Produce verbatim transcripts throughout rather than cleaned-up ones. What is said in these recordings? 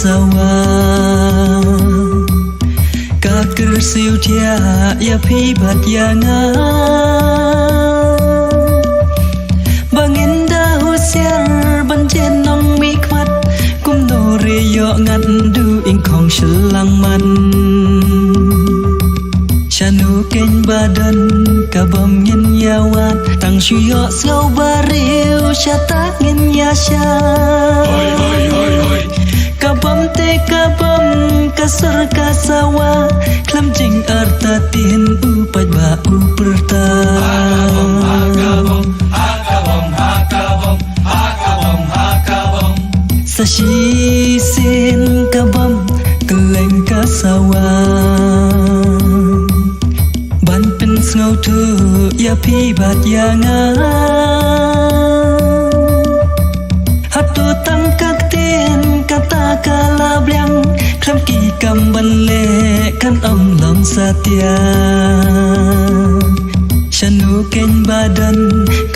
sawa. Ka kyrsiew thiah ïa phi bad ïa nga, ba ngin da husiar ban jnong mihkhmat. Kumno re ïoh ngat du ing khong shlang man. Shano keiñ ba don ka bym ngin ïa wad, tang shu ïoh sngew ba riew shata ngin ïa shad. Ka bym te ka bym, ka sur ka sawa, khlem jingartatien u paidbah u pyrta. Sa shisien ka bym kylleng ka sawa, ban pynsngewthuh ïa phi bad ïa nga. Hato tang ka ktien kata ka la biang, khlem ki kam ban leh kan ym long satia. Shano keiñ ba don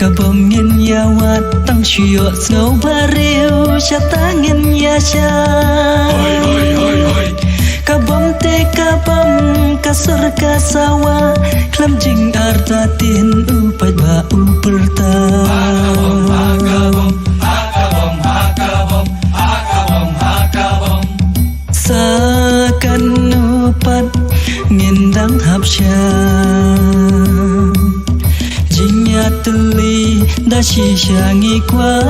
ka bym ngin ïa wad, tang shu ïoh sngew ba riew shata ngin ïa shad. Ka bym te ka bym, ka sur ka sawa, khlem jingartatien u paidbah u pyrta. Sa kano pat ngin dang hap sha jingïatylli da shisha ngi kwah.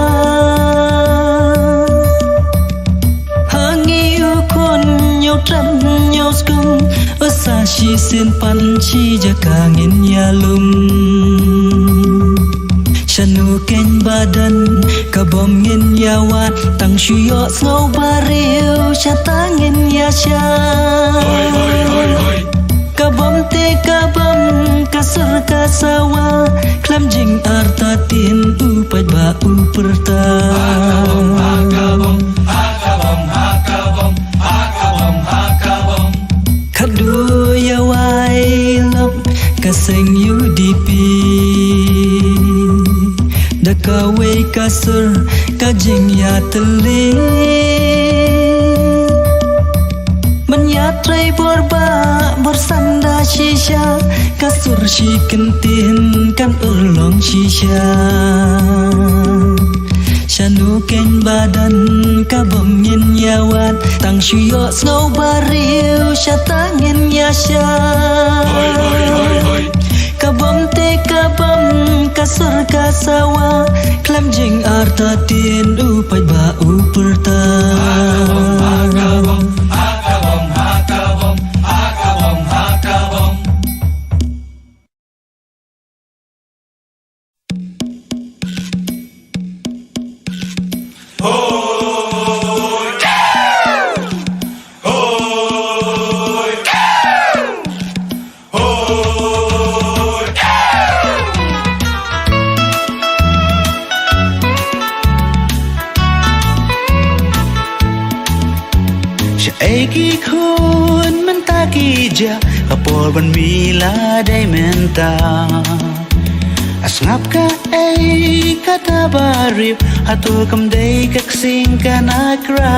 Ha ngi u khun ñiew trep ñiew skum, u sa shisien pan shi jaka ngin ïalum. Shano keiñ ba don ka bym ngin ïa wad, tang shu ïoh sngew ba riew shata ngin ïa shad. Ka bym te ka bym, ka sur ka sawa, khlem jingartatien u paidbah u pyrta. Khatduh ïa wai lok ka seng U D P, da kawei ka sur ka jingïatylli. Ban ïatrei bor bah bor san da shisha, ka sur shi kyntien kan urlong shisha. Shano keiñ ba don ka bym ngin ïa wad, tang shu ïoh sngew ba riew shata ngin ïa shad. Ka bym te ka bym, ka sur ka sawa, khlem jingartatien u paidbah u pyrta. Shaei ki khun mynta ki jah, ka por ban mih la dei mynta. Sngap kaei kata ba riew, hato kam dei ka ksing ka nakra.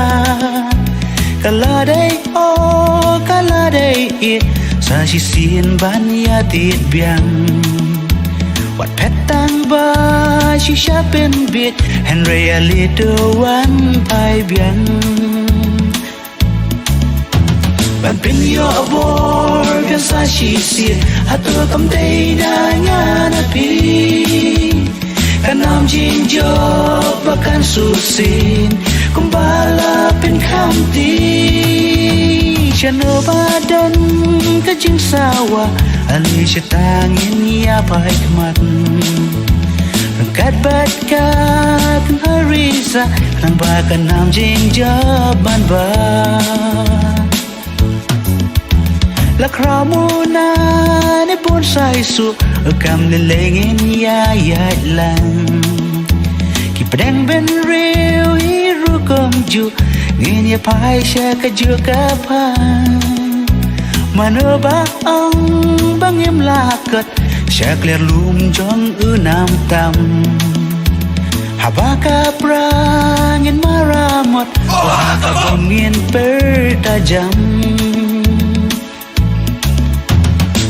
Ka la dei oh, ka la dei ïeit, sa shisien ban ïa tied biang. Wat phet tang ba shisha pynbieit, hynrei ïa leit to wan phai biang. Ban pynïoh bor biang sa shisien, hato kam dei na nga na phi. Ka nam jingjop ba kan shu sien, kumba la pynkham ti. Shano ba don ka jingsawa, ale shata ngin ïa phai khmat. Ryngkat bad ka tnga risa, khnang ba ka nam jingjop ban bha. La khraw muna ne bun sa i su, kam lei lei ngin ïa ïaid lang. Ki pdeng bynriew hi rukom ju, ngin ïa phai sha kajuh ka phang. Mano ba ong ba ngim lah kot sha kliar lum jong u nam tam. Haba ka pra ngin maramot, oh ha ka bom ngin pyrta jam.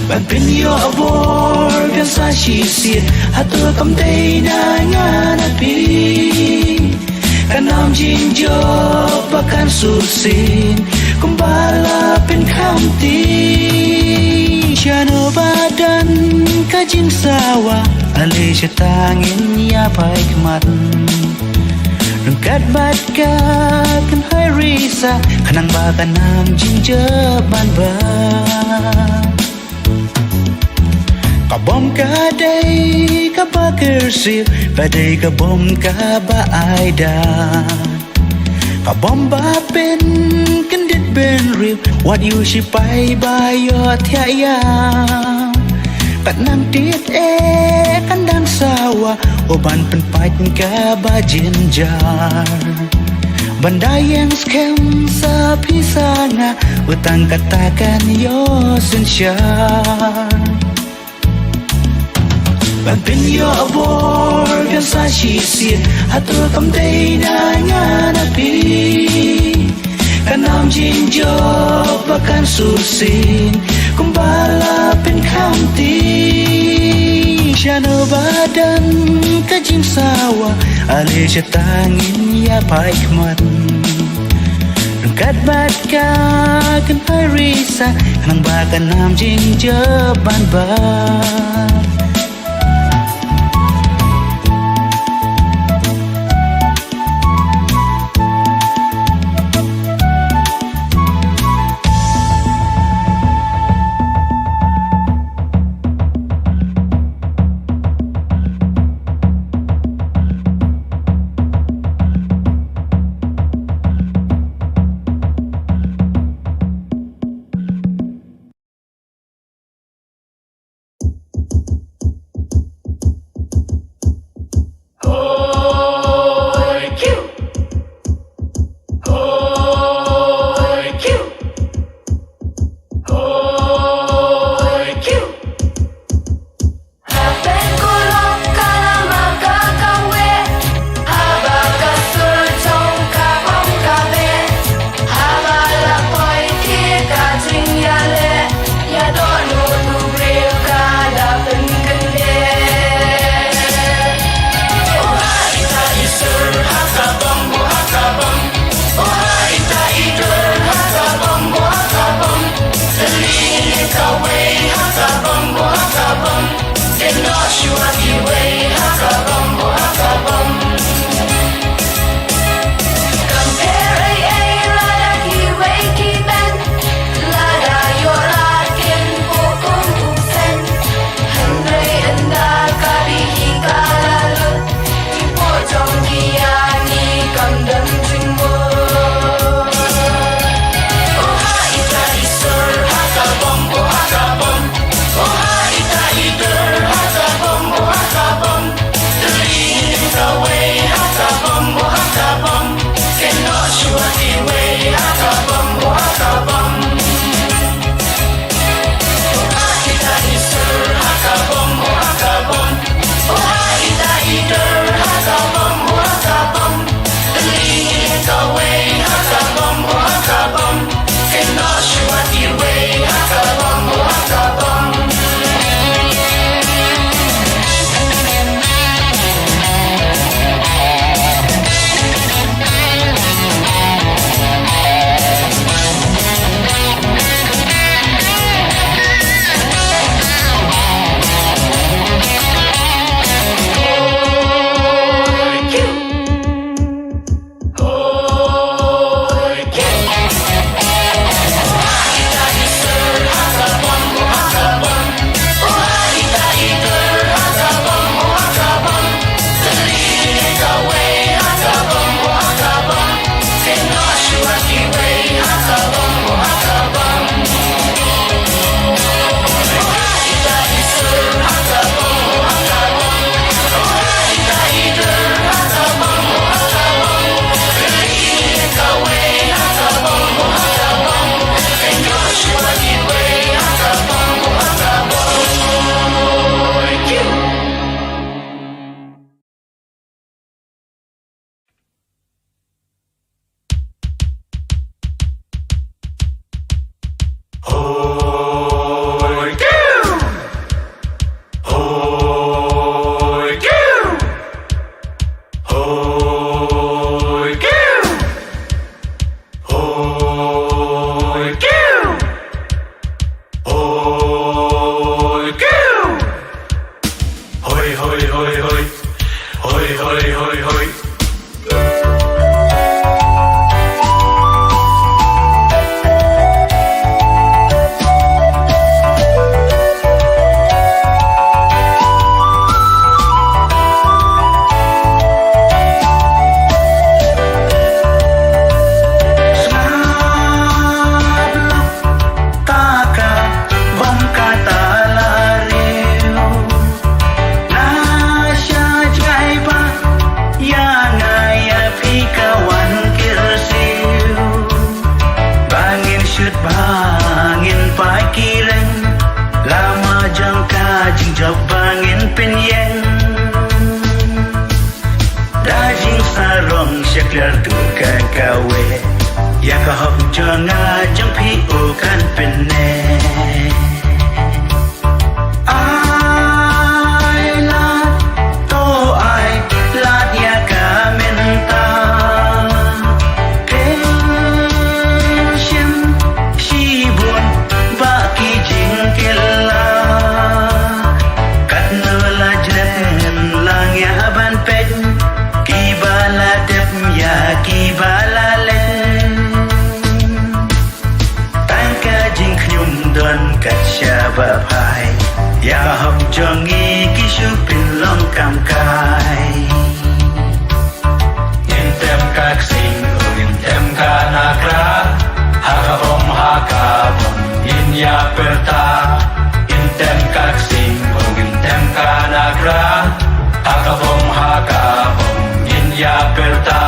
Ban pynïoh bor kan sa shisien, hato kam dei na nga na phi. Ka nam jingjop ba kan shisien, kumba la pynkham ti. Shano ba don ka jingsawa, ale sha ta ngin ïa pyrkhat. Ryngkat bad ka kynhun risa, khnang ba ka nam jingjop ban bha. Ka bom ka dei kaba kyrsiew, ka dei ka bom kaba ai da. Ka bom ba pynkyndit bynriew, wat ïoh shipai ba ïohthiah ïa. Kat nang tied eh kan dang sawa, u ban pynpait kaba jynjar. Ban da ïeng skhem sa phi sa nga, u tang kata kan ïoh synshar. Ban pynïoh bor kan sa shisien, hato kam dei na nga na phi. Ka nam jingjop ba kan shisien, kumba la pynkham ti. Shano ba don ka jingsawa, ale sha ta ngin ïa pyrkhat. Ryngkat bad ka kynhun risa, khnang ba ka nam jingjop ban bha. Ba ngin pait ki reng, lama jong ka jingjop ba ngin pynïeng. Da jingsarong shaklar tu ka kawei, ïa ka hok jong nga jong phi u kan pyneh. Ai lad, to ai lad ïa ka mynta. Khlem shim shibun ba ki jingkylla. Katno la jlem lang ïa ban peit, kiba la dep ïa kiba la leh. Tang ka jingkhñium don kat shaba phai, ïa ka hok jong ngi ki shu pynlong kam kai. Ngin tem ka ksing, ngin tem ka nakra, ha ka bom, ha ka bom, ngin ïa pyrta. Ngin tem ka ksing, ngin tem ka nakra, ha ka bom, ha ka bom, ngin ïa pyrta.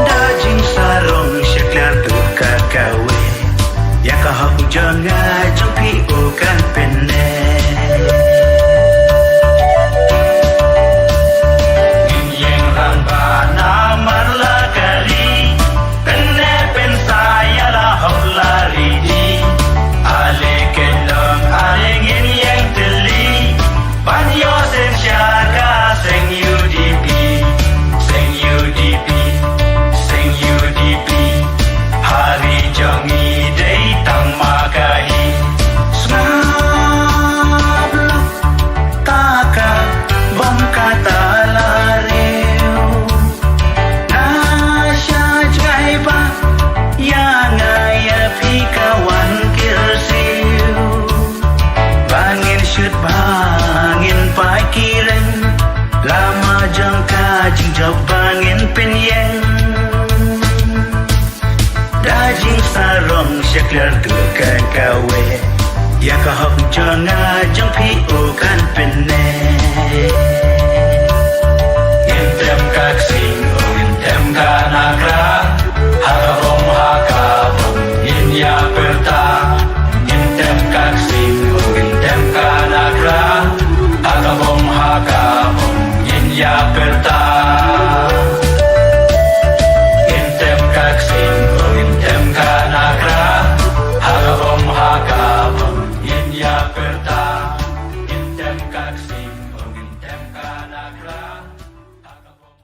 Da jingsarong shaklar tu ka kawei, ïa ka hok jong nga jong phi u kan pyneh. Ngin ïeng rangbah namar la ka ri, pyneh pynsah ïa la hok la ri. Ale ken long ale ngin ïeng tylli. Ban ïoh synshar ka seng U D P, seng U D P, seng U D P. Ha ri jong ngi dei tang ma ka hi. Sngap lok ta ka bom kata la riew. Na sha jngai ba ïa nga ïa phi ka wan kyrsiew. Ba ngin shut ba ngin pait ki reng, lama jong ka jingjop ba ngin pynïeng. Da jingsarong shaklar tu ka kawei, ïa ka hok jong nga jong phi u kan pyneh. Ngin tem ka ksing, ngin tem ka nakra, ha ka bom, ha ka bom, ngin ïa pyrta. Ngin tem ka ksing, ngin tem ka nakra, ha ka bom, ha ka bom, ngin ïa pyrta. Ngin tem ka ksing, ngin tem ka nakra, ha ka bom, ha ka bom, ngin ïa pyrta. Ngin tem ka ksing, ngin tem ka nakra, ha ka bom,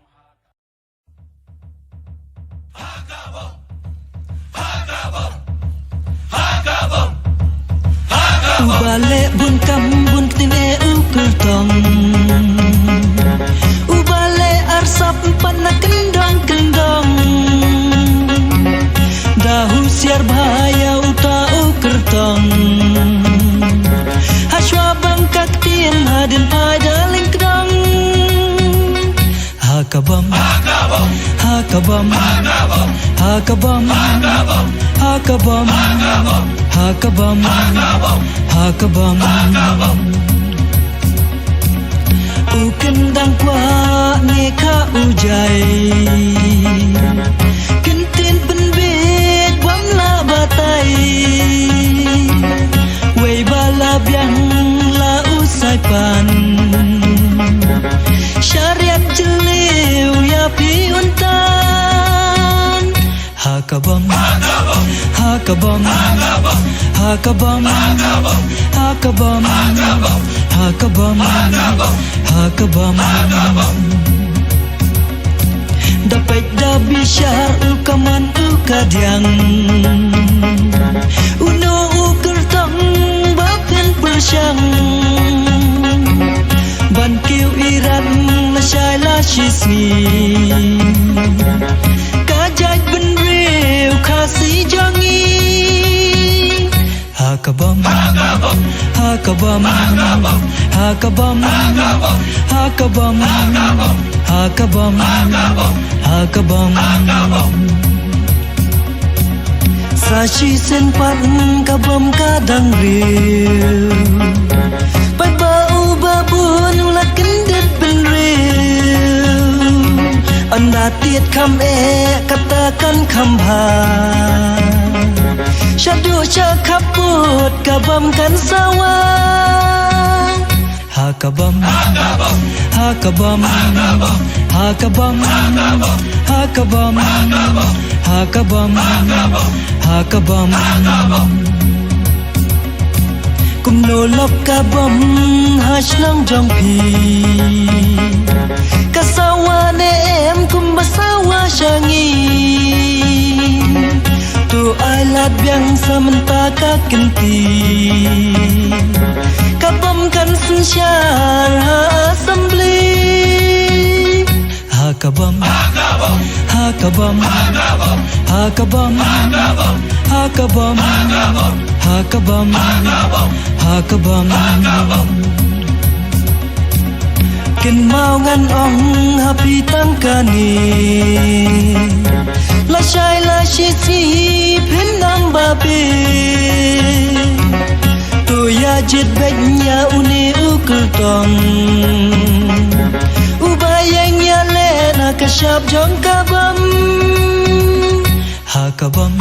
ha ka bom. U ba leh bun kam bun ktien eh u kyrtong. U ba leh arsap pat na kyndong kyndong. Da husiar bha ïa uta u kyrtong. Hashwa bang ka ktien hadien phai da lyngkdong. Ha ka bom, ha ka bom, ha ka bom, ha ka bom, ha ka bom, ha ka bom, ha ka bom. U kyndang kwah ne ka u jai. Kyntien pynbeit bym lah batai. Wei ba la biang la u sai pan. Shariat jylliew ïa phi un tan. Ha ka bom, ha ka bom, ha ka bom, ha ka bom, ha ka bom. Da peit da bishar u kaman u kadiang. Uno u kyrtong ba phin pyrshang. Ban kiew irat lashai lashisngi. Ka jaitbynriew Khasi jong ngi. Ha Ka bom, ha ka bom, ha ka bom, ha ka bom, ha ka bom, ha ka bom. Sa shisien pat ka bom ka dang riew. Paidbah uba bun u la kyndit bynriew. Ynda tied kham eh kata kan kham bha. Shaduh sha khappud ka bom kan sawa. Ha ka bom, ha ka bom, ha ka bom, ha ka bom, ha ka bom. Kumno lop ka bom ha shnong jong phi. Ka sawa ne em kumba sawa sha ngi. To ai lad biang sa mynta ka kynti. Ka bom kan synshar ha assembly. Ha ka bom, ha ka bom, ha ka bom, ha ka bom, ha ka bom. Kynmaw ngan ong ha phi tang kane. Lashai lashisngi phin nang babe. To ïa jied beit ïa une u kyrtong. Uba ïeng ïaleh na ka shap jong ka bom. Ha ka bom,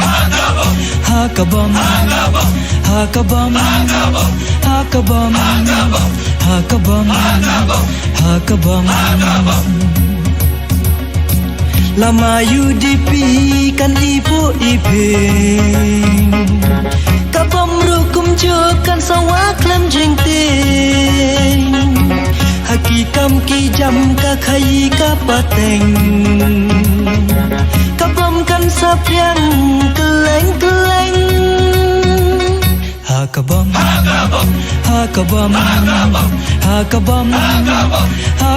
ha ka bom, ha ka bom, ha ka bom, ha ka bom, ha ka bom. Lama U D P kan ipoh iping. Ka bom ruh kumjuh kan sawa khlem jingtieng. Ha ki kam ki jam ka khaïi ka pateng. Ka bom kan saphriang kylleng kylleng. Ha ka bom, ha ka bom, ha ka bom, ha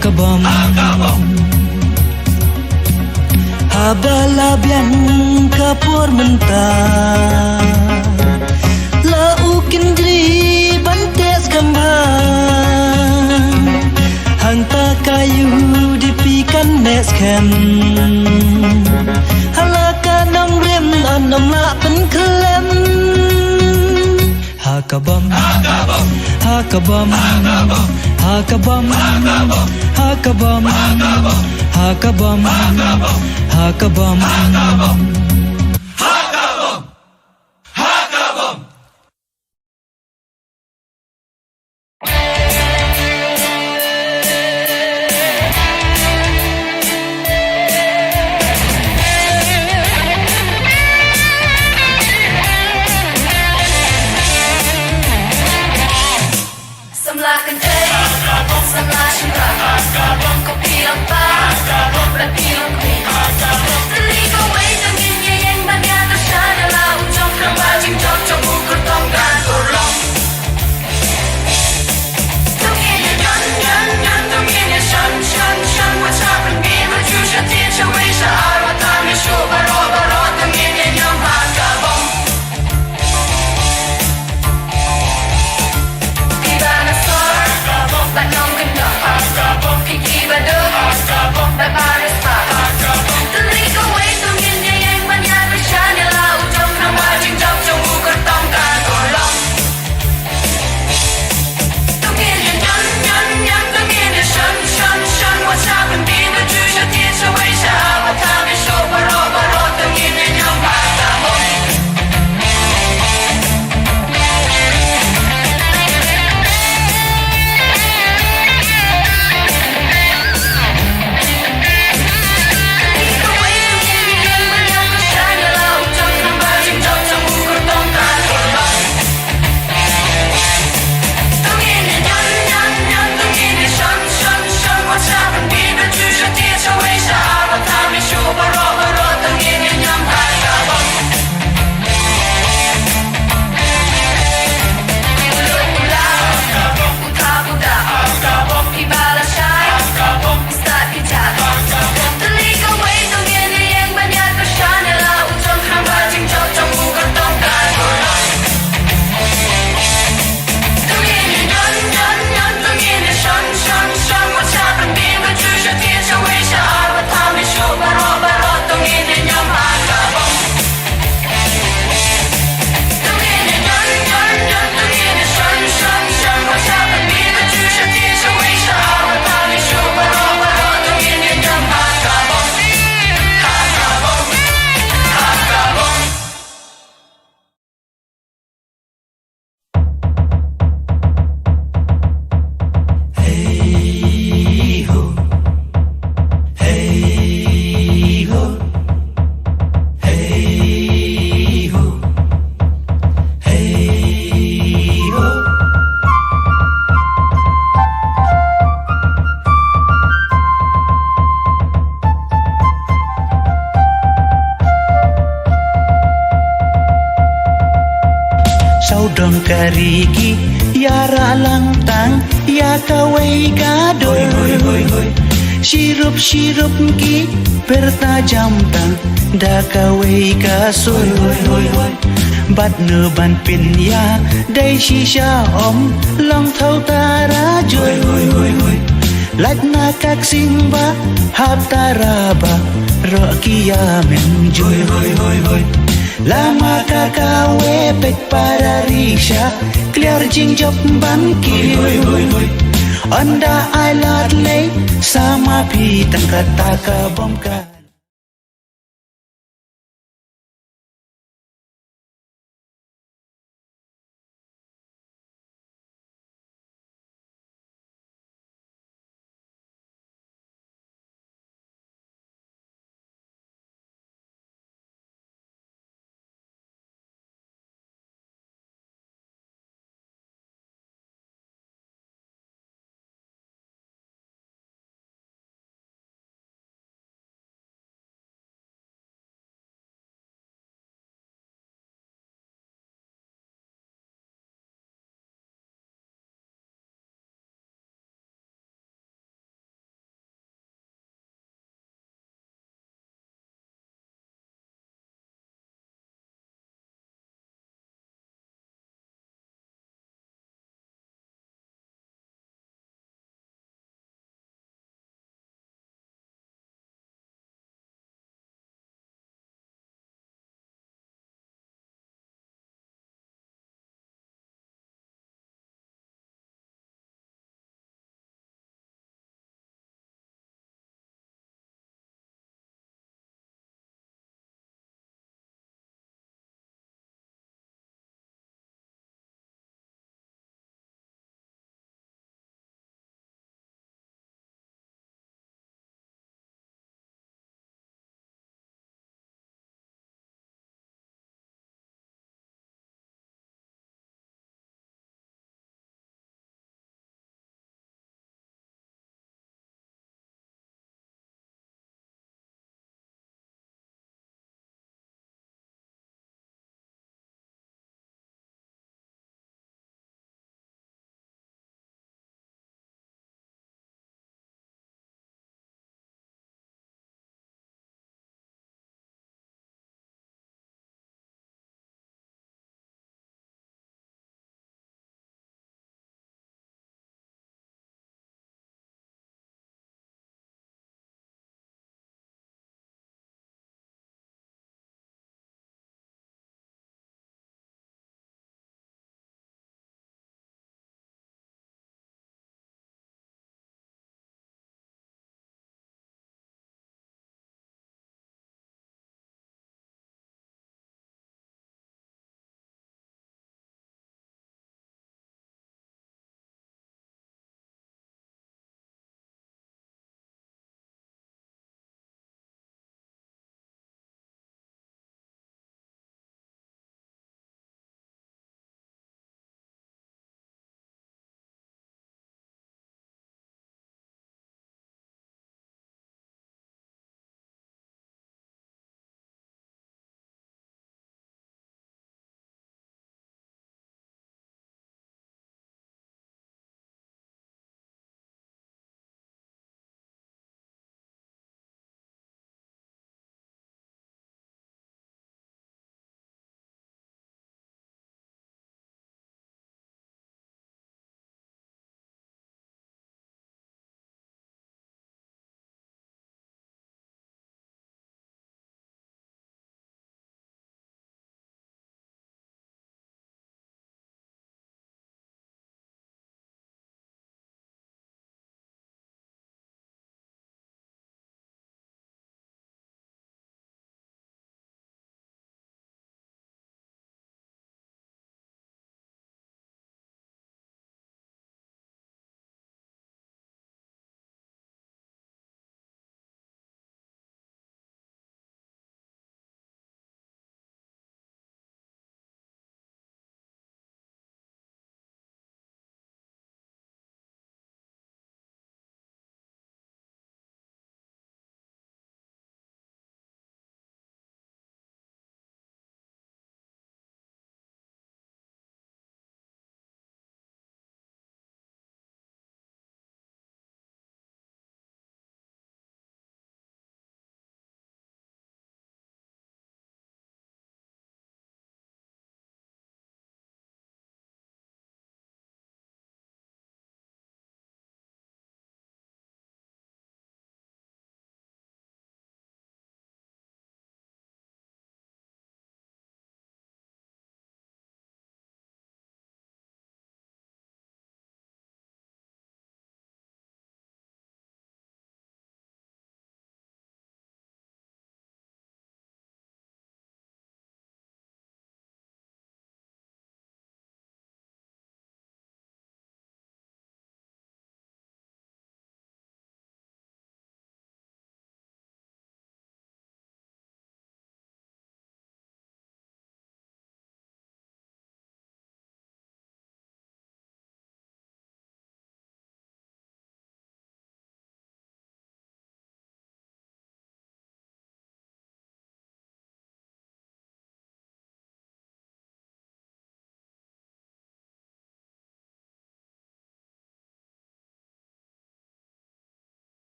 ka bom. Haba la biang ka por mynta. La u kyndri ban test kambha. Hangta ka U D P kan neh skhem. Hala ka nongrim an ym lah pynkhlem. Ha ka bom, ha ka bom, ha ka bom, ha ka bom, ha ka bom. Samla kynthei, samla shynrang, ko phi long kpa, bad phi long kmie. Tylli kawei tang ngin ïa ïeng ban ïa kyrshan ïa la u jong kyrpang jingjop jong u kyrtong kan urlong. To ngin ïa ñion, ñion, ñion, to ngin ïa shon, shon, shon, wat shah pynmih, wat ju shah tied, shawei, shah ar, wat tam ïa shuh, baroh, baroh, to ngin ïa ñion ha ka bom. Kiba na sor, bad nongkyndong, ki kiba duk, bad baris ba. Dong ka ri ki ïarah lang tang ïa kawei ka doi. Shirup shirup ki pyrta jam tang da kawei ka soi. Bad ne ban pynïa dei shisha ym long thaw tara joi. Lait na ka ksing ba hap tara ba roh ki ïa men joi. Lama ka kawe pek para risha kliar jingjop ban ki. Ynda ai lad lei sama phi tang kata ka bom ka.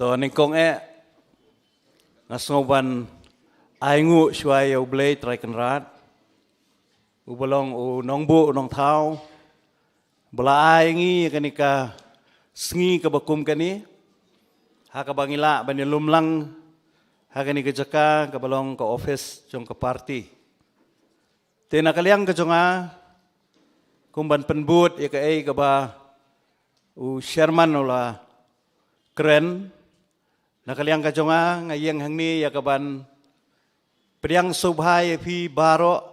To nyngkong eh nga sngew ban ai nguh shuwa ïa U Blei Trai Kynrad, uba long u nongbuh u nongthaw, ba la ai ngi ïa kane ka sngi kaba kum kane, ha kaba ngi lah ban ïalum lang ha kane ka jaka kaba long ka office jong ka party. Te na ka liang ka jong nga, kum ban pynbud ïa kaei kaba u chairman u la kren, na ka liang ka jong nga, nga ïeng hangne ïa kaban pdiang sngewbha ïa phi baroh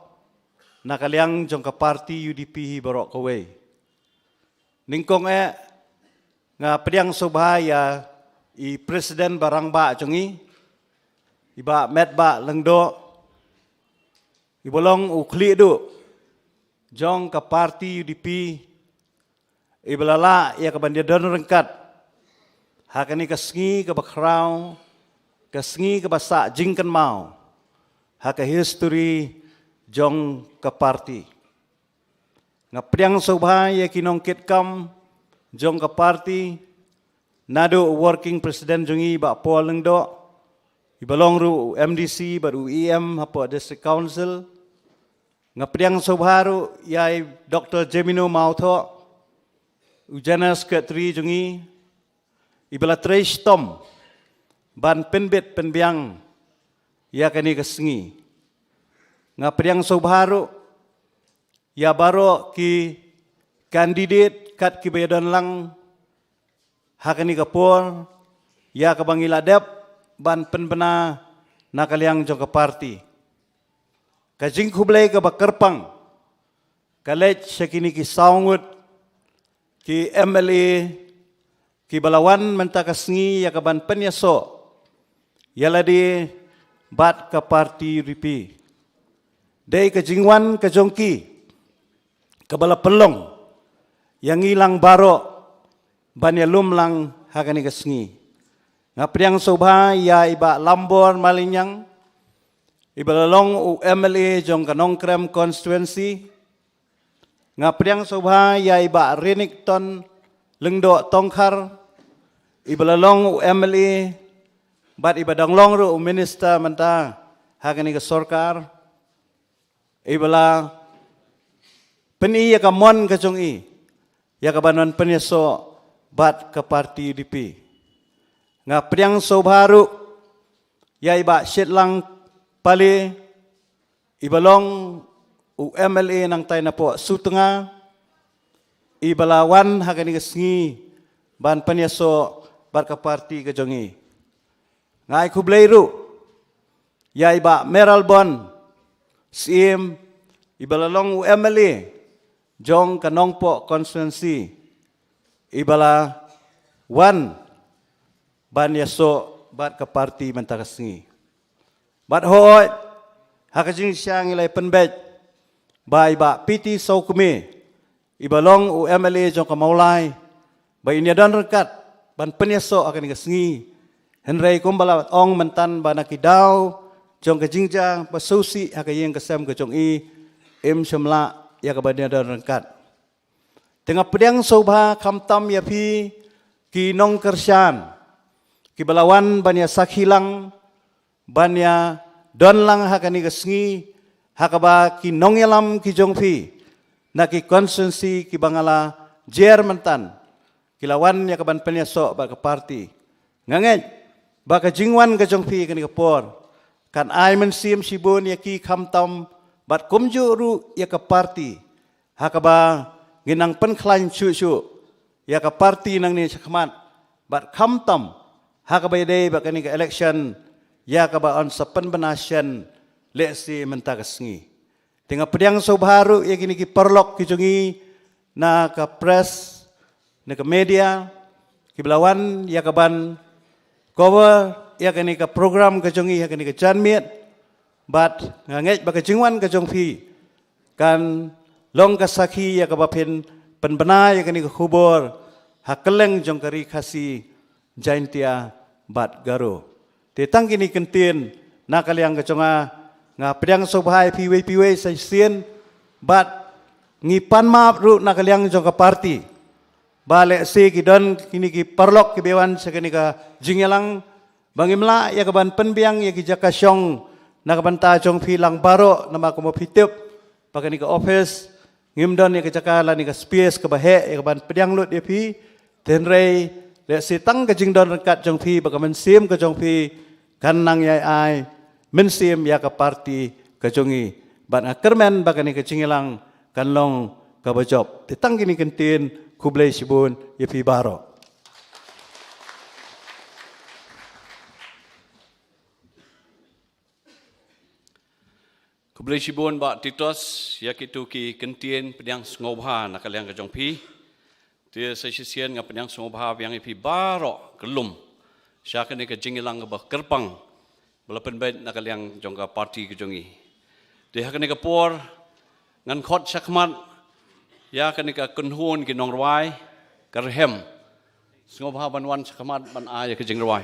na ka liang jong ka party U D P hi baroh kawei. Nyngkong eh nga pdiang sngewbha ïa i president ba rangbah jong ngi, i Bah Metbah Lyngdoh, iba long u khlieh duh jong ka party U D P, iba la lah ïa kaban ïadon ryngkat ha kane ka sngi kaba khraw, ka sngi kaba sah jingkynmaw ha ka history jong ka party. Nga pdiang sngewbha ïa ki nongkitkam jong ka party, naduh u working president jong ngi Bah Paul Lyngdoh, iba long ruh u M D C bad u E M hapoh District Council. Nga pdiang sngewbha ruh ïa i Doctor Jemino Mawthoh, u General Secretary jong ngi, iba la trei shitom ban pynbit pynbiang ïa kane ka sngi. Nga pdiang sngewbha ruh ïa baroh ki candidate kat kiba ïadon lang ha kane ka por, ïa kaba ngi la dep ban pynbna na ka liang jong ka party. Ka jingkhublei kaba kyrpang ka leit sha kine ki saw ngut ki M L A kiba la wan mynta ka sngi ïa kaban pynïasoh ïa lade bad ka party U D P. Dei ka jingwan ka jong ki kaba la pynlong ïa ngi lang baroh ban ïalum lang ha kane ka sngi. Nga pdiang sngewbha ïa i Bah Lambor Malinyang, iba la long u M L A jong ka Nongkrem constituency. Nga pdiang sngewbha ïa i Bah Renikton Lyngdoh Tongkhar, iba la long u M L A bad iba dang long ruh u minister mynta ha kane ka sorkar, iba la pyni ïa ka mon ka jong i ïa kaban pynïasoh bad ka party U D P. Nga pdiang sngewbha ruh ïa i Bah Shitlang Pale, iba long u M L A nangtai napoh Sutnga, iba la wan ha kane ka sngi ban pynïasoh bad ka party ka jong i. Nga ai khublei ruh ïa i Bah Mayralborn Syiem, iba la long u M L A jong ka Nongpoh constituency, iba la wan ban ïasoh bad ka party mynta ka sngi. Bad hooid, ha ka jingshisha ngi la pynbeit ba i Bah P T Sawkmie, iba long u M L A jong ka Mawlai, ba in ïadon ryngkat ban pynïasoh ha kane ka sngi. Hynrei kumba la ong mynta ba na ki daw jong ka jingjia ba sngewsih ha ka ïing ka sem ka jong i, im shym lah ïa kaban ïadon ryngkat. Te nga pdiang sngewbha khamtam ïa phi ki nongkyrshan kiba la wan ban ïa sakhi lang, ban ïa don lang ha kane ka sngi, ha kaba ki nongïalam ki jong phi na ki constituency kiba nga la jer mynta ki la wan ïa kaban pynïasoh bad ka party. Nga ngeit ba ka jingwan ka jong phi kane ka por kan ai mynsiem shibun ïa ki khamtam bad kumjuh ruh ïa ka party, ha kaba ngin nang pynkhlaiñ shuh shuh ïa ka party nangne shakhmat, bad khamtam ha kaba ïadei bad kane ka election ïa kaba yn sa pynbna shen lehse mynta ka sngi. Te nga pdiang sngewbha ruh ïa kine ki paralok ki jong ngi na ka press, na ka media, kiba la wan ïa kaban cover ïa kane ka program ka jong ngi ha kane ka janmiet. Bad nga ngeit ba ka jingwan ka jong phi kan long ka sakhi ïa kaba phin pynbna ïa kane ka khubor ha kylleng jong ka Ri Khasi, Jaintia bad Garo. Te tang kine ki ktien na ka liang ka jong nga, nga pdiang sngewbha ïa phi iwei pa iwei sa shisien, bad ngi pan map ruh na ka liang jong ka party ba lehse ki don kine ki paralok kiba wan sha kane ka jingïalang, ba ngim lah ïa kaban pynbiang ïa ki jaka shong na ka bynta jong phi lang baroh, namar kumba phi tip ba kane ka office ngim don ïa ka jaka lane ka space kaba heh ïa kaban pdiang lut ïa phi. Te hynrei lehse tang ka jingdon ryngkat jong phi bad ka mynsiem ka jong phi kan nang ïai ai mynsiem ïa ka party ka jong ngi. Bad nga kyrmen ba kane ka jingïalang kan long kaba jop. Te tang kine ki ktien, khublei shibun ïa phi baroh. Khublei shibun Bah Titos ïa kito ki ktien pdiang sngewbha na ka liang ka jong phi. Te sa shisien nga pdiang sngewbha biang ïa phi baroh kyllum sha kane ka jingïalang kaba kyrpang ba la pynbeit na ka liang jong ka party ka jong ngi. Te ha kane ka por ngan khot shakhmat ïa kane ka kynhun ki nongrwai ka rhem. Sngewbha ban wan shakhmat ban ai ïa ka jingrwai.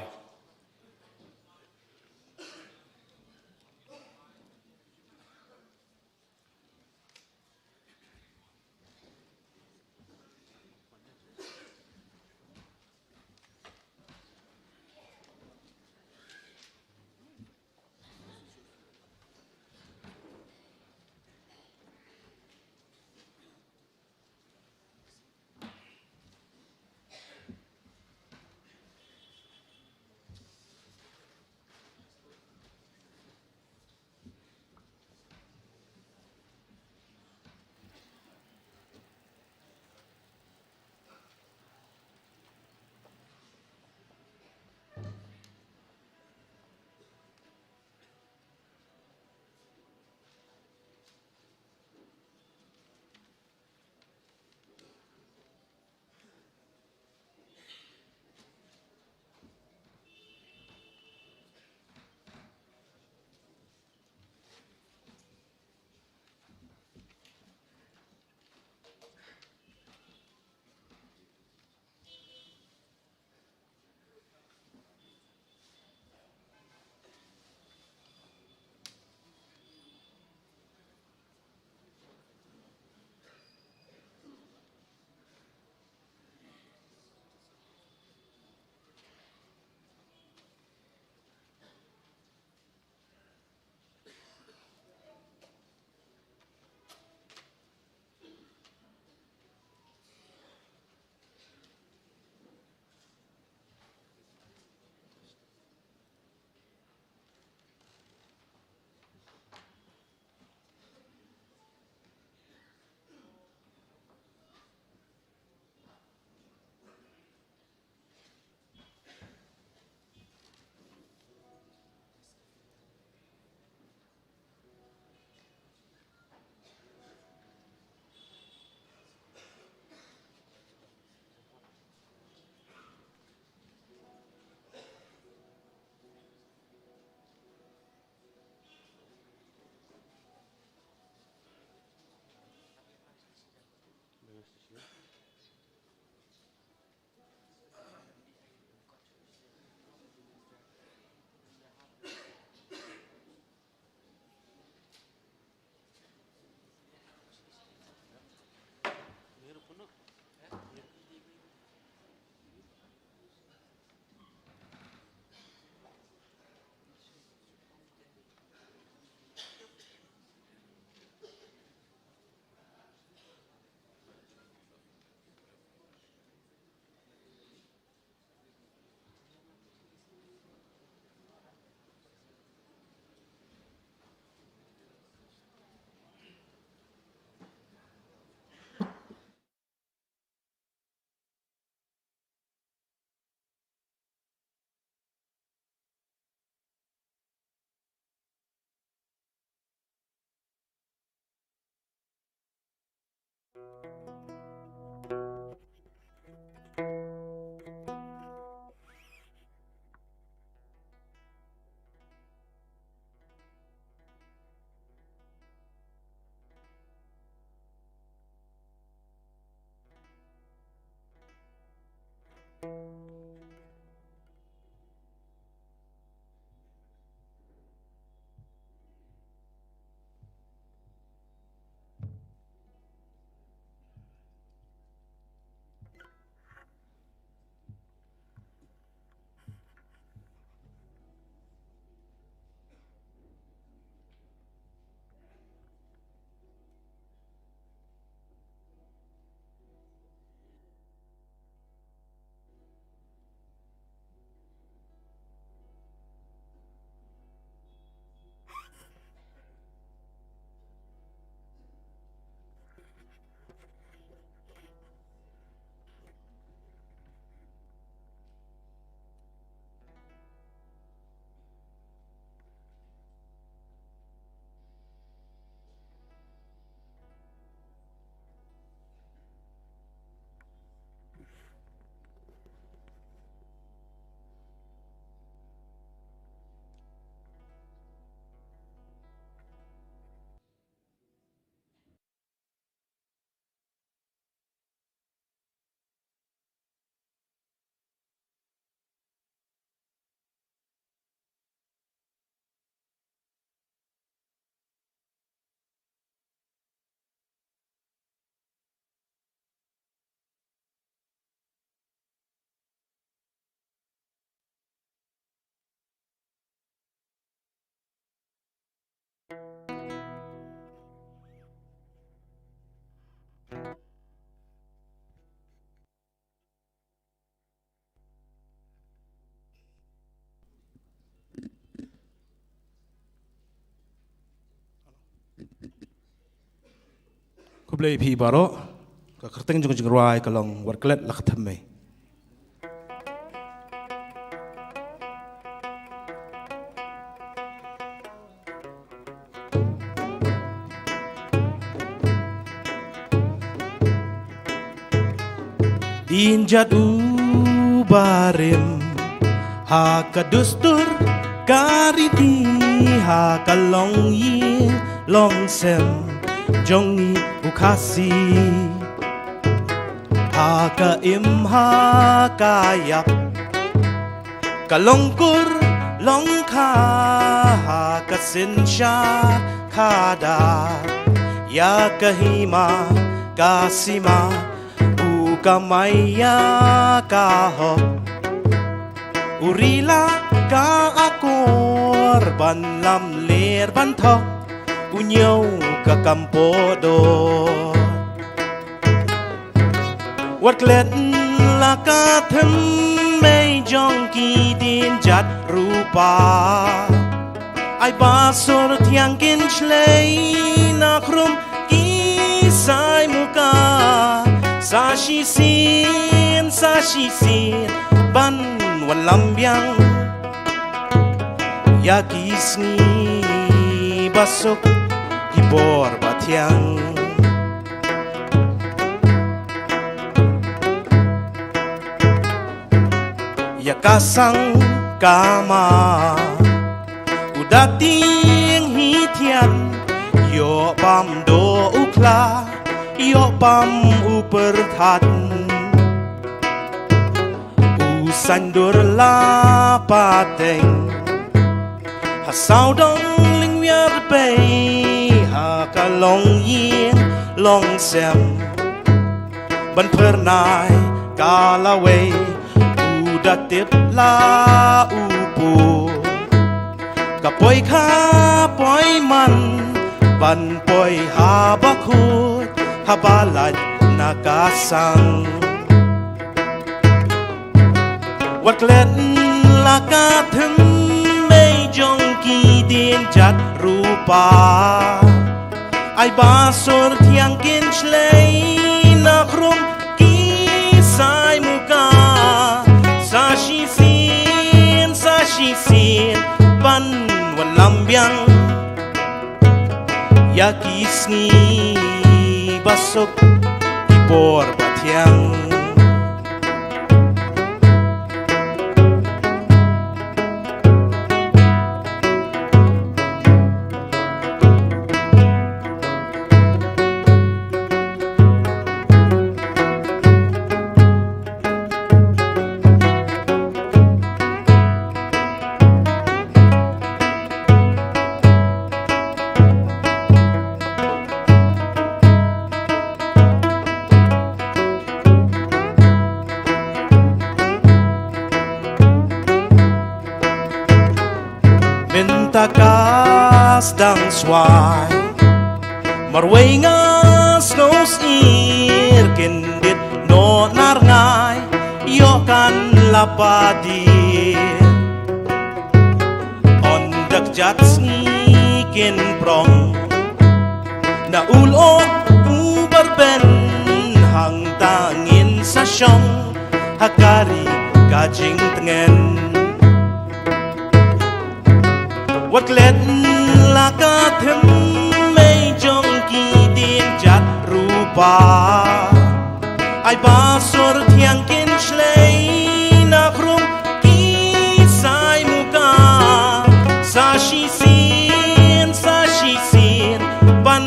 Khublei phi baroh. Ka kyrteng jong ka jingrwai ka long Wat Klet La Ka Them Mei. Dien jat u barim ha ka dustur ka riti, ha ka longïing longsem jong ngi u Khasi, ha ka im ha ka ïap, ka long kur long kha, ha ka synshar khadar, ïa ka hima ka sima, u kamai ïa ka hok, u rila ka akor ban lamler ban thok, u ñiew ka kam poh dor. Wat Klet La Ka Them Mei jong ki dien jat rupa, ai ba sur thiang kin shlei na khrum ki sai muka, sa shisien, sa shisien ban wan lam biang ïa ki sngi ba suk, ki bor ba thiang. Ïa ka sang ka ma u da tieng hi thiat, ïoh pam doh u khla, ïoh pam u pyrthat, u saiñdur la pateng ha sawdong lyngwiar bei, ha ka longïing longsem ban phyrnai ka lawei, u da tip la u pu, ka poi kha poi man ban poi ha ba khut, ha ba lait na ka sang. Wat Klet La Ka Them Mei jong ki dien jat rupa, ai ba sur thiang kin shlei na khrum ki sai muka, sa shisien, sa shisien ban wan lam biang ïa ki sngi ba suk, ki bor ba thiang. Mynta ka sdang swai, marwei nga sngew sir, kyndit noh na rngai, ïoh kan la padier. Ynda kjat sngi kin prong na u lyoh u barben, hangta ngin sa shong ha ka ri ka jingtngen. Wat Klet La Ka Them Mei jong ki dien jat rupa, ai ba sur thiang kin shlei na khrum ki sai muka, sa shisien, sa shisien ban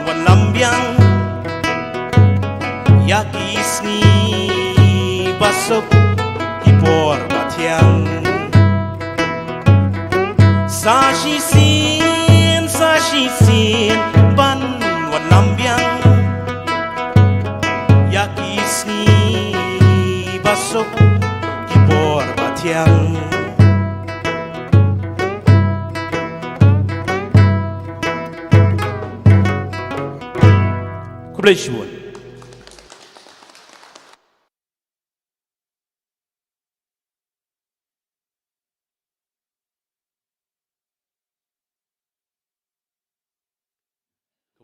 wan lam biang ïa ki sngi ba suk, ki por ba thiang. Sa shisien, sa shisien ban wan lam biang ïa ki sngi ba suk, ki por ba thiang. Khublei shibun.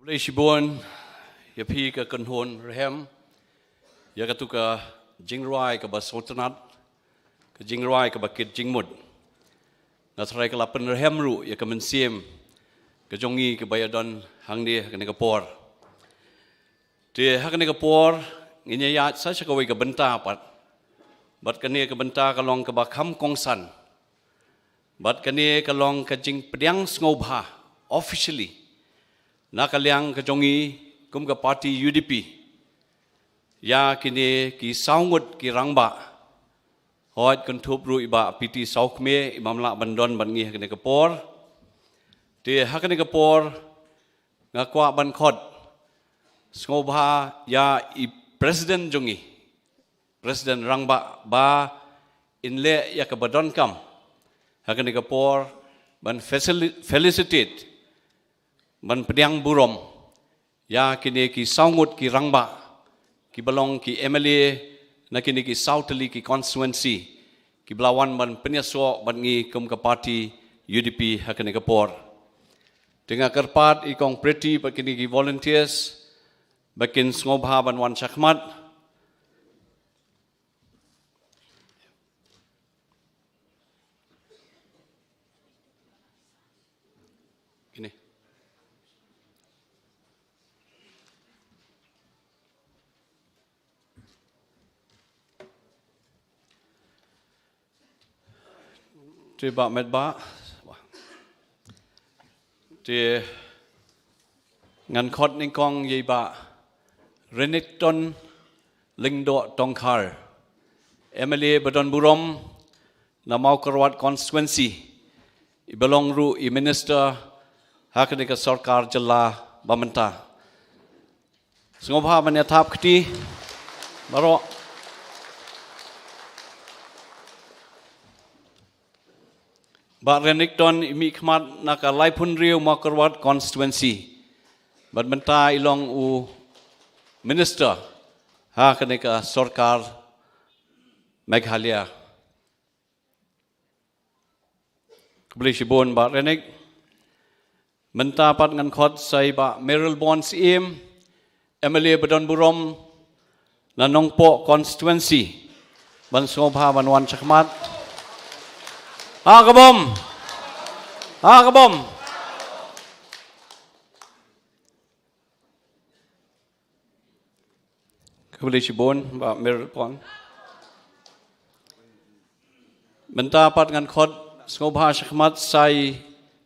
Khublei shibun ïa phi ka kynhun rhem, ïa katu ka jingrwai kaba sngewtynnat, ka jingrwai kaba kit jingmut. Nga tharai ka la pynrhem ruh ïa ka mynsiem ka jong ngi kaba ïadon hangne ha kane ka por. Te ha kane ka por ngin ïa ïaid sa sha kawei ka bynta pat. Bad kane ka bynta ka long kaba kham kongsan. Bad kane ka long ka jingpdiang sngewbha officially na ka liang ka jong ngi kum ka party U D P ïa kine ki saw ngut ki rangbah. Hooid, kynthup ruh i Bah P T Sawkmie, i bym lah ban don bad ngi ha kane ka por. Te ha kane ka por nga kwah ban khot sngewbha ïa i President jong ngi, President Rangbah, ba in leh ïa kaba donkam ha kane ka por ban facili-, felicitate, ban pdiang burom ïa kine ki saw ngut ki rangbah kiba long ki M L A na kine ki saw tylli ki constituency kiba la wan ban pynïasoh bad ngi kum ka party U D P ha kane ka por. Te nga kyrpad i Kong Pretty bad kine ki volunteers ba kin sngewbha ban wan shakhmat. Kine. Te Bah Metbah. Te ngan khot nyngkong ïa i Bah Renikton Lyngdoh Tongkhar, M L A ba don burom na Mawkyrwat constituency, iba long ruh i minister ha kane ka sorkar jylla ba mynta. Sngewbha ban ïa thap kti baroh. Bah Renikton i mihkhmat na ka laiphew hynriew Mawkyrwat constituency. Bad mynta i long u minister ha kane ka sorkar Meghalaya. Khublei shibun Bah Renik. Mynta pat ngan khot sa i Bah Mayralborn Syiem, M L A ba don burom na Nongpoh constituency, ban sngewbha ban wan shakhmat. Ha ka bom. Ha ka bom. Khublei shibun Bah Mayralborn. Mynta pat ngan khot sngewbha shakhmat sa i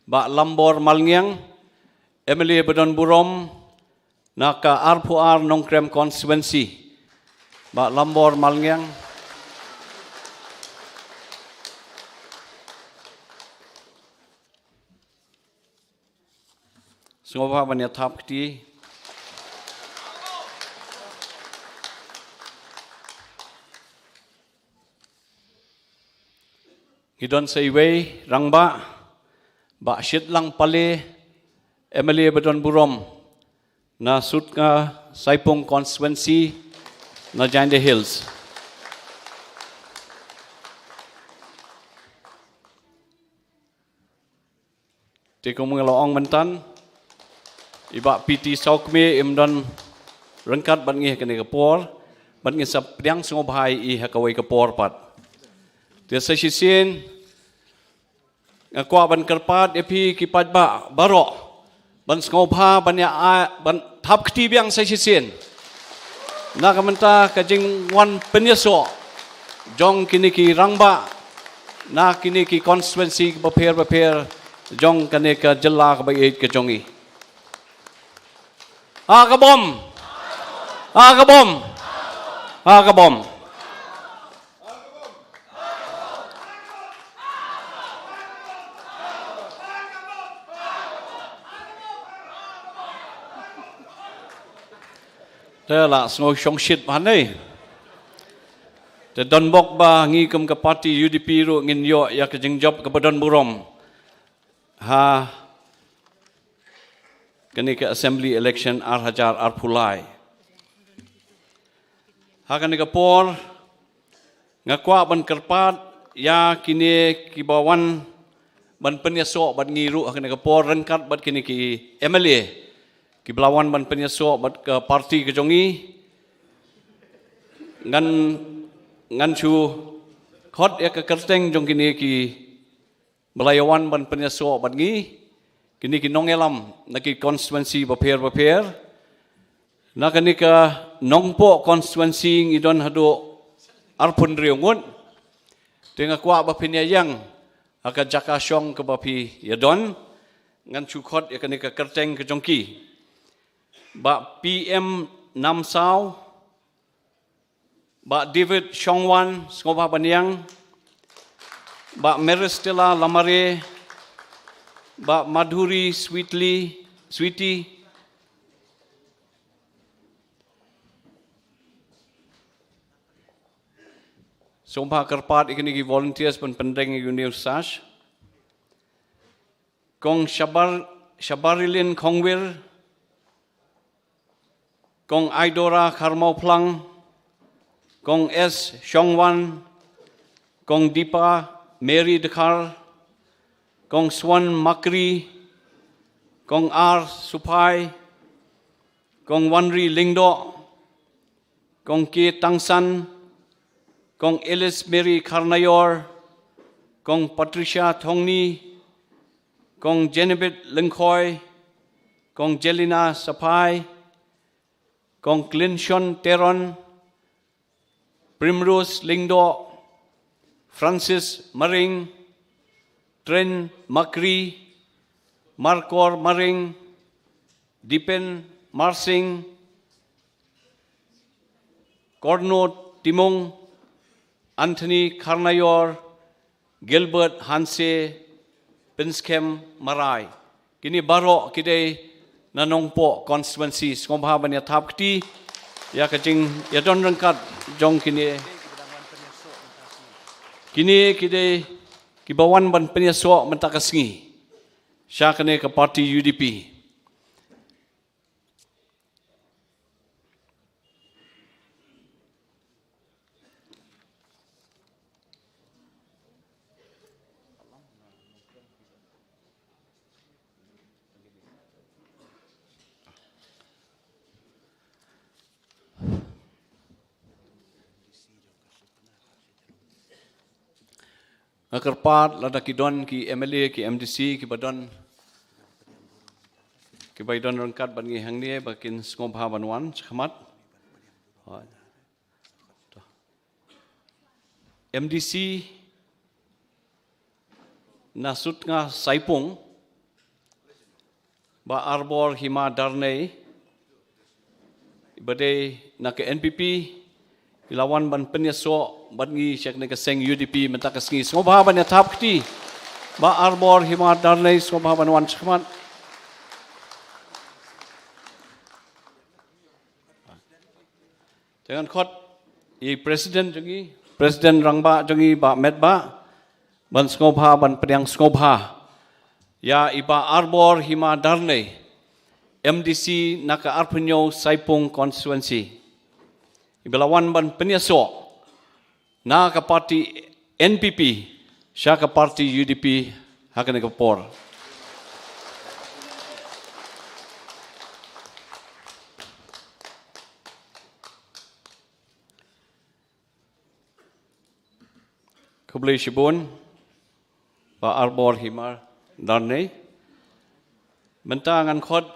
Bah Lambor Malngiang, M L A ba don burom na ka arphew ar Nongkrem constituency. Bah Lambor Malngiang. Sngewbha ban ïa thap kti. Ngi don sa iwei rangbah, Bah Shitlang Pale, M L A ba don burom na Sutnga Saipung constituency na Jaintia Hills. Te kumba nga la ong mynta, i Bah P T Sawkmie im don ryngkat bad ngi ha kane ka por, bad ngin sa pdiang sngewbha ïa i ha kawei ka por pat. Te sa shisien nga kwah ban kyrpad ïa phi ki paidbah baroh ban sngewbha ban ïa, ban thap kti biang sa shisien na ka bynta ka jingwan pynïasoh jong kine ki rangbah na kine ki constituency bapher bapher jong kane ka jylla kaba ïeit ka jong ngi. Ha ka bom. Ha ka bom. Ha ka bom. Te la sngew shongshit bha ne. Te don bok ba ngi kum ka party U D P ruh ngin ïoh ïa ka jingjop kaba don burom ha kane ka assembly election ar hajar arphew lai. Ha kane ka por nga kwah ban kyrpad ïa kine kiba wan ban pynïasoh bad ngi ruh ha kane ka por ryngkat bad kine ki M L A Ki ba la wan ban pynïasoh bad ka party ka jong ngi. Ngan, ngan shu khot ïa ka kyrteng jong kine ki ba la ïa wan ban pynïasoh bad ngi, kine ki nongïalam na ki constituency bapher bapher. Na kane ka Nongpoh constituency ngi don haduh arphew hynriew ngut. Te nga kwah ba phin ïa ïeng ha ka jaka shong kaba phi ïa don. Ngan shu khot ïa kane ka kyrteng ka jong ki. Bah P M Namsaw, Bah David Shongwan, sngewbha ban ïeng. Bah Meristella Lamare, Bah Madhuri Sweetly, Sweety. Sngewbha kyrpad ïa kine ki volunteers ban pyndeng ïa une u sash. Kong Shabar, Shabarilin Khongwir, Kong Aidora Kharmawphlang, Kong S Shongwan, Kong Dipa Mary Dkhar, Kong Swan Makri, Kong R Suphai, Kong Wanri Lyngdoh, Kong K Tangsan, Kong Alice Mary Kharnaior, Kong Patricia Thongni, Kong Jenebit Lyngkhoi, Kong Jelina Saphai, Kong Clinshon Teron, Primrose Lyngdoh, Francis Maring, Tren Makri, Markor Maring, Dipen Marsing, Korno Timung, Anthony Kharnaior, Gilbert Hanse, Pynskhem Marai. Kine baroh ki dei na Nongpoh constituency. Sngewbha ban ïa thap kti ïa ka jingïadon ryngkat jong kine. Kine ki dei ki ba wan ban pynïasoh mynta ka sngi sha kane ka party U D P. Nga kyrpad lada ki don ki M L A, ki M D C, ki ba don, ki ba don ryngkat bad ngi hangne, ba kin sngewbha ban wan shakhmat. M D C na Sutnga Saipung, Bah Arbor Hima Darnei, ba dei na ka N P P, i la wan ban pynïasoh bad ngi sha kane ka seng U D P mynta ka sngi. Sngewbha ban ïa thap kti. Bah Arbor Hima Darnei, sngewbha ban wan shakhmat. Te ngan khot ïa i president jong ngi, president rangbah jong ngi, Bah Metbah, ban sngewbha, ban pdiang sngewbha ïa i Bah Arbor Hima Darnei, M D C na ka arphew hynñiew Saipung constituency, i ba la wan ban pynïasoh na ka party N P P sha ka party U D P ha kane ka por. Khublei shibun Bah Arbor Hima Darnei. Mynta ngan khot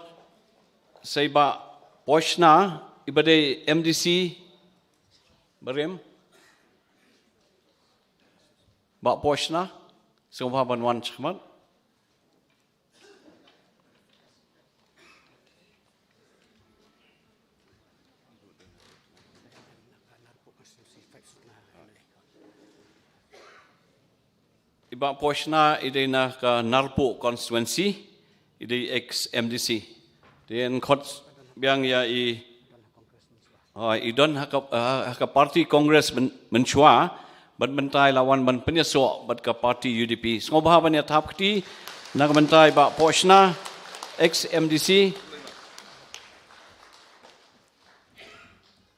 sa i Bah Poshna, i ba dei M D C barim. Bah Poshna, sngewbha ban wan shakhmat. I Bah Poshna i dei na ka Narpuh constituency, i dei ex M D C. Te ngan khot biang ïa i, ah, i don ha ka, ah, ha ka party Congress myn-, mynshuwa, bad mynta i la wan ban pynïasoh bad ka party U D P. Sngewbha ban ïa thap kti na ka bynta i Bah Poshna, ex M D C.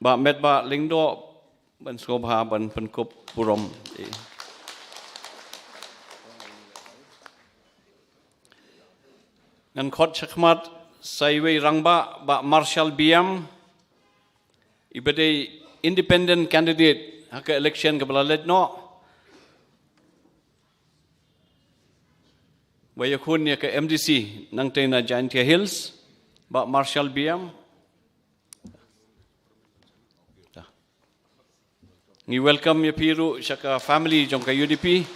Bah Metbah Lyngdoh, ban sngewbha ban pynkup burom. Ngan khot shakhmat Sa iwei i rangbah, Bah Marshal Biam, iba dei independent candidate ha ka election kaba la leit noh, ba ïakhun ïa ka M D C nangtei na Jaintia Hills, Bah Marshal Biam. Ngi welcome ïa phi ruh sha ka family jong ka U D P.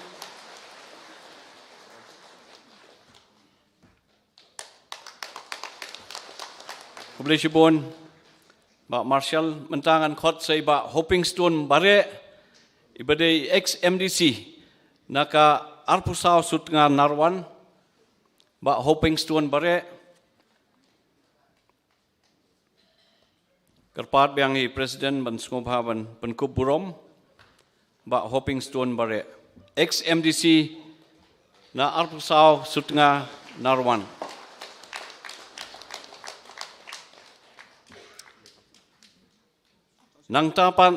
Khublei shibun, Bah Marshal. Mynta ngan khot sa i Bah Hopingstone Bareh, iba dei ex M D C na ka arphew saw Sutnga Narwan. Bah Hopingstone Bareh. Kyrpad biang ïa i President ban sngewbha ban pynkup burom. Bah Hopingstone Bareh, ex M D C na arphew saw Sutnga Narwan. Nangta pat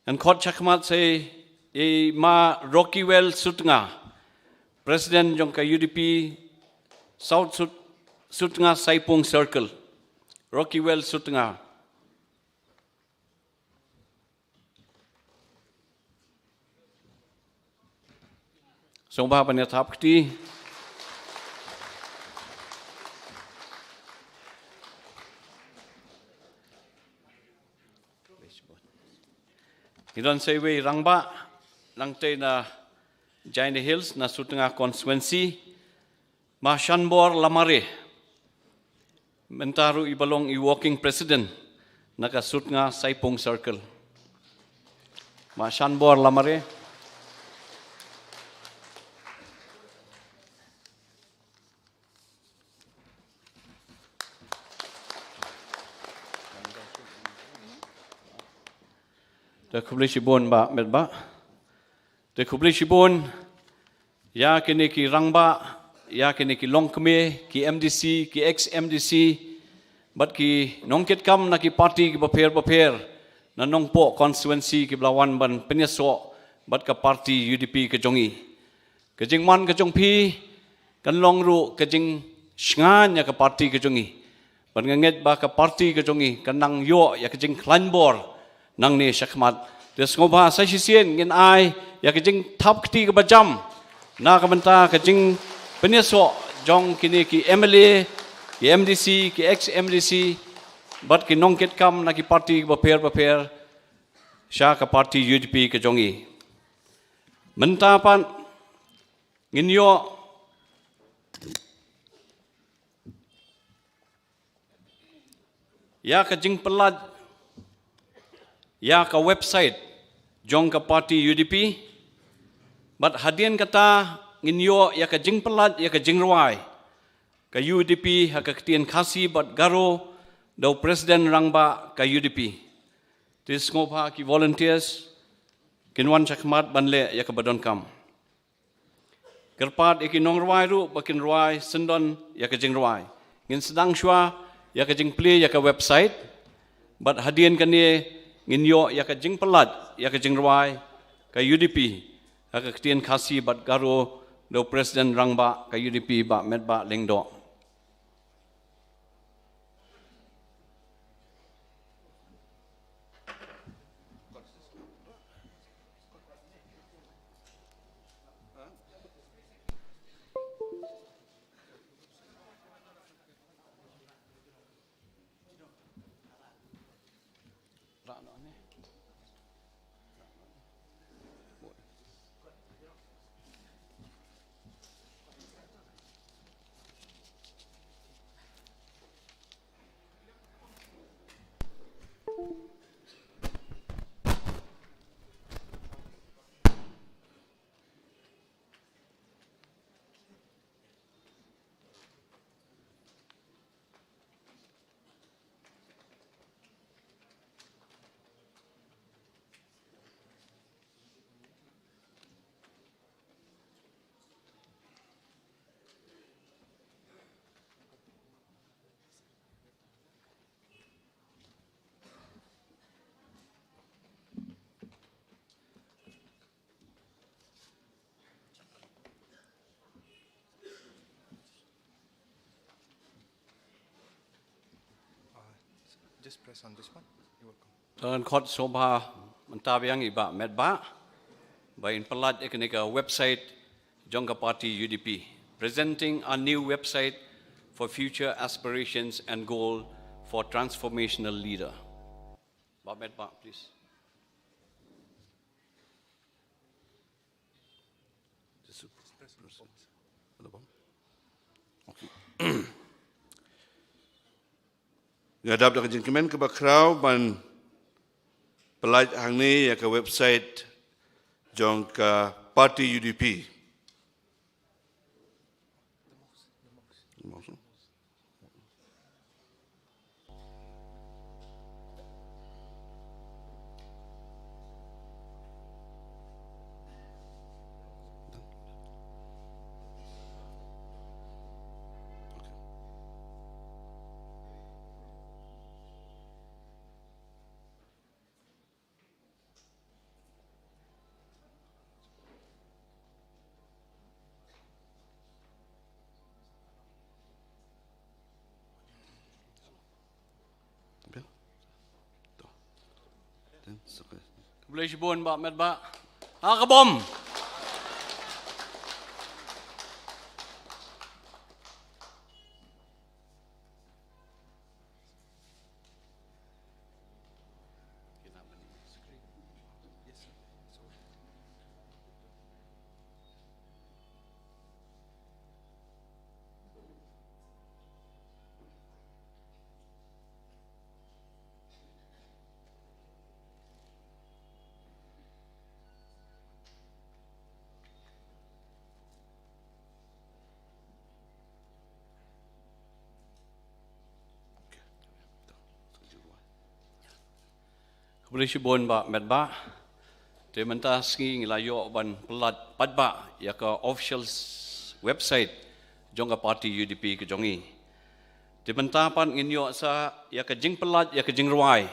ngan khot shakhmat sa i Ma Rockiwell Sutnga, President jong ka U D P South Sut-, Sutnga Saipung Circle. Rockiwell Sutnga. Sngewbha ban ïa thap kti. Ngi don sa iwei i rangbah nangtei na Jaintia Hills na Sutnga constituency, Ma Shanbor Lamare. Mynta ruh iba long i working president na ka Sutnga Saipung Circle. Ma Shanbor Lamare. Te khublei shibun Bah Metbah. Te khublei shibun ïa kine ki rangbah, ïa kine ki longkmie, ki M D C, ki ex M D C, bad ki nongkitkam na ki party kiba pher bapher na Nongpoh constituency kiba la wan ban pynïasoh bad ka party U D P ka jong ngi. Ka jingwan ka jong phi kan long ruh ka jingshngaiñ ïa ka party ka jong ngi. Bad nga ngeit ba ka party ka jong ngi kan nang ïoh ïa ka jingkhlaiñ bor nangne shakhmat. Te sngewbha sa shisien ngin ai ïa ka jingthap kti kaba jam na ka bynta ka jingpynïasoh jong kine ki M L A, ki M D C, ki ex M D C, bad ki nongkitkam na ki party kiba pher bapher sha ka party U D P ka jong ngi. Mynta pat ngin ïoh ïa ka jingpyllait ïa ka website jong ka party U D P. Bad hadien kata ngin ïoh ïa ka jingpyllait ïa ka jingrwai ka U D P ha ka ktien Khasi bad Garo da u President Rangbah ka U D P. Te sngewbha ki volunteers kin wan shakhmat ban leh ïa kaba donkam. Kyrpad ïa ki nongrwai ruh ba kin rwai syndon ïa ka jingrwai. Ngin sdang shuwa ïa ka jingplie ïa ka website. Bad hadien kane ngin ïoh ïa ka jingpyllait ïa ka jingrwai ka U D P ha ka ktien Khasi bad Garo da u President Rangbah ka U D P Bah Metbah Lyngdoh. Just press on this one. You're welcome. Ngan khot sngewbha mynta biang i Bah Metbah ba in pynlait ïa kane ka website jong ka party U D P, presenting a new website for future aspirations and goal for transformational leader. Bah Metbah, please. Nga dap da ka jingkmen kaba khraw ban pynlait hangne ïa ka website jong ka party U D P. Khublei shibun Bah Metbah. Ha ka bom. Khublei shibun Bah Metbah. Te mynta sngi ngi la ïoh ban pynlait paidbah ïa ka official s-, website jong ka party U D P ka jong ngi. Te mynta pat ngin ïoh sa ïa ka jingpynlait ïa ka jingrwai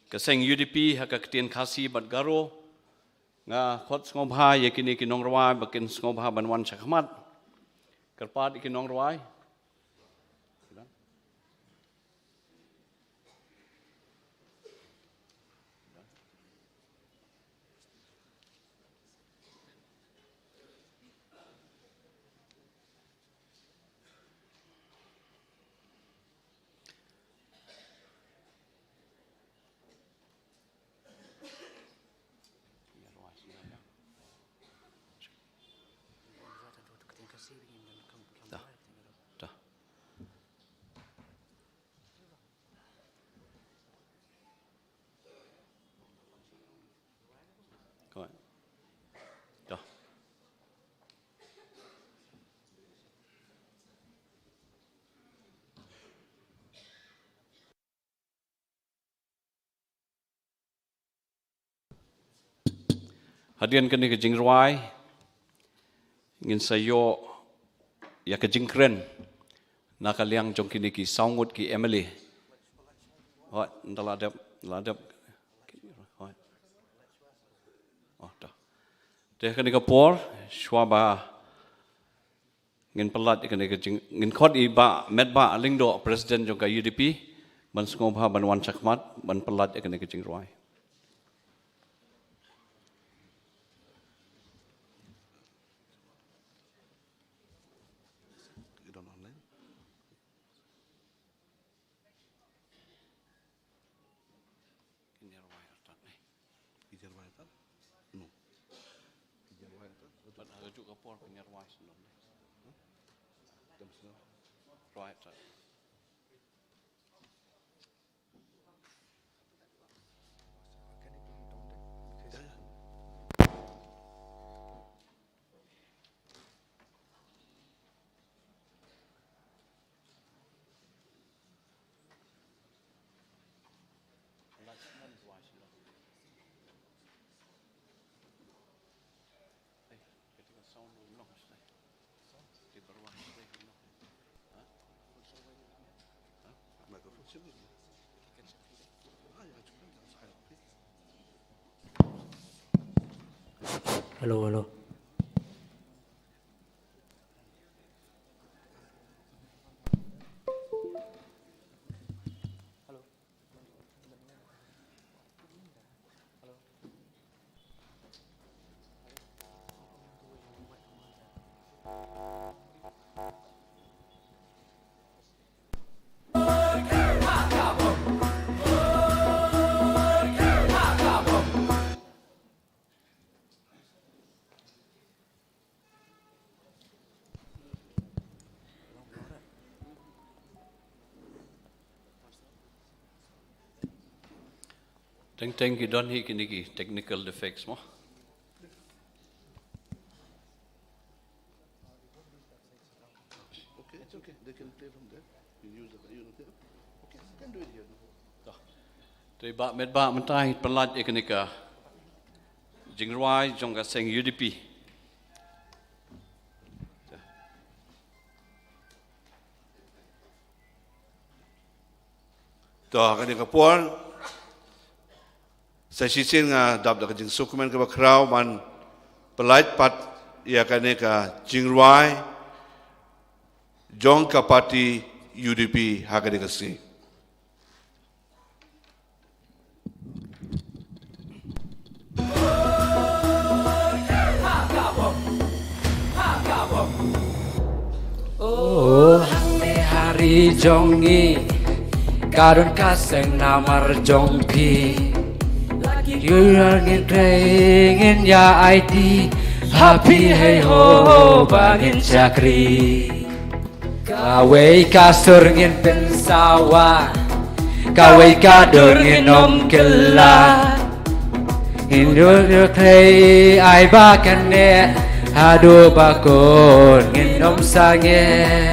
ka seng U D P ha ka ktien Khasi bad Garo. Nga khot sngewbha ïa kine ki nongrwai ba kin sngewbha ban wan shakhmat. Kyrpad ïa ki nongrwai. Hadien kane ka jingrwai ngin sa ïoh ïa ka jingkren na ka liang jong kine ki saw ngut ki M L A. Hooid, nda la dep, la dep. Hooid. Oh, da. Te kane ka por, shuwa ba ngin pynlait ïa kane ka jing, ngin khot i Bah Metbah Lyngdoh, President jong ka U D P, ban sngewbha ban wan shakhmat ban pynlait ïa kane ka jingrwai. Kin ïa rwai artat ne? Kin ïa rwai artat? No. Kin ïa rwai artat? Pat ha kajuh ka por kin ïa rwai sendon ne? Huh? Kam sendon. Rwai artat. Can you bring it down there? Because yeah, yeah. Hello, hello. Hello. Teng teng ki don hi kine ki technical defects mo. Okay, it's okay. They can play from there. You use the, you know, okay, you can do it here. Te ba met ba mynta hi pynlait ïa kane ka jingrwai jong ka seng U D P. To, ha kane ka por sa shisien nga dap da ka jingsngewkmen kaba khraw ban pynlait pat ïa kane ka jingrwai jong ka party U D P ha kane ka sngi. Oh, hangne ha ri jong ngi ka don ka seng namar jong phi. Lagi ura ngin trei ngin ïa aiti ha phi hei ho ba ngin shakri. Kawei ka sur ngin pynsawa, kawei ka dur ngin ym kylla. Ngin dur dur trei ai ba kan neh haduh ba kun ngin ym sangeh.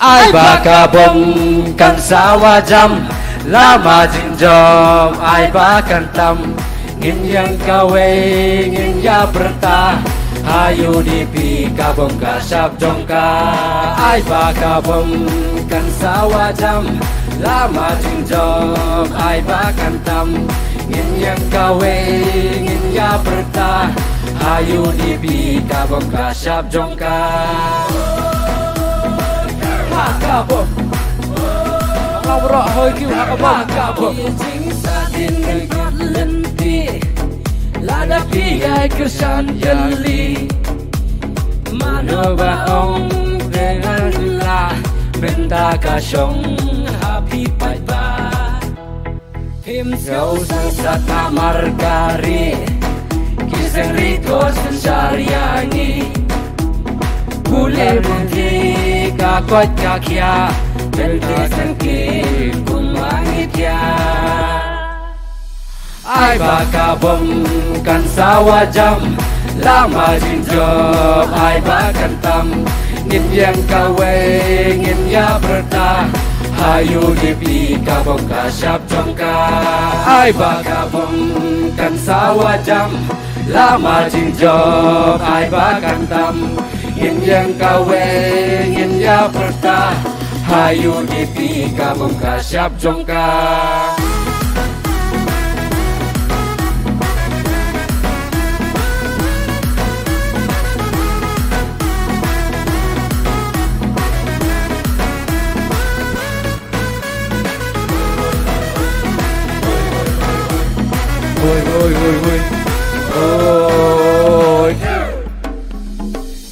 Ai ba ka bym kan sawa jam, lama jingjop ai ba kan tam. Ngin ïeng kawei ngin ïa pyrta ha U D P ka bym ka shap jong ka. Ai ba ka bym kan sawa jam, lama jingjop ai ba kan tam. Ngin ïeng kawei ngin ïa pyrta ha U D P ka bym ka shap jong ka. Ha ka bym. Ka bro hoi kiu ha ka bym. Ha ka bym. Jing sa din ngan kot lynti. Lada phi ai kyrshan ïa li. Mano ba ong te ngan la. Mynta ka shong ha phi paidbah. Phim sngewsat namar ka ri, ki seng ri ko synshar ïa ngi. Pule mynta ka koit ka khiah, mynta seng ki kum ma ngi thiah. Ai ba ka bym kan sawa jam, lama jingjop ai ba kan tam. Ngin ïeng kawei ngin ïa pyrta ha U D P ka bym ka shap jong ka. Ai ba ka bym kan sawa jam, lama jingjop ai ba kan tam. Ngin ïeng kawei ngin ïa pyrta ha U D P ka bym ka shap jong ka. Hoi, hoi, hoi, hoi. Hoi.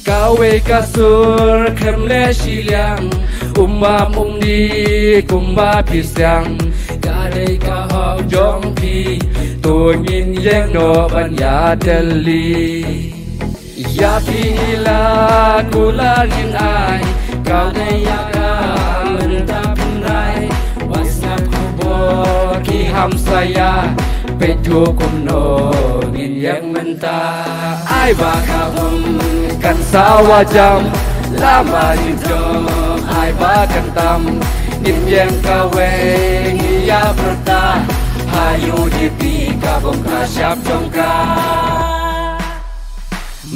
Kawei ka sur khlem leh shiliang, um bam um dih kumba phi sdang. Ka dei ka hok jong phi, to ngin ïeng noh ban ïatylli. Ïa phi hi la kular ngin ai, ka dei ïa ka mynta phin rai. Wat sngap khubor ki hamsaia, peit kumno ngin ïeng mynta. Ai ba ka bym kan sawa jam, lama jingjop ai ba kan tam. Ngin ïeng kawei ngin ïa pyrta ha U D P ka bym ka shap jong ka.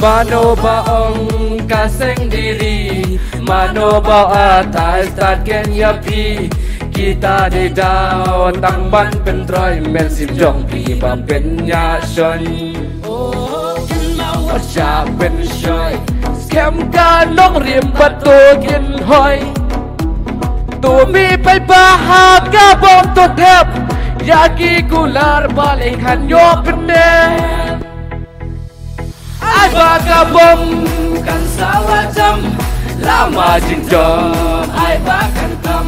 Mano ba ong ka seng diri, mano ba atai stad ken ïa phi. Kita dei daw tang ban pyntroi mynsiem jong phi ba pynïaid shon. Oh, kin ma wat sha pynshoi, skhem ka nongrim ba to kin hoi. To mih paidbah ha ka bym to thep ïa ki kular ba leh khan ïoh pyneh. Ai ba ka bym kan sawa jam, lama jingjop ai ba kan tam.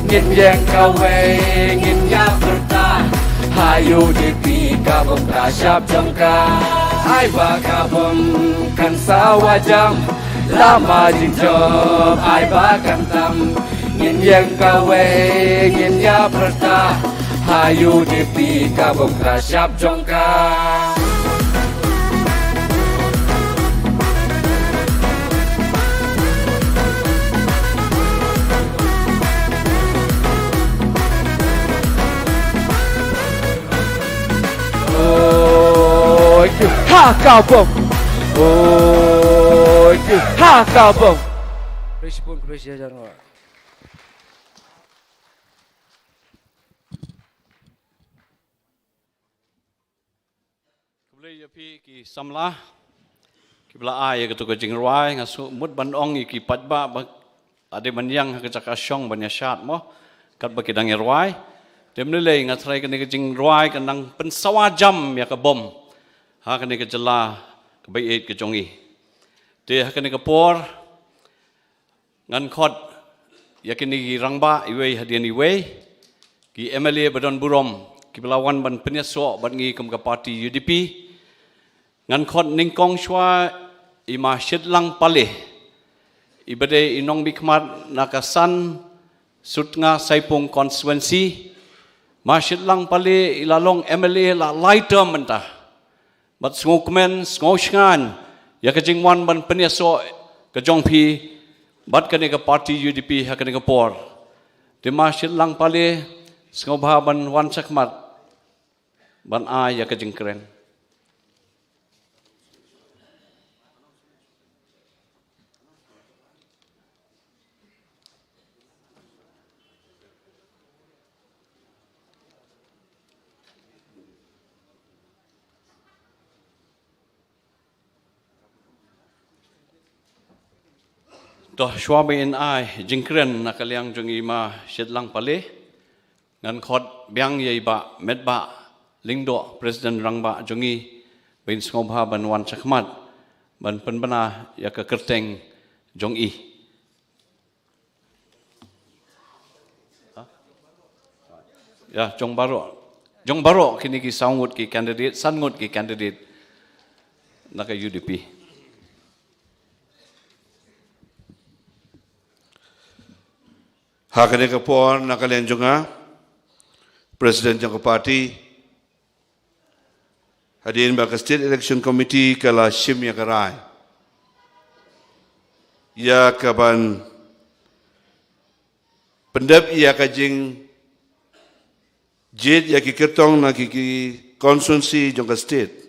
Ngin ïeng kawei ngin ïa pyrta ha U D P ka bym ka shap jong ka. Ai ba ka bym kan sawa jam, lama jingjop ai ba kan tam. Ngin ïeng kawei ngin ïa pyrta Ayu di pi ka bom ka shap jong ka. Oi, ha ka bom. Oi, ha ka bom. Khublei shibun, khublei shihajar nguh. Khublei ïa phi ki samla kiba la ai ïa kato ka jingrwai, nga sngewmut ban ong ïa ki paidbah ba la dei ban ïeng ha ka jaka shong ban ïa shad mo katba ki dang ïa rwai. Te mynlei nga tharai kane ka jingrwai kan nang pynsawa jam ïa ka bom ha kane ka jylla kaba ïeit ka jong i. Te ha kane ka por ngan khot ïa kine ki rangbah iwei hadien iwei, ki M L A ba don burom kiba la wan ban pynïasoh bad ngi kum ka party U D P. Ngan khot nyngkong shuwa i Ma Shitlang Pale, iba dei i nongmihkhmat na ka san Sutnga Saipung constituency. Ma Shitlang Pale i la long M L A la lai term mynta. Bad sngewkmen, sngewshngaiñ ïa ka jingwan ban pynïasoh ka jong phi bad kane ka party U D P ha kane ka por. Te Ma Shitlang Pale, sngewbha ban wan shakhmat ban ai ïa ka jingkren. To, shuwa ba in ai jingkren na ka liang jong i Ma Shitlang Pale, ngan khot biang ïa i Bah Metbah Lyngdoh, President Rangbah jong i, ba in sngewbha ban wan shakhmat ban pynbna ïa ka kyrteng jong i. Ïa, jong baroh. Jong baroh kine ki saw ngut ki candidate, san ngut ki candidate na ka U D P. Ha kane ka por na ka liang jong nga, President jong ka party, hadien ba ka State Election Committee ka la shim ïa ka rai ïa ka ban pyndep ïa ka jingjied ïa ki kyrtong na ki, ki constituency jong ka state.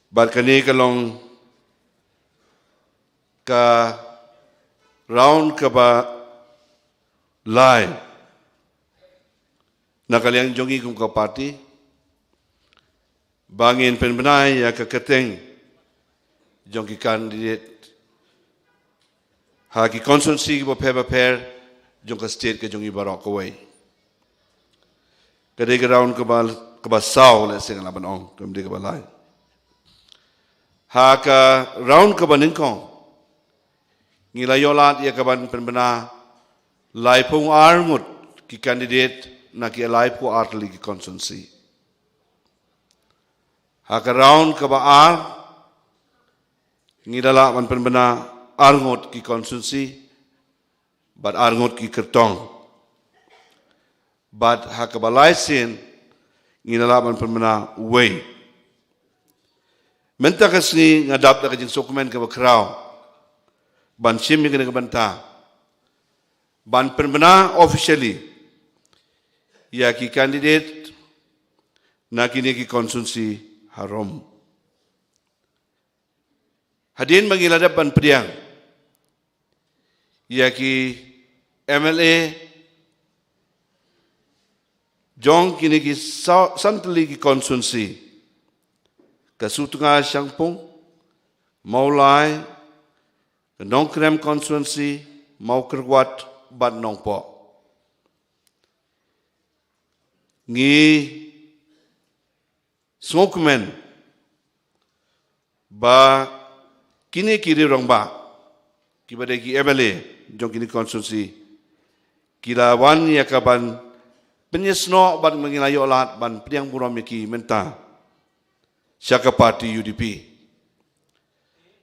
Bad kane ka long ka round kaba lai na ka liang jong i kum ka party, ba ngin pynbna ïa ka kyrteng jong ki candidate ha ki constituency kiba pher ba pher jong ka state ka jong i baroh kawei. Ka dei ka round kaba, kaba saw, lehse ngan lah ban ong, kam dei kaba lai. Ha ka round kaba nyngkong ngi la ïoh lad ïa ka ban pynbna laiphew ar ngut ki candidate na ki laiphew ar tylli ki constituency. Ha ka round kaba ar ngi la lah ban pynbna ar ngut ki constituency bad ar ngut ki kyrtong. Bad ha kaba lai sien ngi la lah ban pynbna uwei. Mynta ka sngi nga dap da ka jingsngewkmen kaba khraw ban shim ïa kane ka bynta ban pynbna officially ïa ki candidate na kine ki constituency harum. Hadien ba ngi la dep ban pdiang ïa ki M L A jong kine ki sa-, san tylli ki constituency, ka Sutnga Shangpung, Mawlai, ka Nongkrem constituency, Mawkyrwat bad Nongpoh. Ngi sngewkmen ba kine ki riew rangbah kiba dei ki M L A jong kine constituency ki la wan ïa ka ban pynïasnoh bad ngi la ïoh lad ban pdiang burom ïa ki mynta sha ka party U D P.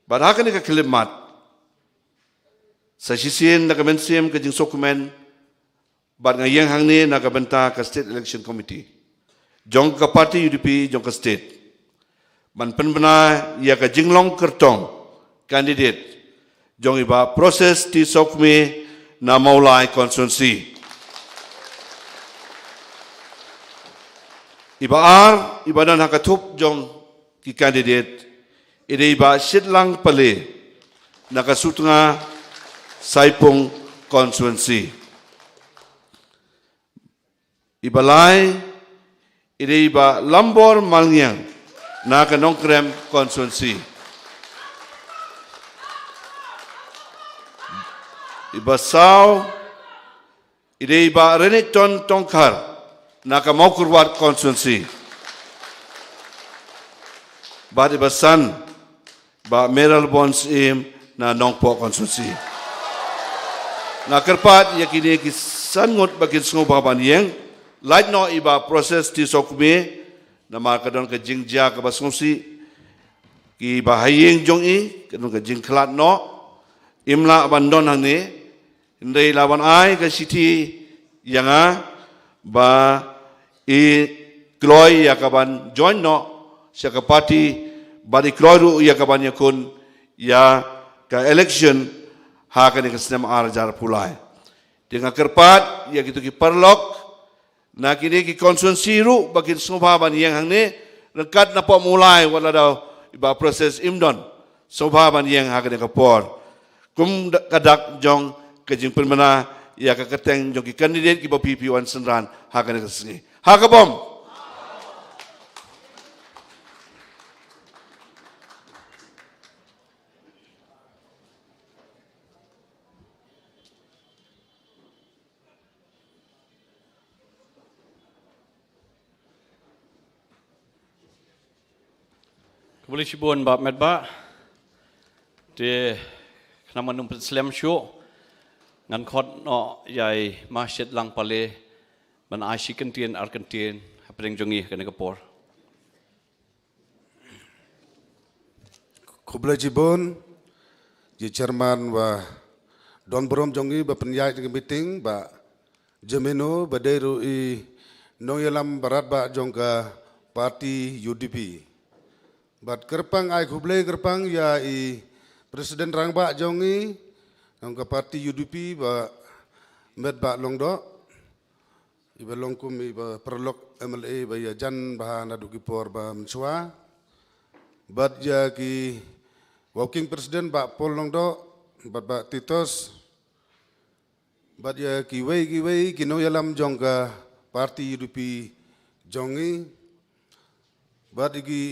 Bad ha kane ka khyllipmat sa shisien da ka mynsiem ka jingsngewkmen Bad nga ïeng hangne na ka bynta ka State Election Committee jong ka party U D P jong ka state ban pynbna ïa ka jinglong kyrtong candidate jong i Bah Process T Sawkmie na Mawlai constituency. I ba ar, i ba don ha ka thup jong ki candidate, i dei i Bah Shitlang Pale na ka Sutnga Saipung constituency. I ba lai, i dei i Bah Lambor Malngiang na ka Nongkrem constituency. I ba saw, i dei i Bah Renikton Tongkhar na ka Mawkyrwat constituency. Bad i ba san, Bah Mayralborn Syiem na Nongpoh constituency. Nga kyrpad ïa kine ki san ngut ba kin sngewbha ban ïeng, lait noh i Bah Process T Sawkmie, namar ka don ka jingjia kaba sngewsih, ki ba ha ïing jong i, ka don ka jingkhlad noh, im lah ban don hangne, hynrei la wan ai ka shithi ïa nga ba i kloi ïa ka ban join noh sha ka party, bad i kloi ruh ïa ka ban ïakhun ïa ka election ha kane ka snem ar hajar arphew lai. Te nga kyrpad ïa kito ki paralok na kine ki constituency ruh ba kin sngewbha ban ïeng hangne, ryngkat na Pohmawlai wat la da i Bah Process im don, sngewbha ban ïeng ha kane ka por. Kum da-, ka dak jong ka jingpynbna ïa ka kyrteng jong ki candidate ki ba phi phi wan synran ha kane ka sngi. Ha ka bom. Khublei shibun Bah Metbah. Te khnang ban ym pynslem shuh, ngan khot noh ïa i Ma Shitlang Pale ban ai shi kyntien ar kyntien hapdeng jong ngi ha kane ka por. Khublei shibun ïa i chairman ba don burom jong ngi ba pynïaid ka meeting, Bah Jemino, ba dei ruh i nongïalam ba radbah jong ka party U D P. Bad kyrpang, ai khublei kyrpang ïa i president rangbah jong ngi jong ka party U D P, Bah Metbah Lyngdoh, i ba long kum i ba paralok M L A ba ïajan bha naduh ki por ba mynshuwa. Bad ïa ki working president, Bah Paul Lyngdoh, bad Bah Titos, bad ïa kiwei kiwei ki nongïalam jong ka party U D P jong ngi, bad ïa ki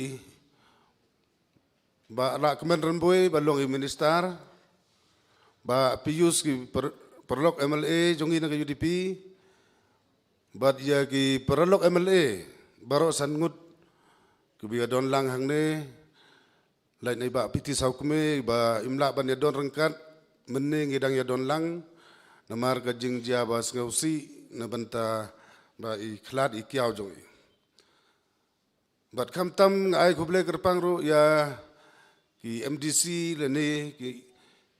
Bah Lahkmen Rymbui ba long i minister, Bah Pius, ki par-, paralok M L A jong ngi na ka U D P, bad ïa ki paralok M L A baroh san ngut ki ba ïa don lang hangne, lait na i Bah P T Sawkmie ba im lah ban ïa don ryngkat, mynne ngi dang ïa don lang namar ka jingjia ba sngewsih na bynta ba i khlad i kiaw jong i. Bad khamtam nga ai khublei kyrpang ruh ïa ki M D C lane ki,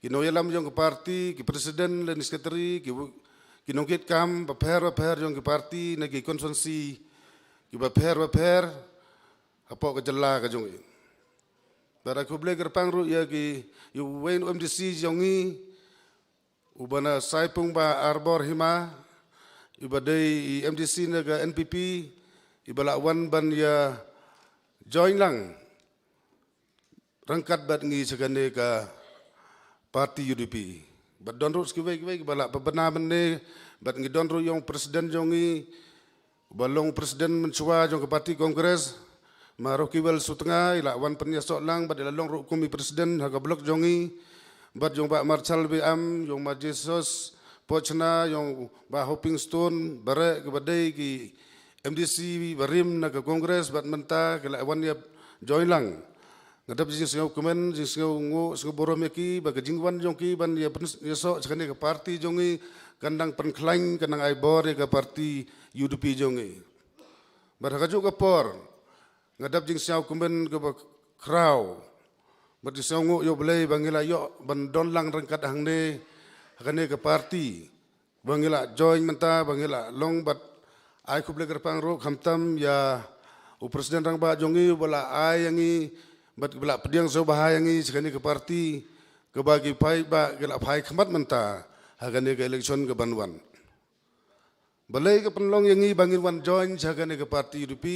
ki nongïalam jong ka party, ki president lane secretary, ki, ki nongkitkam bapher bapher jong ki party na ki constituency ki bapher bapher hapoh ka jylla ka jong i. Bad ai khublei kyrpang ruh ïa ki, ïa uwei u M D C jong ngi, u ba na Saipung, Bah Arbor Hima, i ba dei i M D C na ka N P P, i ba la wan ban ïa join lang ryngkat bad ngi sha kane ka party U D P. Bad don ruh sa kiwei kiwei ki ba la pynbna mynne, bad ngi don ruh ïa u president jong ngi, ba long president mynshuwa jong ka party Congress, Ma Rockiwell Sutnga, i la wan pynïasoh lang bad i la long ruh kum i president ha ka block jong ngi, bad ïa u Bah Marshal Biam, ïa u Ma Jesus Pochna, ïa u Bah Hoping Stone, bareh ki ba dei ki M D C barim na ka Congress, bad mynta ki la wan ïa join lang. Nga dap jingsngewkmen, jingsngewnguh, sngewburom ïa ki ba ka jingwan jong ki ban ïa pyn-, ïasoh sha kane ka party jong ngi kan dang pynkhlaiñ, kan dang ai bor ïa ka party U D P jong ngi. Bad ha kajuh ka por nga dap jingsngewkmen kaba khraw bad jingsngewnguh ïa U Blei ba ngi la ïoh ban don lang ryngkat hangne ha kane ka party. ba ngi la join mynta, ba ngi la long bad ai khublei kyrpang ruh khamtam ïa u President Rangbah jong ngi ba la ai ïa ngi bad ba la pdiang sngewbha ïa ngi sha kane ka party kaba ki paidbah ki la phai khmat mynta ha kane ka election kaban wan. Balei ka pynlong ïa ngi ba ngin wan join sha kane ka party U D P?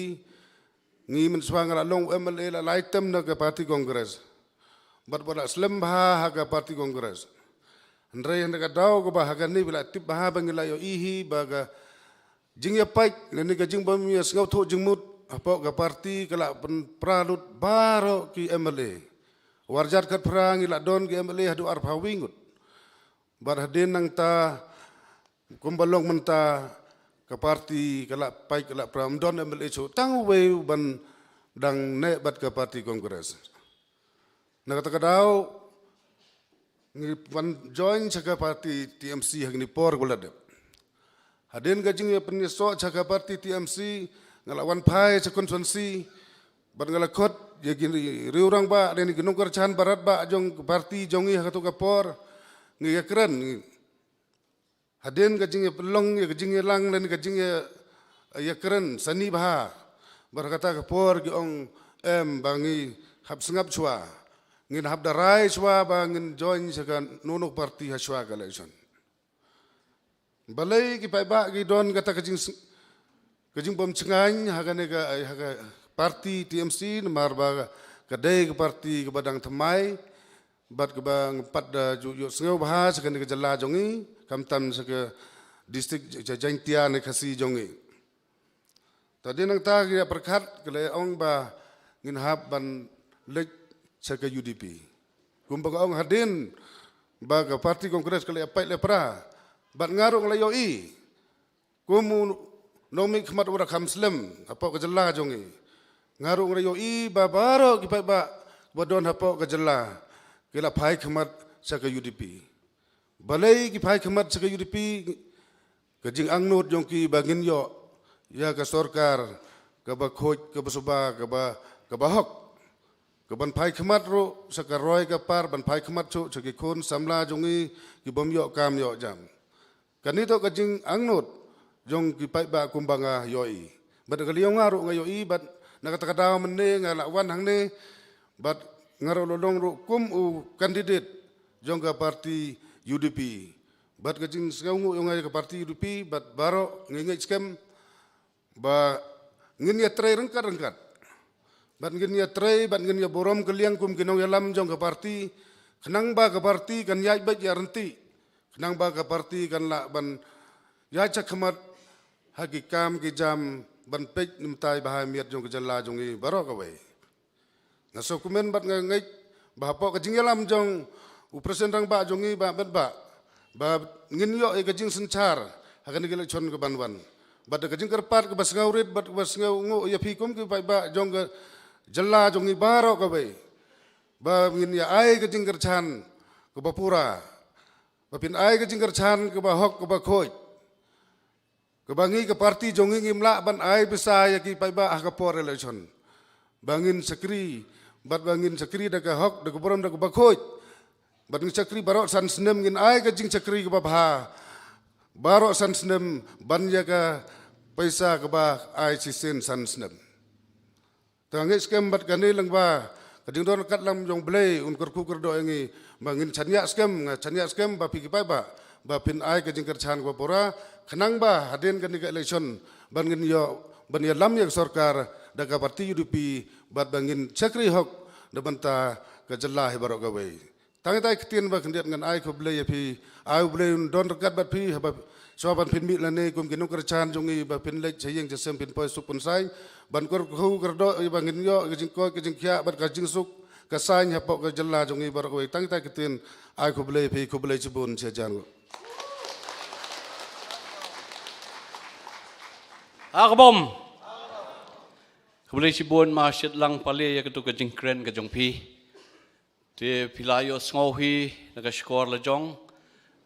Ngi mynshuwa nga la long M L A la lai term na ka party Congress. Bad ba la slem bha ha ka party Congress. Hynrei hynda ka daw kaba ha kane ba la tip bha ba ngi la ïohi ba ka jingïapait lane ka jingbym ïa sngewthuh jingmut hapoh ka party ka la pynpra lut baroh ki M L A. Warjat khatphra ngi la don ki M L A haduh arphew wi ngut. Bad hadien nangta kumba long mynta ka party ka la pait ka la pra, ym don M L A shuh, tang uwei uban dang neh bad ka party Congress. Na kata ka daw ngi wan join sha ka party T M C ha kine por ba la dep. Hadien ka jingïapynïasoh sha ka party T M C nga la wan phai sha constituency bad nga la khot ïa ki riew rangbah lane ki nongkyrchan baroh jong ka party jong ngi ha kato ka por. Ngi ïakren, ngi hadien ka jingïapynlong ïa ka jingïalang lane ka jingïa, ïakren sani bha. Bad ha kata ka por ki ong em ba ngi hap sngap shuwa, ngin hap da rai shuwa ba ngin join sha kano kano ka party ha shuwa ka election. Balei ki paidbah ki don kata ka jing, ka jingbym shngaiñ ha kane ka, ha ka party T M C, namar ba ka dei ka party kaba dang thymmai bad kaba ngi pat da ju ïohsngew bha sha kane ka jylla jong ngi, khamtam sha ka district Ja-, Jaintia ne Khasi jong ngi. Te hadien nangta ki ïa pyrkhat ki la ong ba ngin hap ban leit sha ka U D P. Kumba ka ong hadien ba ka party Congress ka la ïapait la ïapra, bad nga ruh nga la ïohi kum u nongmihkhmat uba kham slem hapoh ka jylla jong ngi. Nga ruh nga la ïohi ba baroh ki paidbah ba don hapoh ka jylla ki la phai khmat sha ka U D P. Balei ki phai khmat sha ka U D P? Ka jingangnud jong ki ba ngin ïoh ïa ka sorkar kaba khuid, kaba suba, kaba, kaba hok. Kaban phai khmat ruh sha ka roi ka par, ban phai khmat shuh sha ki khun samla jong ngi kibym ïoh kam ïoh jam. Kane to ka jingangnud jong ki paidbah kumba nga ïohi. Bad ka liang nga ruh nga ïohi, bad na kata ka daw mynne nga la wan hangne, bad nga ruh la long ruh kum u candidate jong ka party U D P. Bad ka jingsngewnguh jong nga ïa ka party U D P, bad baroh ngi ngeit skhem ba ngin ïatrei ryngkat ryngkat. Bad ngin ïatrei, bad ngin ïaburom kylliang kum ki nongïalam jong ka party, khnang ba ka party kan ïaid beit ïaryntih, khnang ba ka party kan lah ban ïaid shakhmat ha ki kam ki jam ban peit namar ba ha miet jong ka jylla jong ngi baroh kawei. Nga sngewkmen bad nga ngeit ba hapoh ka jingïalam jong u President Rangbah jong ngi Bah Metbah, ba ngin ïoh ïa ka jingsynshar ha kane ka election kaban wan. Bad da ka jingkyrpad kaba sngewrit bad kaba sngewnguh ïa phi kum ki paidbah jong ka jylla jong ngi baroh kawei, ba ngin ïa ai ka jingkyrchan kaba pura, ba phin ai ka jingkyrchan kaba hok kaba khuid. Kaba ngi ka party jong ngi ngim lah ban ai pisa ïa ki paidbah ha ka por election. Ba ngin shakri, bad ba ngin shakri da ka hok, da ka burom, da kaba khuid. Bad ngin shakri baroh san snem, ngin ai ka jingshakri kaba bha baroh san snem, ban ïa ka pisa kaba ai shisien san snem. Te nga ngeit skhem bad kane lyngba ka jingdon ryngkat lang jong U Blei un kyrkhu kyrdoh ïa ngi, ba ngin shaniah skhem, nga shaniah skhem ba phi ki paidbah ba phin ai ka jingkyrchan kaba pura, khnang ba hadien kane ka election ban ngin ïoh ban ïalam ïa ka sorkar da ka party U D P, bad ba ngin shakri hok da bynta ka jylla hi baroh kawei. Tang ita i ktien ba khyndiat ngan ai khublei ïa phi, ai U Blei un don ryngkat bad phi, haba shuwa ban phin mih lane kum ki nongkyrchan jong ngi ba phin leit sha ïing sha sem phin poi suk pynsaiñ, ban kyrkhu kyrdoh ïa ba ngin ïoh ka jingkoit ka jingkhiah bad ka jingsuk ka saiñ hapoh ka jylla jong ngi baroh kawei. Tang ita i ktien, ai khublei ïa phi, khublei shibun sha jan. Akbom. Khublei shibun Ma Shitlang Pale ïa katu ka jingkren ka jong phi. Te phi la ïohsngew hi na ka shkor la jong,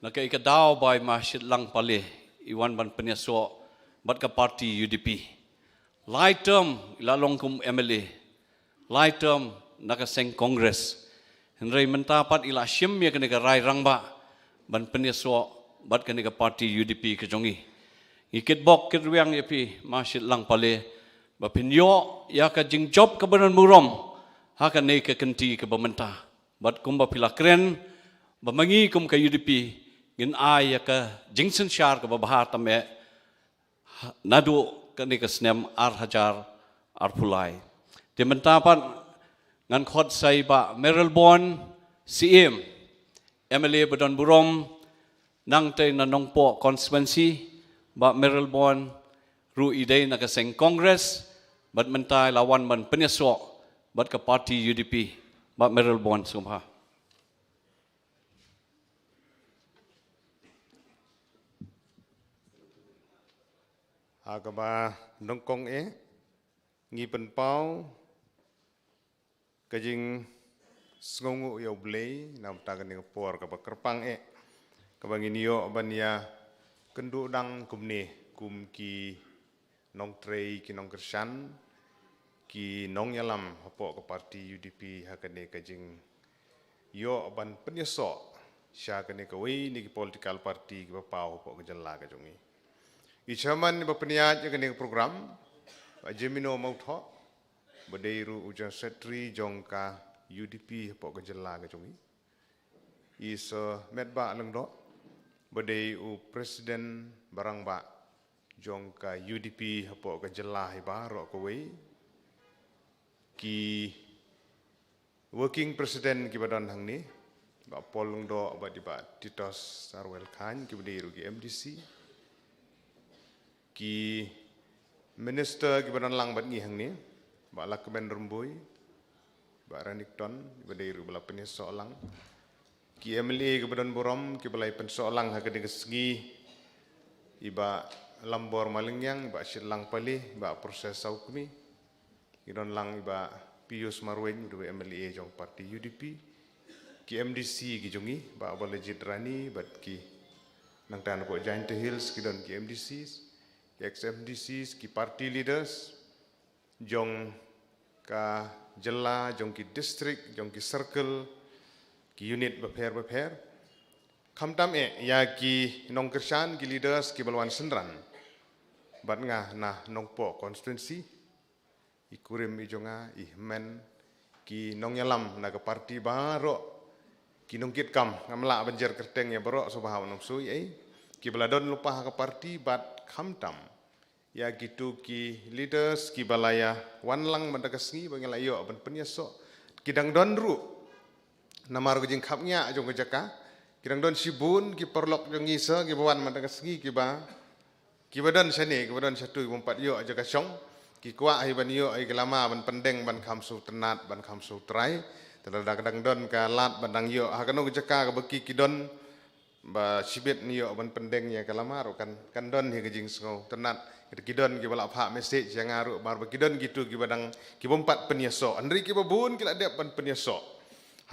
na kaei ka daw ba i Ma Shitlang Pale i wan ban pynïasoh bad ka party U D P. Lai term i la long kum M L A, lai term na ka seng Congress. Hynrei mynta pat i la shim ïa kane ka rai rangbah ban pynïasoh bad kane ka party U D P ka jong ngi. Ngi kitbok kitrwiang ïa phi, Ma Shitlang Pale, ba phin ïoh ïa ka jingjop kaba don burom ha kane ka kynti kaba mynta. Bad kumba phi la kren, ba ma ngi kum ka U D P ngin ai ïa ka jingsynshar kaba bha tam eh, naduh kane ka snem ar hajar arphew lai. Te mynta pat ngan khot sa ïa Bah Mayralborn Syiem, M L A ba don burom nangtei na Nongpoh constituency. Bah Mayralborn ruh i dei na ka seng Congress, bad mynta i la wan ban pynïasoh bad ka party U D P. Bah Mayralborn, sngewbha. Ha kaba nyngkong eh, ngi pynpaw ka jingsngewnguh ïa U Blei na ka bynta kane ka por kaba kyrpang eh, kaba ngin ïoh ban ïakynduh dang kumne kum ki nongtrei, ki nongkyrshan, ki nongïalam hapoh ka party U D P ha kane ka jingïoh ban pynïasoh sha kane kawei na ki political party kiba paw hapoh ka jylla ka jong ngi. I chairman ba pynïaid ïa kane ka program, Bah Jemino Mawthoh, ba dei ruh u General Secretary jong ka U D P hapoh ka jylla ka jong ngi. I Sir Metbah Lyngdoh, ba dei u President ba rangbah jong ka U D P hapoh ka jylla hi baroh kawei. Ki Working President kiba don hangne, Bah Paul Lyngdoh bad i Bah Titos Arwel Chyne, kiba dei ruh ki M D C. Ki Minister kiba don lang bad ngi hangne, Bah Lahkmen Rymbui, Bah Ranjitton, kiba dei ruh ba la pynïasoh lang. Ki M L A kiba don burom, kiba la ïa pynsoh lang ha kane ka sngi, i Bah Lambor Malngiang, i Bah Shitlang Pale, i Bah Proses Sawkmie, ki don lang i Bah Pius Marwein, uba dei M L A jong party U D P, ki M D C ki jong ngi, Bah Balajied Rani, bad ki nangta napoh Jaintia Hills, ki don ki M D Cs, ki ex M D Cs, ki party leaders jong ka jylla, jong ki district, jong ki circle, ki unit bapher bapher. Khamtam eh ïa ki nongkyrshan, ki leaders kiba la wan synran bad nga na Nongpoh constituency, i kurim i jong nga, i hynmen, ki nongïalam na ka party baroh, ki nongkitkam, ngam lah ban jer kyrteng ïa baroh, sngewbha ban ym sngewsih ei, kiba la don lypa ha ka party bad khamtam ïa kitu ki leaders kiba la ïa wan lang mynta ka sngi ba ngi la ïoh ban pynïasoh. Ki dang don ruh namar ka jingkhapngiah jong ka jaka. Ki dang don shibun ki paralok jong ngi sa kiba wan mynta ka sngi kiba, kiba don shane, kiba don shatu, ki bym pat ïoh jaka shong. Ki kwah hi ban ïoh ïa ki lama ban pyndeng ban kham sngewtynnat, ban kham sngewtrai. Te lada ka dang don ka lad ban dang ïoh ha kano ka jaka kaba ki, ki don ba shibit ïoh ban pyndeng ïa ka lama ruh kan, kan don hi ka jingsngewtynnat. Ki don kiba la phah message ïa nga ruh, namar ba ki don kitu kiba dang, ki bym pat pynïasoh. Hynrei kiba bun ki la dep ban pynïasoh.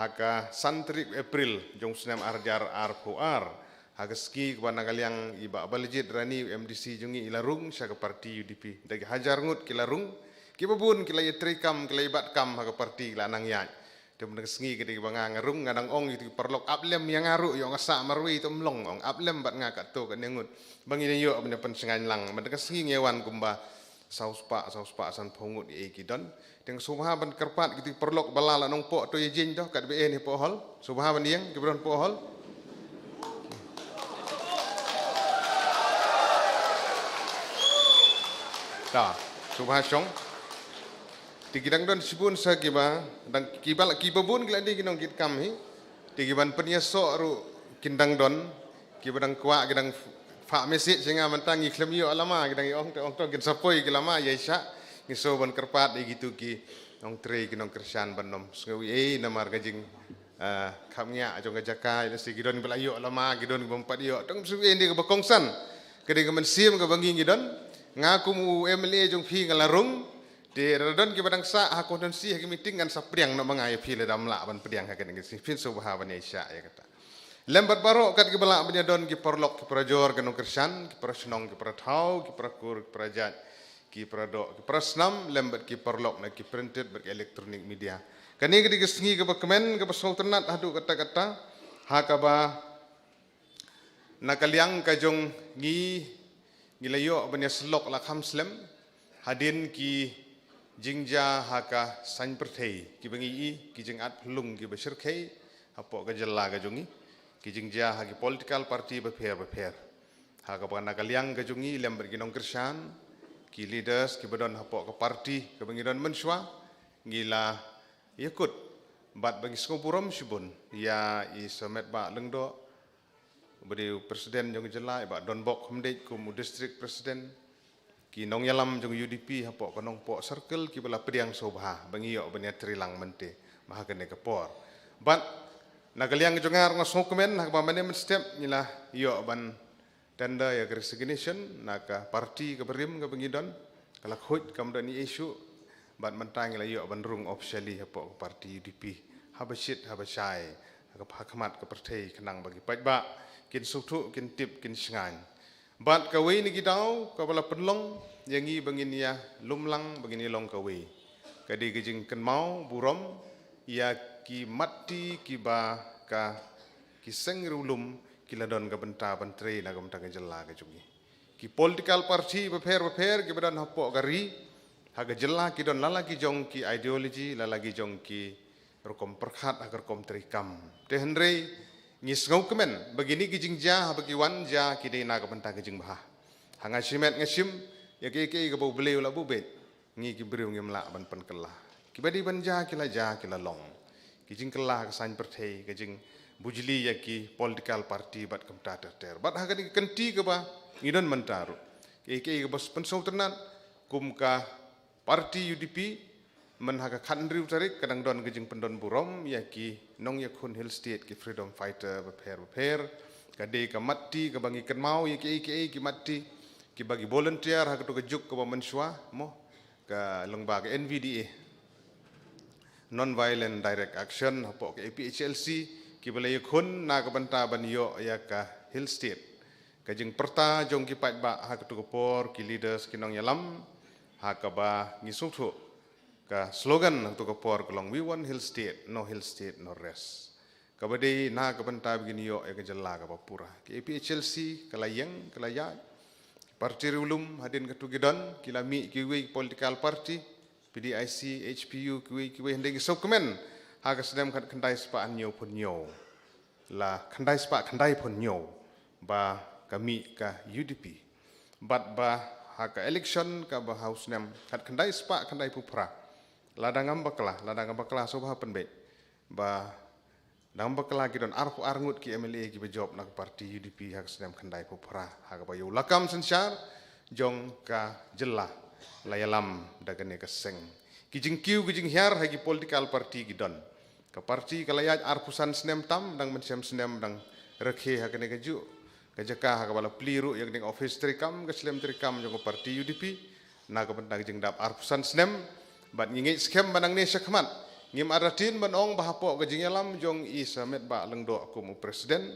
Ha ka san tarik April jong u snem ar hajar arphew ar, ha ka sngi kaba na ka liang i Bah Balajied Rani, u M D C jong ngi, i la rung sha ka party U D P. Da ki hajar ngut ki la rung, kiba bun ki la ïatrei kam, ki la ïabat kam ha ka party, ki la nang ïaid. Te mynta ka sngi ka dei kaba nga, nga rung, nga dang ong ïa ki paralok, ap lem ïa nga ruh, ïoh nga sah marwei te ym long, ong ap lem bad nga katto katne ngut ba ngin ïoh ban ïa pynshngaiñ lang. Mynta ka sngi ngi wan kumba saw spah, saw spah sanphew ngut ïa ki don. Te nga sngewbha ban kyrpad ïa ki paralok ba la la Nongpoh, to ïa jied doh katba eh ne hapoh hall. Sngewbha ban ïeng kiba don hapoh hall. Ta, sngewbha shong. Te ki dang don shibun sa kiba dang, kiba la, kiba bun ki la dei ki nongkitkam hi. Te kiban pynïasoh ruh kin dang don, kiba dang kwah, ki dang phah message sha nga mynta ngi khlem ïoh lama, ki dang ïa ong te ong to kin sa poi ki lama ïa sha. Ngi sngewbha ban kyrpad ïa kitu ki nongtrei, ki nongkyrshan ban ym sngew ei namar ka jing, ah, khapngiah jong ka jaka, ïa lehse ki don ba la ïoh lama, ki don ba ym pat ïoh. Te ym sngew ei, dei kaba kongsan. Ka dei ka mynsiem kaba ngi ngi don. Nga kum u M L A jong phi nga la rung. Te lada don kiba dang sah ha constituency ha ki meeting ngan sa pdiang noh ma nga ïa phi, lada ym lah ban pdiang ha kane ka sngi, phin sngewbha ban ïa shah ïa kata. Lem bad baroh kat kiba lah ban ïa don ki paralok ki parajor, ki nongkyrshan, ki parashnong ki parathaw, ki parakur ki parajait, ki paradoh ki parasnam, lem bad ki paralok na ki printed bad ki electronic media. Kane ka dei ka sngi kaba kmen, kaba sngewtynnat haduh katta katta, ha kaba Na ka liang ka jong ngi, ngi la ïoh ban ïa syllok la kham slem hadien ki jingjia ha ka saiñ pyrthei kiba ngi i, ki jingat phyllung kiba shyrkhei hapoh ka jylla ka jong ngi, ki jingjia ha ki political party bapher bapher. Ha kaba na ka liang ka jong ngi lem bad ki nongkyrshan, ki leaders kiba don hapoh ka party kaba ngi don mynshuwa, ngi la ïakut bad ba ngi sngewburom shibun ïa i Samet Bah Lyngdoh, uba dei u president jong ka jylla, i Bah Donbok Khymdeit kum u district president, ki nongïalam jong U D P hapoh ka Nongpoh Circle kiba la pdiang sngewbha ba ngi ïoh ban ïatrei lang mynta ha kane ka por. Bad na ka liang jong nga ruh nga sngewkmen ha kaba mynne mynstep ngi la ïoh ban tender ïa ka resignation na ka party kaba rim kaba ngi don, ka la khuid kam don issue. Bad mynta ngi la ïoh ban rung officially hapoh ka party U D P haba shit haba shai ha ka, ha khmat ka pyrthei khnang ba ki paidbah kin sngewthuh, kin tip, kin shngaiñ. Bad kawei na ki daw kaba la pynlong ïa ngi ba ngin ïa lum lang, ba ngin ïa long kawei, ka dei ka jingkynmaw burom ïa ki matti kiba ka, ki seng riewlum ki la don ka bynta ban trei na ka bynta ka jylla ka jong ngi. Ki political party bapher bapher kiba don hapoh ka ri, ha ka jylla, ki don la la ki jong ki ideology, la la ki jong ki rukom pyrkhat ha ka rukom treikam. Te hynrei ngi sngewkmen ba kine ki jingjia haba ki wan jia ki dei na ka bynta ka jingbha. Ha nga shimet nga shim ïa kiei kiei kaba U Blei u la buh beit, ngi ki briew ngim lah ban pynkylla. Kiba dei ban jia ki la jia, ki la long. Ki jingkylla ha ka saiñ pyrthei, ka jingbujli ïa ki political party bad kumta ter ter. Bad ha kane ka kynti kaba ngi don mynta ruh, kiei kiei kaba pynsngewtynnat kum ka party U D P, myn ha ka khathynriew tarik ka dang don ka jingpyndon burom ïa ki nongïakhun Hill State, ki freedom fighter bapher bapher. Ka dei ka matti kaba ngi kynmaw ïa kiei kiei ki matti kiba ki volunteer ha kato ka juk kaba mynshuwa mo, ka lyngba ka N V D A, Non Violent Direct Action, hapoh ka A P H L C, kiba la ïakhun na ka bynta ban ïoh ïa ka Hill State. Ka jingpyrta jong ki paidbah ha kato ka por, ki leaders, ki nongïalam, ha kaba ngi sngewthuh ka slogan ha kato ka por ka long, "We want Hill State, no Hill State, no rest." Kaba dei na ka bynta ba ngin ïoh ïa ka jylla kaba pura. Ka A P H L C ka la ïeng, ka la ïaid. Party riewlum hadien kato ki don, ki la mih kiwei political party, P D I C, H P U, kiwei kiwei, hynrei ngi sngewkmen ha ka snem khatkhyndai spah hynñiewphew hynñiew, la khyndai spah khyndaiphew hynñiew ba ka mih ka U D P. Bad ba ha ka election kaba ha u snem khatkhyndai spah khyndaiphew phra, lada ngam bakla, lada ngam bakla sngewbha pynbeit, ba dang bakla ki don arphew ar ngut ki M L A kiba jop na ka party U D P ha ka snem khyndaiphew phra, ha kaba ïa u lakam synshar jong ka jylla la ïalam da kane ka seng. Ki jingkiew ki jinghiar ha ki political party ki don. Ka party ka la ïaid arphew san snem tam, dang mynshem snem dang rakhe ha kane kajuh ka jaka ha kaba la plie ruh ïa kane ka office treikam, ka shlem treikam jong ka party U D P na ka bynta ka jingdap arphew san snem. Bad ngi ngeit skhem ba nangne shakhmat ngim artatien ban ong ba hapoh ka jingïalam jong i Samet Bah Lyngdoh kum u president,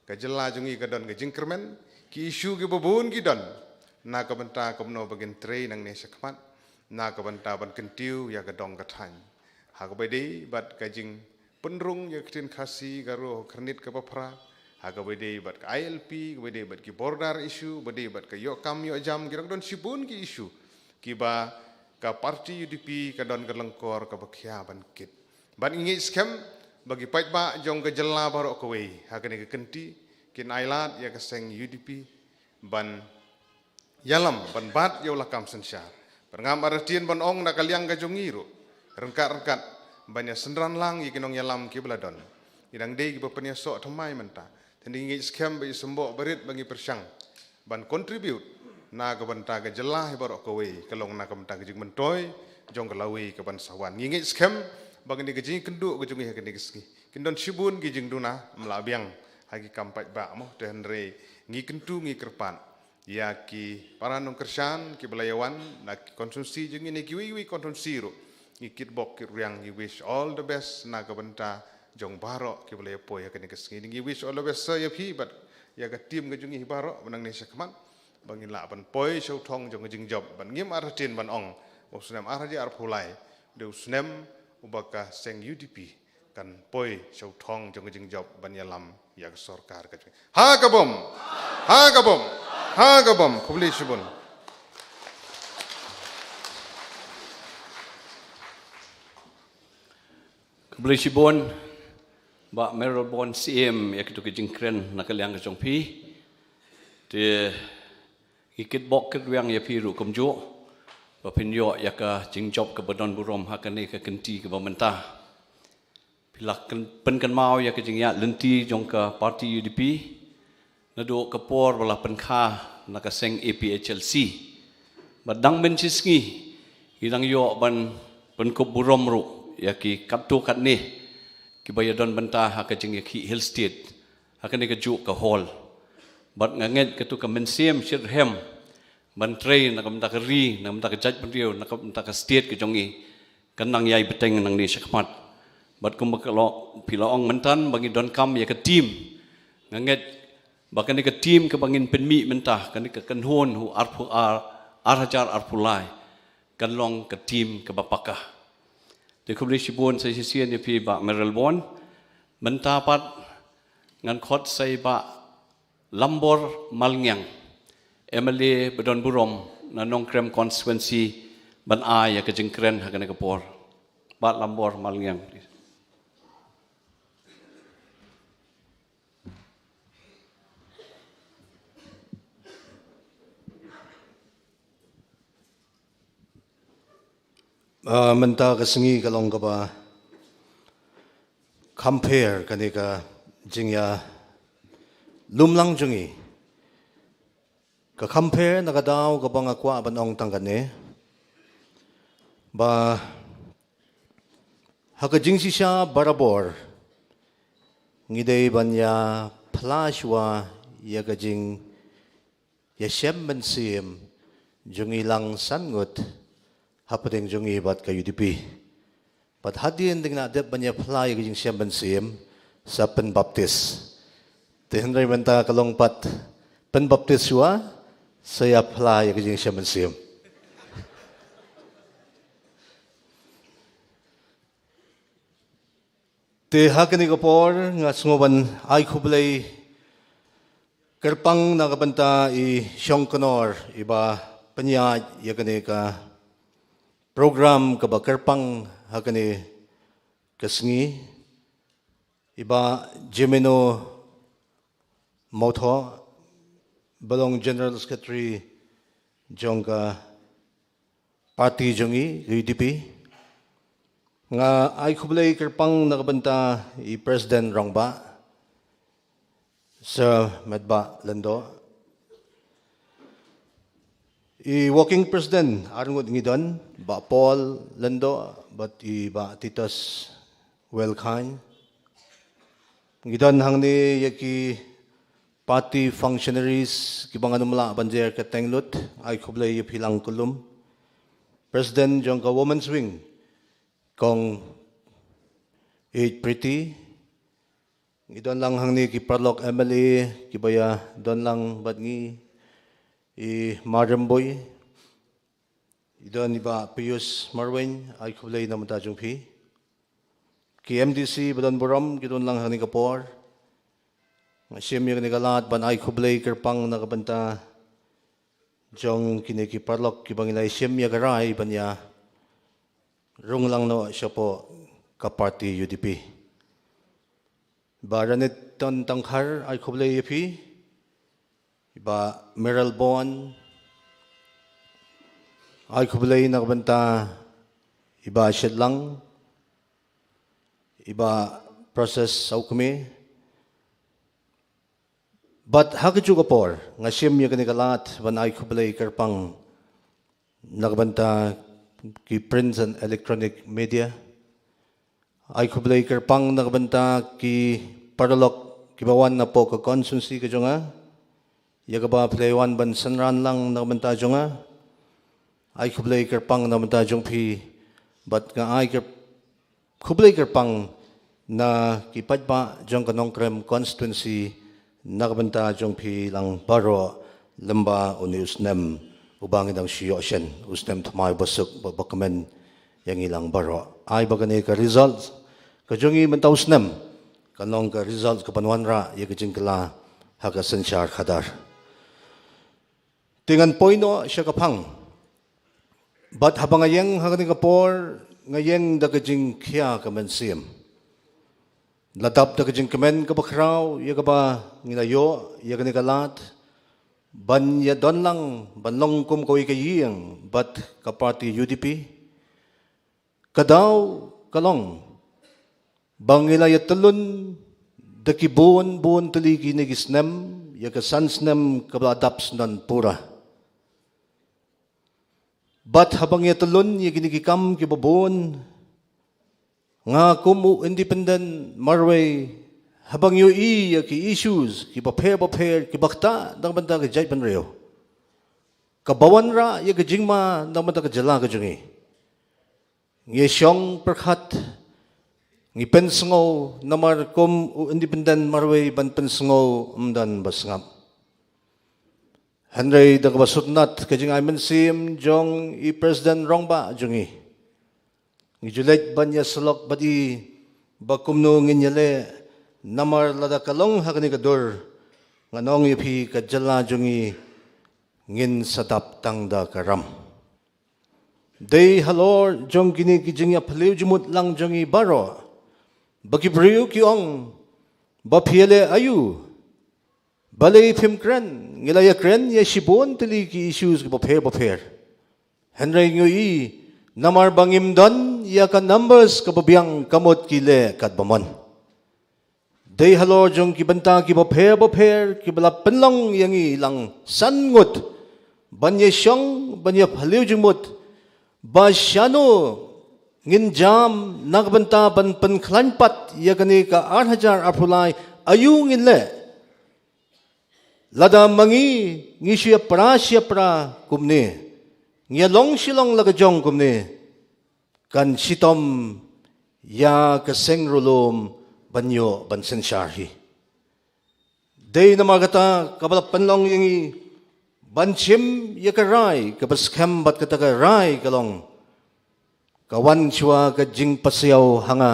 ka jylla jong ngi ka don ka jingkyrmen. Ki issue kiba bun ki don na ka bynta kumno ba ngin trei nangne shakhmat na ka bynta ban kyntiew ïa ka dong ka thaiñ, ha kaba dei bad ka jing pynrung ïa ka ktien Khasi, Garo, Khyrnit kaba phra, ha kaba dei bad ka I L P, kaba dei bad ki border issue, ba dei bad ka ïoh kam ïoh jam, ki dang don shibun ki issue kiba ka party U D P ka don ka lyngkor kaba khia ban kit. Bad ngi ngeit skhem ba ki paidbah jong ka jylla baroh kawei ha kane ka kynti kin ailad ïa ka seng U D P ban ïalam ban bat ïa u lakam synshar. Bad ngam artatien ban ong na ka liang ka jong ngi ruh, ryngkat ryngkat ban ïa synran lang ïa ki nongïalam kiba la don. Ngi dang dei kiba pynïasoh thymmai mynta, hynrei ngi ngeit skhem ba i symboh barit ba ngi pyrshang ban contribute na ka bynta ka jylla hi baroh kawei, ka long na ka bynta ka jingmyntoi jong ka lawei kaban sa wan. Ngi ngeit skhem ba kane ka jingïakynduh ka jong ngi ha kane ka sngi kin don shibun ki jingduna, ym lah biang ha ki kam paidbah mo, te hynrei ngi kyntu ngi kyrpad ïa ki para nongkyrshan kiba la ïa wan na ki constituency jong ngi ne kiwei kiwei constituency ruh. Ngi kitbok kitrwiang, ngi wish all the best na ka bynta jong baroh kiba la ïa poi ha kane ka sngi. Ngi wish all the best sa ïa phi bad ïa ka team ka jong ngi baroh ba nangne shakhmat ba ngin lah ban poi sha u thong jong ka jingjop. Bad ngim artatien ban ong ba u snem ar hajar arphew lai dei u snem uba ka seng U D P kan poi sha u thong jong ka jingjop ban ïalam ïa ka sorkar ka jong. Ha ka bom! Ha ka bom! Ha ka bom! Khublei shibun. Khublei shibun, Bah Mayralborn Syiem, ïa kito ki jingkren na ka liang ka jong phi. Te ngi kitbok kitrwiang ïa phi ruh kumjuh ba phin ïoh ïa ka jingjop kaba don burom ha kane ka kynti kaba mynta. Phi la kyn-, pynkynmaw ïa ka jingïaid lynti jong ka party U D P naduh ka por ba la pynkha na ka seng A P H L C. Bad dang mynshisngi ngi dang ïoh ban pynkup burom ruh ïa ki katto katne kiba ïadon bynta ha ka jingïakhih Hill State ha kane kajuh ka hall. Bad nga ngeit kato ka mynsiem shitrhem ban trei na ka bynta ka ri, na ka bynta ka jaitbynriew, na ka bynta ka state ka jong ngi, kan nang ïai bteng nangne shakhmat. Bad kumba ka long, phi la ong mynta ba ngi donkam ïa ka team. Nga ngeit ba kane ka team kaba ngin pynmih mynta, kane ka kynhun u arphew ar, ar hajar arphew lai, kan long ka team kaba paka. Te khublei shibun sa shisien ïa phi Bah Mayralborn. Mynta pat ngan khot sa i Bah Lambor Malngiang, M L A ba don burom na Nongkrem constituency, ban ai ïa ka jingkren ha kane ka por. Bah Lambor Malngiang, please. Ah, mynta ka sngi ka long kaba compare kane ka jingïalumlang jong ngi. Ka compare na ka daw kaba nga kwah ban ong tang kane, ba ha ka jingshisha barabor ngi dei ban ïa phla shuwa ïa ka jing ïa shem mynsiem jong ngi lang san ngut hapdeng jong ngi bad ka U D P. Bad hadien dang ngi la dep ban ïa phla ïa ka jingshem mynsiem sa pynbaptis. Te hynrei mynta ka long pat pynbaptis shuwa sa ïa phla ïa ka jingshem mynsiem. Te ha kane ka por nga sngew ban ai khublei kyrpang na ka bynta i Shongknor iba pynïaid ïa kane ka program kaba kyrpang ha kane ka sngi, i Bah Jemino Mawthoh, ba long General Secretary jong ka party jong ngi, U D P. Nga ai khublei kyrpang na ka bynta i President Rangbah, Sir Metbah Lyngdoh. I Working President arngut ngi don, Bah Paul Lyngdoh bad i Bah Titus Welkhan. Ngi don hangne ïa ki party functionaries kiba ngan ym lah ban jer kyrteng lut, ai khublei ïa phi lang kullum. President jong ka Women's Wing, Kong H Pretty. Ngi don lang hangne ki paralok M L A kiba ïa don lang bad ngi, i Ma Rymbui, i don i Bah Pius Marwein, ai khublei na ka bynta jong phi. Ki M D C ba don burom ki don lang hangne ka por. Nga shim ïa kane ka lad ban ai khublei kyrpang na ka bynta jong kine ki paralok kiba ngi la shim ïa ka rai ban ïa rung lang noh shapoh ka party U D P. Bah Ranitton Tongkhar, ai khublei ïa phi. Bah Mayralborn, ai khublei na ka bynta i Bah Shitlang, i Bah Precious Soukmie. Bad ha kajuh ka por nga shim ïa kane ka lad ban ai khublei kyrpang na ka bynta ki print and electronic media. Ai khublei kyrpang na ka bynta ki paralok kiba wan napoh ka constituency ka jong nga, ïa kaba phi la wan ban synran lang na ka bynta jong nga. Ai khublei kyrpang na ka bynta jong phi, bad nga ai kyr-, khublei kyrpang na ki paidbah jong ka Nongkrem constituency na ka bynta jong phi lang baroh, lyngba une u snem uba ngi dang shu ïoh shen, u snem thymmai ba suk ba, ba kmen ïa ngi lang baroh. Ai ba kane ka result ka jong ngi mynta u snem kan long ka result kaban wanrah ïa ka jingkylla ha ka synshar khadar. Te ngan poi noh sha ka phang. Bad haba nga ïeng ha kane ka por, nga ïeng da ka jingkhia ka mynsiem. La dap da ka jingkmen kaba khraw ïa kaba ngi la ïoh ïa kane ka lad ban ïadon lang ban long kum kawei ka ïing bad ka party U D P. Ka daw ka long ba ngi la ïatyllun da ki bun bun tylli kine ki snem, ïa ka san snem kaba la dap snem pura. Bad haba ngi ïatyllun ïa kine ki kam kiba bun, nga kum u independent marwei, haba ngi ïohi ïa ki issues kiba pher ba pher kiba ktah na ka bynta ka jaitbynriew, kaba wanrah ïa ka jingma na ka bynta ka jylla ka jong ngi, ngi shong pyrkhat, ngi pynsngew, namar kum u independent marwei ban pynsngew ym don ba sngap. Hynrei da kaba sngewtynnat ka jingai mynsiem jong i President Rangbah jong ngi, ngi ju leit ban ïasyllok bad i ba kumno ngin ïaleh, namar lada ka long ha kane ka dur, ngan ong ïa phi, ka jylla jong ngi ngin sa dap tang da ka ram. Dei halor jong kine ki jingïaphylliew jingmut lang jong ngi baroh, ba ki briew ki ong ba phi ïaleh aïu, balei phim kren. Ngi la ïakren ïa shibun tylli ki issues kiba pher ba pher. Hynrei ngi ïohi, namar ba ngim don ïa ka numbers kaba biang, ka mut ki leh katba mon. Dei halor jong ki bynta kiba pher ba pher kiba la pynlong ïa ngi lang san ngut ban ïashong, ban ïaphylliew jingmut ba shano ngin jam na ka bynta ban pynkhlaiñ pat ïa kane ka ar hajar arphew lai, aïu ngin leh. Lada ma ngi ngi shu ïapra shu ïapra kumne, ngi ïalong shilong la ka jong kumne, kan shitom ïa ka seng riewlum ban ïoh ban synshar hi. Dei namar kata kaba la pynlong ïa ngi ban shim ïa ka rai kaba skhem, bad kata ka rai ka long, ka wan shuwa ka jingpasiaw ha nga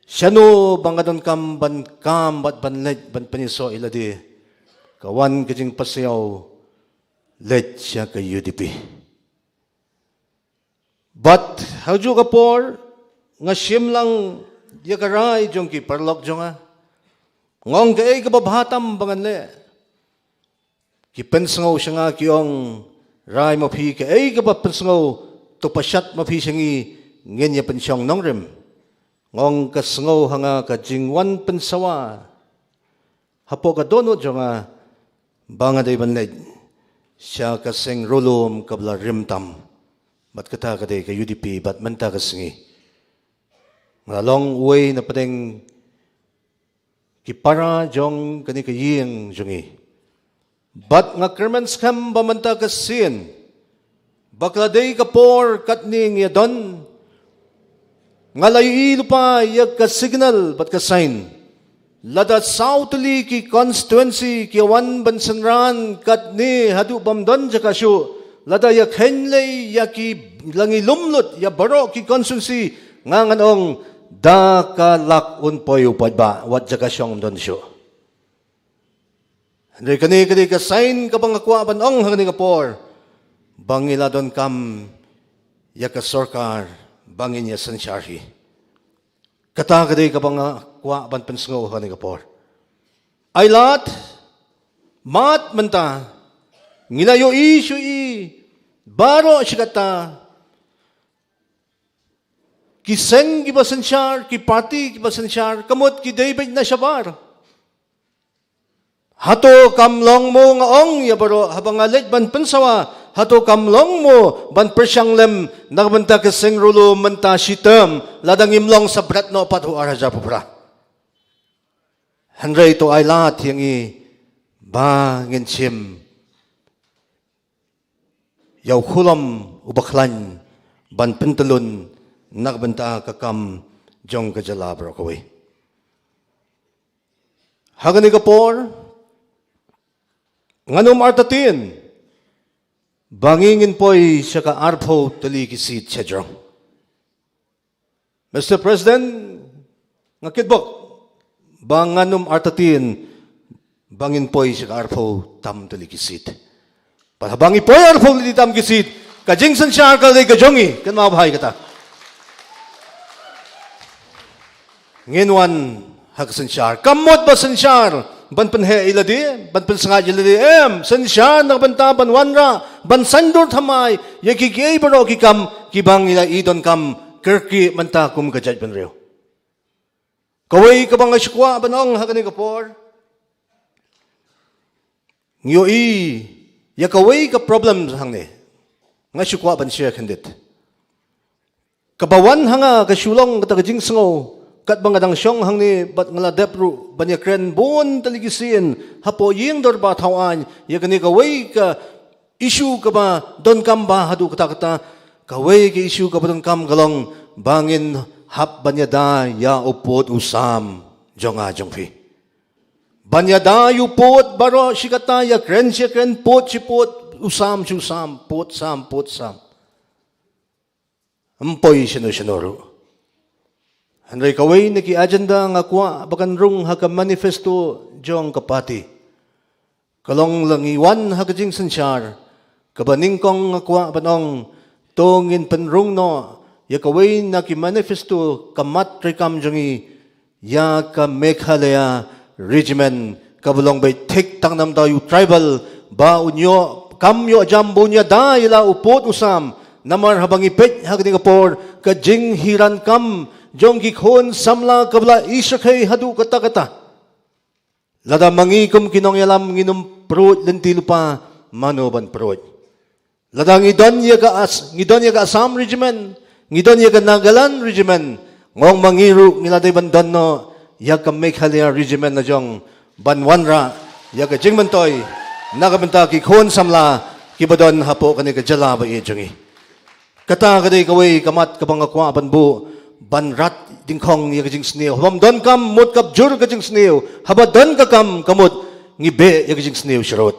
shano ba nga donkam ban kam bad ban leit ban pynïasoh ïa lade. Ka wan ka jingpasiaw leit sha ka U D P. Bad ha juh ka por nga shim lang ïa ka rai jong ki paralok jong nga. Nga ong, kaei kaba bha tam ba ngan leh? Ki pynsngew sha nga ki ong, rai ma phi, kaei kaba pynsngew, to pashat ma phi sha ngi, ngin ïa pynshong nongrim. Nga ong, ka sngew ha nga ka jingwan pynsawa hapoh ka dohnud jong nga ba nga dei ban leit sha ka seng riewlum kaba la rim tam. Bad kata ka dei ka U D P, bad mynta ka sngi nga la long uwei na pdeng ki para jong kane ka ïing jong ngi. Bad nga kyrmen skhem ba mynta ka sien, ba ka la dei ka por katne ngi ïa don, nga la ïohi lypa ïa ka signal bad ka sign. Lada saw tylli ki constituency ki ïa wan ban synran katne haduh bym don jaka shuh, lada ïa kheiñ lei ïa ki la ngi lum lut ïa baroh ki constituency, nga ngan ong, da ka lak un poi u paidbah, wat jaka shong ym don shuh. Hynrei kane ka dei ka sign kaba nga kwah ban ong ha kane ka por, ba ngi la donkam ïa ka sorkar ba ngin ïa synshar hi. Kata ka dei kaba nga kwah ban pynsngew ha kane ka por. Ai lad, mad mynta ngi la ïohi shuh ïa baroh shi katta ki seng kiba synshar, ki party kiba synshar, ka mut ki dei beit na shabar. Hato kam long mo, nga ong ïa baroh haba nga leit ban pynsawa, hato kam long mo ban pyrshang lem na ka bynta ka seng riewlum mynta shi term, lada ngim long sa bret noh pat u ar hajar arphew phra? Hynrei to ai lad ïa ngi ba ngin shim ïa u khulom uba khlaiñ ban pyntyllun na ka bynta ka kam jong ka jylla baroh kawei. Ha kane ka por ngan ym artatien ba ngi ngin poi sha ka arphew tylli ki seat shajrong. Mister President, Nga kitbok ba ngan ym artatien ba ngin poi sha ka arphew tam tylli ki seat. Bad haba ngi poi arphew tylli tam ki seat, ka jingsynshar ka dei ka jong ngi, kynmaw bha ïa kata. Ngin wan ha ka synshar. Kam mut ba synshar ban pynheh ïa lade, ban pynsngaid ïa lade, em, synshar na ka bynta ban wanrah, ban sngewthuh thymmai ïa ki, kiei baroh ki kam kiba ngi la i donkam kyrkieh mynta kum ka jaitbynriew. Kawei kaba nga sngewkwah ban ong ha kane ka por, ngi ïohi ïa kawei ka problem hangne. Nga sngewkwah ban share khyndiat. Kaba wan ha nga ka shu long kata ka jingsngew, katba nga dang shong hangne bad nga la dep ruh ban ïakren bun tylli ki sien hapoh ïing dorbar thaw aiñ ïa kane kawei ka issue kaba donkam bha haduh katta katta. Kawei ka issue kaba donkam ka long ba ngin hap ban ïada ïa u pud u sam jong nga jong phi. Ban ïada ïa u pud baroh shi katta, ïakren shi ïakren, pud shi pud, u sam shi u sam, pud sam pud sam. Ym poi shano shano ruh. Hynrei kawei na ki agenda nga kwah ba kan rung ha ka manifesto jong ka party ka long lada ngi wan ha ka jingsynshar, kaba nyngkong nga kwah ban ong, to ngin pynrung noh ïa kawei na ki manifesto, ka mat treikam jong ngi, ïa ka Meghalaya Regiment kaba long beit thik tang namar u tribal, ba un ïoh kam ïoh jam ba un ïada ïa la u pud u sam. Namar haba ngi peit ha kane ka por, ka jinghiar kam jong ki khun samla kaba la i shyrkhei haduh katta katta. Lada ma ngi kum ki nongïalam ngin ym pruid lynti lypa, mano ban pruid? Lada ngi don ïa ka As-, ngi don ïa ka Assam Regiment, ngi don ïa ka Nagaland Regiment, nga ong ma ngi ruh ngi la dei ban don noh ïa ka Meghalaya Regiment la jong ban wanrah ïa ka jingmyntoi na ka bynta ki khun samla kiba don hapoh kane ka jylla ba ïeit jong ngi. Kata ka dei kawei ka mat kaba nga kwah ban buh, ban rat dyngkhong ïa ka jingsniew. Haba ym don kam, mut ka bjur ka jingsniew. Haba don ka kam, ka mut ngi beh ïa ka jingsniew sharud.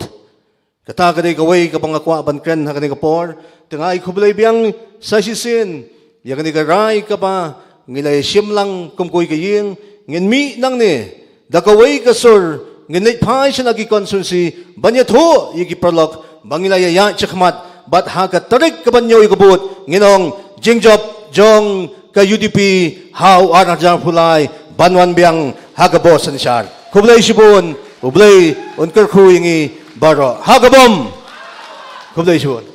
Kata ka dei kawei kaba nga kwah ban kren ha kane ka por. Te nga ai khublei biang sa shisien ïa kane ka rai kaba ngi la ïa shim lang kum kawei ka ïing, ngin mih nangne da kawei ka sur, ngin leit phai sha la ki constituency ban ïathuh ïa ki paralok ba ngi la ïa ïaid shakhmat, bad ha ka tarik kaba hynñiew ïa ka vote ngin ong jingjop jong ka U D P ha u ar hajar arphew lai ban wan biang ha ka bor synshar. Khublei shibun, U Blei un kyrkhu ïa ngi baroh. Ha ka bom. Khublei shibun.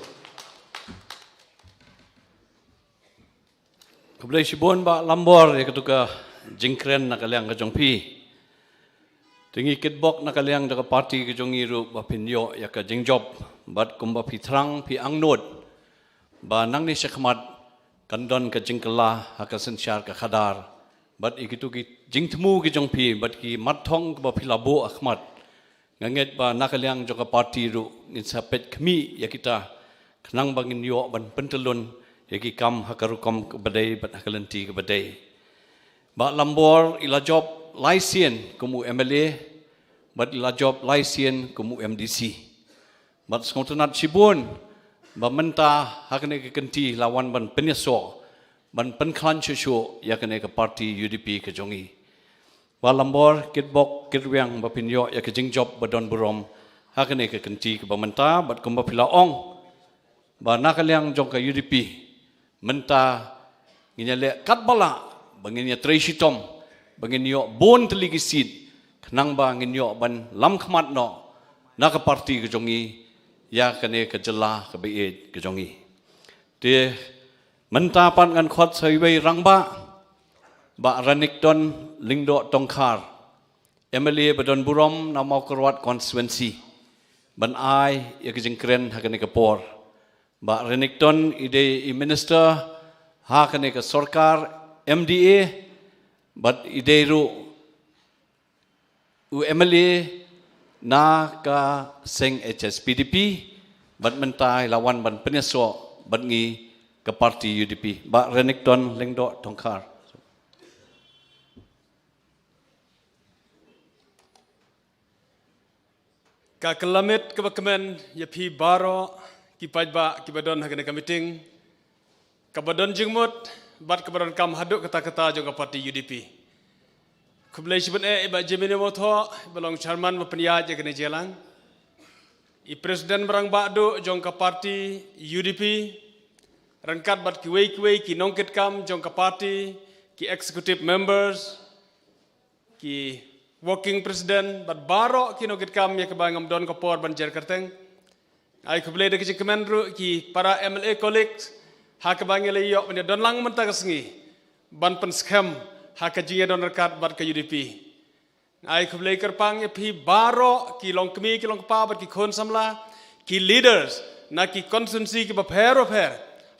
Khublei shibun Bah Lambor ïa katu ka jingkren na ka liang ka jong phi. Te ngi kitbok na ka liang jong ka party ka jong ngi ruh ba phin ïoh ïa ka jingjop, bad kumba phi thrang phi angnud ba nangne shakhmat kan don ka jingkylla ha ka synshar ka khadar, bad ïa kitu ki jingthmu ki jong phi bad ki mat thong kaba phi la buh ha khmat. Nga ngeit ba na ka liang jong ka party ruh ngin sa peit khmih ïa kita, khnang ba ngin ïoh ban pyntyllun ïa ki kam ha ka rukom kaba dei bad ha ka lynti kaba dei. Bah Lambor i la jop lai sien kum u M L A, bad i la jop lai sien kum u M D C. Bad sngewtynnat shibun ba mynta ha kane ka kynti la wan ban pynïasoh, ban pynkhlaiñ shuh shuh ïa kane ka party U D P ka jong ngi. Bah Lambor, kitbok kitrwiang ba phin ïoh ïa ka jingjop ba don burom ha kane ka kynti kaba mynta, bad kumba phi la ong ba na ka liang jong ka U D P mynta ngin ïa leh katba lah ba ngin ïa trei shitom ba ngin ïoh bun tylli ki seat, khnang ba ngin ïoh ban lam khmat noh na ka party ka jong ngi ïa kane ka jylla kaba ïeit ka jong ngi. Te mynta pat ngan khot sa iwei rangbah, Bah Renikton Lyngdoh Tongkhar, M L A ba don burom na Mawkyrwat constituency, ban ai ïa ka jingkren ha kane ka por. Bah Renikton i dei i minister ha kane ka sorkar M D A, bad i dei ruh u M L A na ka seng H S P D P, bad mynta i la wan ban pynïasoh bad ngi ka party U D P. Bah Renikton Lyngdoh Tongkhar. Ka kylla miet kaba kmen ïa phi baroh ki paidbah kiba don ha kane ka meeting, kaba don jingmut bad kaba donkam haduh katta katta jong ka party U D P. Khublei shibun eh i Bah Jemino Mawthoh, i ba long chairman ba pynïaid ïa kane ka jingïalang. I president ba rangbah duh jong ka party U D P, ryngkat bad kiwei kiwei ki nongkitkam jong ka party, ki executive members, ki working president, bad baroh ki nongkitkam ïa kiba ngam don ka por ban jer kyrteng. Ai khublei da ka jingkmen ruh ki para M L A colleagues, ha kaba ngi la ïoh ban ïadon lang mynta ka sngi ban pynskhem ha ka jingïadon ryngkat bad ka U D P. Ai khublei kyrpang ïa phi baroh ki longkmie ki longkpa bad ki khun samla, ki leaders na ki constituency kiba pher ba pher,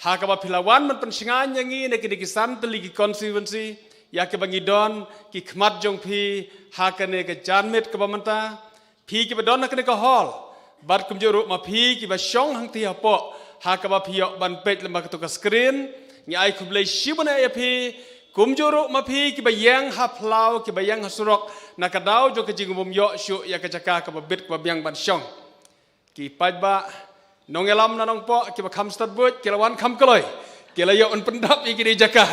ha kaba phi la wan ban pynshngaiñ ïa ngi na kine ki san tylli ki constituency, ïa kiba ngi don ki khmat jong phi ha kane ka janmiet kaba mynta. Phi kiba don ha kane ka hall bad kumjuh ruh ma phi kiba shong hangtei hapoh, ha kaba phi ïoh ban peit lyngba kato ka screen, ngi ai khublei shibun eh ïa phi. Kumjuh ruh ma phi kiba ïeng ha phlaw, kiba ïeng ha surok, na ka daw jong ka jingbym ïoh shuh ïa ka jaka kaba bit kaba biang ban shong. Ki paidbah nongïalam na nongpoh kiba kham stad buit, ki la wan kham kloi, ki la ïoh ban pyndap ïa kine ki jaka.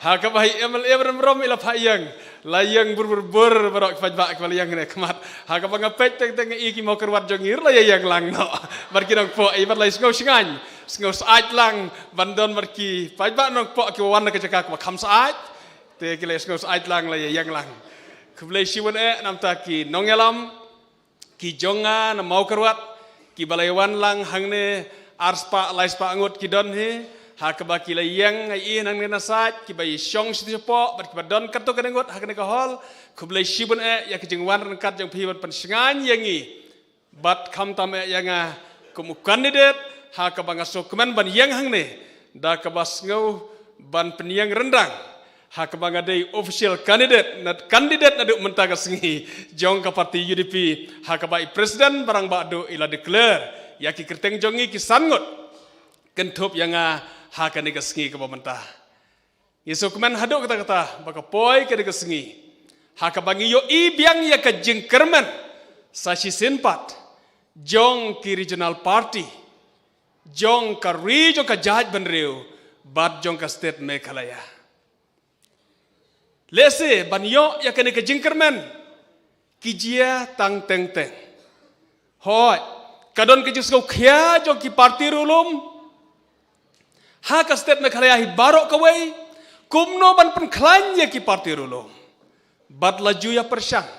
Ha kaba i M L A ba rem rem i la phah ïeng, la ïeng bur bur bur baroh ki paidbah kiba la ïeng ne khmat. Ha kaba nga peit teng teng i ki mawkyrwat jong ngi ruh la ïeng lang noh bad ki nongpoh, i bad la sngew shngaiñ, sngew syaid lang ban don bad ki paidbah nongpoh kiba wan na ka jaka kaba kham syaid. Te ki la sngew syaid lang, la ïeng lang. Khublei shibun eh namar ki nongïalam ki jong nga na mawkyrwat kiba la wan lang hangne, arspah laispah ngut ki don hi, ha kaba ki la ïeng nga i nangne na side, kiba i shong shiti shapoh bad kiba don katto katne ngut ha kane ka hall. Khublei shibun eh ïa ka jingwan ryngkat jong phi ban pynshngaiñ ïa ngi. Bad khamtam eh ïa nga kum u candidate, ha kaba nga sngewkmen ban ïeng hangne da kaba sngew ban pynïeng ryndang, ha kaba nga dei official candidate, na candidate naduh mynta ka sngi jong ka party U D P, ha kaba i president ba rangbah duh i la declare ïa ki kyrteng jong ngi ki san ngut kynthup ïa nga ha kane ka sngi kaba mynta. Ngi sngewkmen haduh katta katta ba ka poi kane ka sngi, ha kaba ngi ïohi biang ïa ka jingkyrmen sa shisien pat jong ki regional party, jong ka ri jong ka jaitbynriew bad jong ka state Meghalaya. Lehse ban ïoh ïa kane ka jingkyrmen ki jia tang teng teng. Hooid, ka don ka jingsngewkhia jong ki party riewlum ha ka state Meghalaya hi baroh kawei, kumno ban pynkhlaiñ ïa ki party riewlum. Bad la ju ïa pyrshang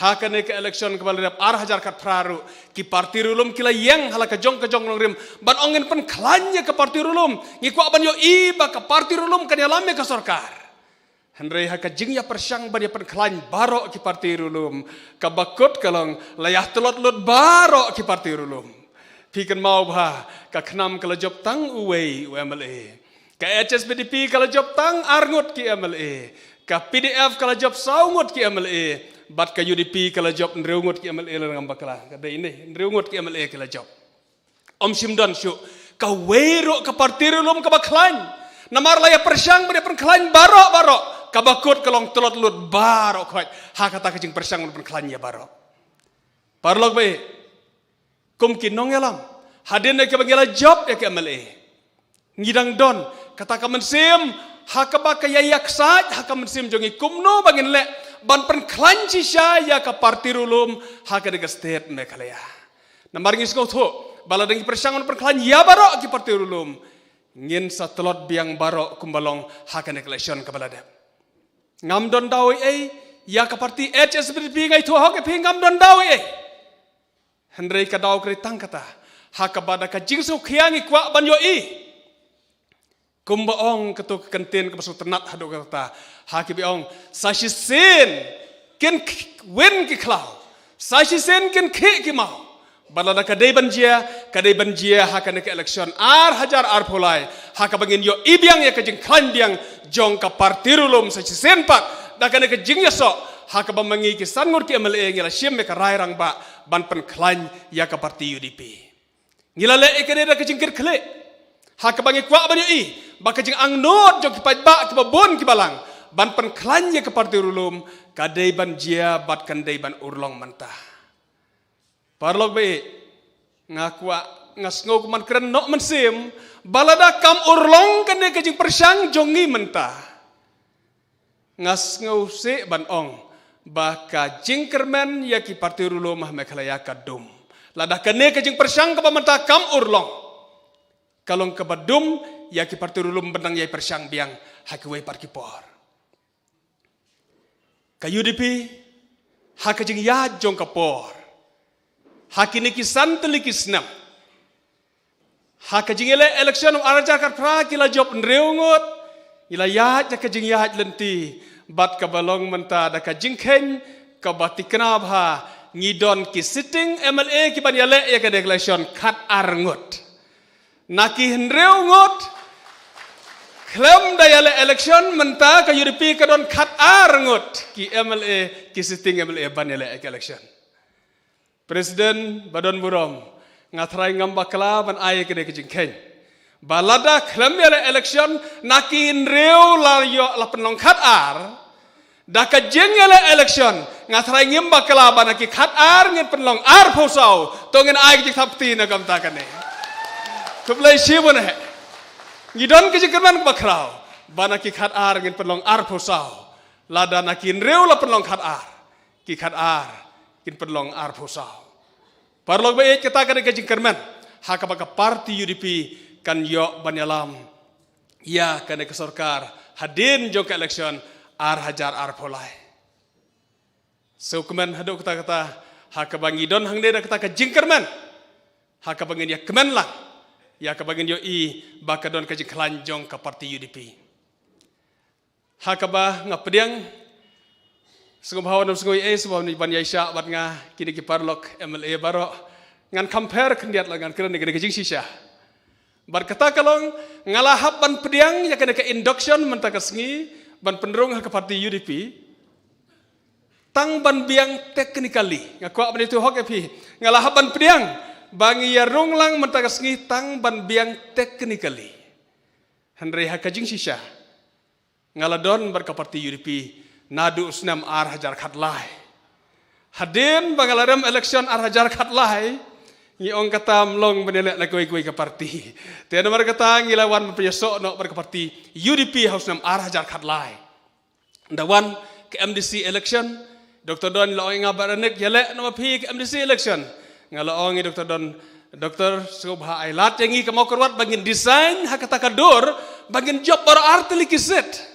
ha kane ka election kaba la dep ar hajar khatphra ruh, ki party riewlum ki la ïeng ha la ka jong ka jong nongrim ban ong ngin pynkhlaiñ ïa ka party riewlum, ngi kwah ban ïohi ba ka party riewlum kan ïalam ïa ka sorkar. Hynrei ha ka jingïapyrshang ban ïapynkhlaiñ baroh ki party riewlum, kaba kut ka long la ïatlot lut baroh ki party riewlum. Phi kynmaw ba ka KHNAM ka la jop tang uwei u M L A. Ka H S P D P ka la jop tang ar ngut ki M L A. Ka P D F ka la jop saw ngut ki M L A. Bad ka U D P ka la jop hynriew ngut ki M L A, lada ngam bakla. Ka dei ne, hynriew ngut ki M L A ki la jop. Ym shym don shuh kawei ruh ka party riewlum kaba khlaiñ. Namar la ïapyrshang ban ïapynkhlaiñ baroh baroh, kaba kut ka long tlot lut baroh khoit ha kata ka jingpyrshang ban pynkhlaiñ ïa baroh. Paralok ba ïeit, kum ki nongïalam, hadien ba ngi la jop ïa ka M L A, ngi dang don kata ka mynsiem ha kaba ka ïa ïaksaid ha ka mynsiem jong ngi kumno ba ngin leh ban pynkhlaiñ shisha ïa ka party riewlum ha kane ka state Meghalaya. Namar ngi sngewthuh ba lada ngi pyrshang ban pynkhlaiñ ïa baroh ki party riewlum, ngin sa tlot biang baroh kumba long ha kane ka election kaba la dep. Ngam don daw ei ei ïa ka party H S P D P, nga ïathuh hok ïa phi, ngam don daw ei ei. Hynrei ka daw ka dei tang kata, ha kaba da ka jingsngewkhia ngi kwah ban ïohi, kumba ong kato ka kyntien kaba sngewtynnat haduh katta, ha kiba ong, sa shisien kin k-, win ki khlaw, sa shisien kin khih ki maw. Bad lada ka dei ban jia, ka dei ban jia ha kane ka election ar hajar arphew lai, ha kaba ngin ïohi biang ïa ka jingkhlaiñ biang jong ka party riewlum sa shisien pat da kane ka jingïasoh, ha kaba ma ngi ki san ngut ki M L A ngi la shim ïa ka rai rangbah ban pynkhlaiñ ïa ka party U D P. Ngi la leh ïa kane da ka jingkitkhlieh, ha kaba ngi kwah ban ïohi ba ka jingangnud jong ki paidbah kiba bun kiba lang ban pynkhlaiñ ïa ka party riewlum ka dei ban jia bad kan dei ban urlong mynta. Paralok ba ïeit, nga kwah, nga sngew kumban kren noh mynsiem ba lada kam urlong kane ka jingpyrshang jong ngi mynta, nga sngewsih ban ong ba ka jingkyrmen ïa ki parti riewlum ha Meghalaya ka dum. Lada kane ka jingpyrshang kaba mynta kam urlong, ka long kaba dum ïa ki parti riewlum ban nang ïai pyrshang biang ha kiwei pat ki por. Ka U D P, ha ka jingïaid jong ka por, ha kine ki san tylli ki snem, ha ka jingïaleh election u ar hajar khatphra ki la jop hynriew ngut, ngi la ïaid da ka jingïaid lynti, bad kaba long mynta da ka jingkheiñ kaba thikna bha, ngi don ki sitting M L A kiban ïaleh ïa ka election khat ar ngut. Na ki hynriew ngut khlem da ïaleh election, mynta ka U D P ka don khat ar ngut ki M L A, ki sitting M L A ban ïaleh ïa ka election. President ba don burom, nga tharai ngam bakla ban ai kane ka jingkheiñ ba lada khlem ïaleh election, na ki hynriew la ïoh la pynlong khat ar, da ka jingïaleh election, nga tharai ngim bakla ba na ki khat ar ngin pynlong arphew saw. To ngin ai ka jingthap kti na ka bynta kane. Khublei shibun eh. Ngi don ka jingkyrmen kaba khraw ba na ki khat ar ngin pynlong arphew saw. Lada na ki hynriew la pynlong khat ar, ki khat ar kin pynlong arphew saw. Paralok ba ïeit, kata ka dei ka jingkyrmen ha kaba ka parti U D P kan ïoh ban ïalam ïa kane ka sorkar hadien jong ka election ar hajar arphew lai. Sngewkmen haduh katta katta ha kaba ngi don hangne da kata ka jingkyrmen, ha kaba ngin ïa kmen lang ïa kaba ngin ïohi ba ka don ka jingkhlaiñ jong ka parti U D P. Ha kaba nga pdiang, sngewbha wan ym sngew ei, sngewbha wan ban ïaishah bad nga, kine ki paralok M L A baroh, ngan compare khyndiat la ngan kren ïa kane ka jingshisha. Bad kata ka long, nga la hap ban pdiang ïa kane ka induction mynta ka sngi ban pynrung ha ka parti U D P. Tang ban biang technically, nga kwah ban ïathuh hok ïa phi, nga la hap ban pdiang ba ngi ïa rung lang mynta ka sngi tang ban biang technically. Hynrei ha ka jingshisha, nga la don bad ka parti U D P naduh u snem ar hajar khatlai. Hadien ba nga la rem election ar hajar khatlai, ngi ong kata ym long ban ïaleh na kawei kawei ka parti. Te namar kata ngi la wan ban pynïasoh noh bad ka parti U D P ha u snem ar hajar khatlai. Ynda wan ka M D C election, Doctor Don la ong ïa nga, Bah Renik, ïaleh noh ma phi ka M D C election. Nga la ong ïa Doctor Don, Doctor, sngewbha ai lad ïa ngi ka Mawkyrwat ba ngin design ha kata ka dur ba ngin jop baroh ar tylli ki seat.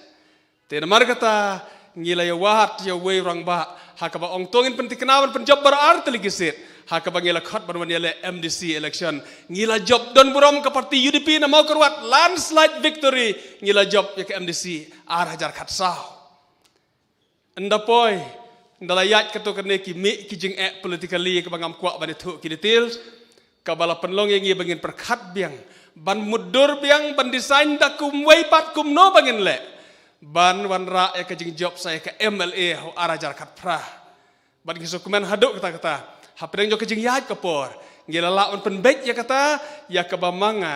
Te namar kata ngi la ïawad ïa uwei u rangbah ha kaba ong to ngin pynthikna ban pynjop baroh ar tylli ki seat, ha kaba ngi la khot ban wan ïaleh M D C election. Ngi la jop, don burom ka parti U D P na Mawkyrwat, landslide victory. Ngi la jop ïa ka M D C ar hajar khatsaw. Ynda poi, ynda la ïaid katto katne ki mih ki jingeh politically kaba ngam kwah ban ïathuh ki details, kaba la pynlong ïa ngi ba ngin pyrkhat biang, ban mutdur biang, ban design da kumwei pat kumno ba ngin leh ban wanrah ïa ka jingjop sa ïa ka M L A ha u ar hajar khatphra. Bad ngi sngewkmen haduh katta katta, hapdeng jong ka jingïaid ka por, ngi la lah ban pynbeit ïa kata, ïa kaba ma nga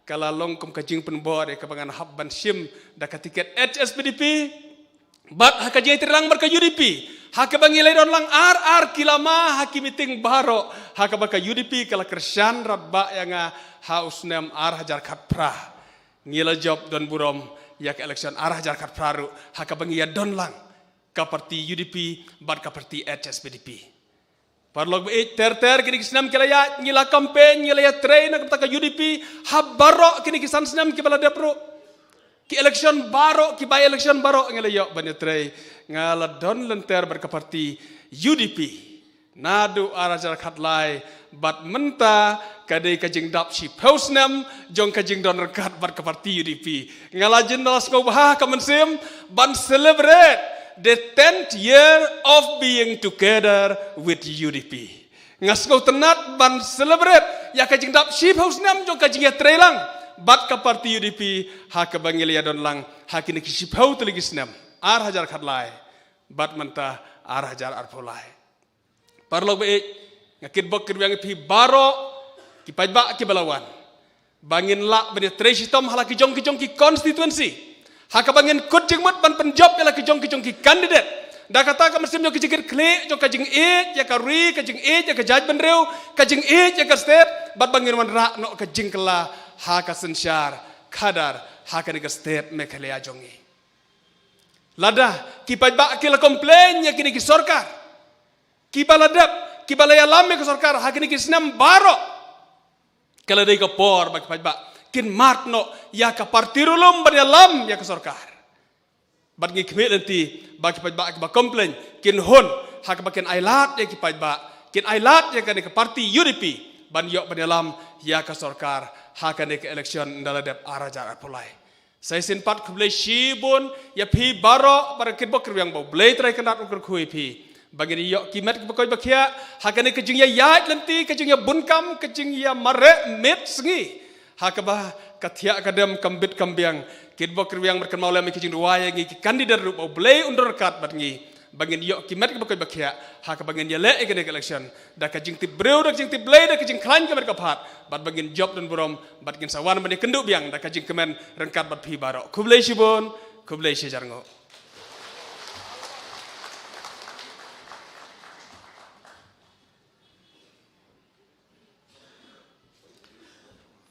ka la long kum ka jingpynbor ïa kaba ngan hap ban shim da ka tiket H S P D P. Bad ha ka jingïatreilang bad ka U D P, ha kaba ngi la don lang ar ar ki lama ha ki meeting baroh, ha kaba ka U D P ka la kyrshan radbah ïa nga ha u snem ar hajar khatphra. Ngi la jop, don burom, ïa ka election ar hajar khatphra ruh, ha kaba ngi ïa don lang ka parti U D P bad ka parti H S P D P. Paralok ba ïeit, ter ter kine ki snem ki la ïaid, ngi la campaign, ngi la ïatrei na ka bynta ka U D P ha baroh kine ki san snem kiba la dep ruh. Ki election baroh, ki by election baroh ngi la ïoh ban ïatrei. Nga la don lynter bad ka parti U D P naduh ar hajar khatlai bad mynta ka dei ka jingdap shiphew snem jong ka jingdon ryngkat bad ka parti U D P. Nga la jin, la sngewbha ka mynsiem ban celebrate the tenth year of being together with U D P. Nga sngewtynnat ban celebrate ïa ka jingdap shiphew snem jong ka jingïatreilang bad ka parti U D P ha kaba ngi la ïadon lang ha kine ki shiphew tylli ki snem, ar hajar khatlai bad mynta ar hajar arphew lai. Paralok ba ïeit, nga kitbok kitbiang ïa phi baroh ki paidbah kiba la wan, ba ngin lah ban ïatrei shitom ha la ki jong ki jong ki constituency, ha kaba ngin kut jingmut ban pynjop ïa la ki jong ki jong ki candidate. Da kata ka mynsiem jong ka jingkitkhlieh jong ka jingïeit ïa ka ri, ka jingïeit ïa ka jaitbynriew, ka jingïeit ïa ka state, bad ba ngin wanrah noh ka jingkylla ha ka synshar khadar ha kane ka state Meghalaya jong ngi. Lada ki paidbah ki la complain ïa kine ki sorkar, kiba la dep, kiba la ïalam ïa ka sorkar ha kine ki snem baroh, ka la dei ka por ba ki paidbah kin mad noh ïa ka party ruh lum ban ïalam ïa ka sorkar. Bad ngi khmih lynti ba ki paidbah kiba complain kin hun ha kaba kin ailad ïa ki paidbah, kin ailad ïa kane ka party U D P ban ïoh ban ïalam ïa ka sorkar ha kane ka election ynda la dep ar hajar arphew lai. Sa shisien pat khublei shibun ïa phi baroh para kit bok rwiang ba U Blei Trai Kynrad un kyrkhu ïa phi ba ngin ïoh ki met kiba koit ba khiah ha kane ka jingïaid lynti, ka jingïabunkam, ka jingïamareh miet sngi ha kaba ka thiah ka dem kam bit kam biang. Kit bok rwiang bad kynmaw lem ïa ki jingduwai ïa ngi ki kandidat ruh ba U Blei un don ryngkat bad ngi ba ngin ïoh ki met kiba koit ba khiah ha kaba ngin ïaleh ïa kane ka election da ka jingtip briew, da ka jingtip Blei, da ka jingkhlaiñ ka met ka phad, bad ba ngin jop don burom bad ngin sa wan ban ïakynduh biang da ka jingkmen ryngkat bad phi baroh. Khublei shibun, khublei shihajar nguh.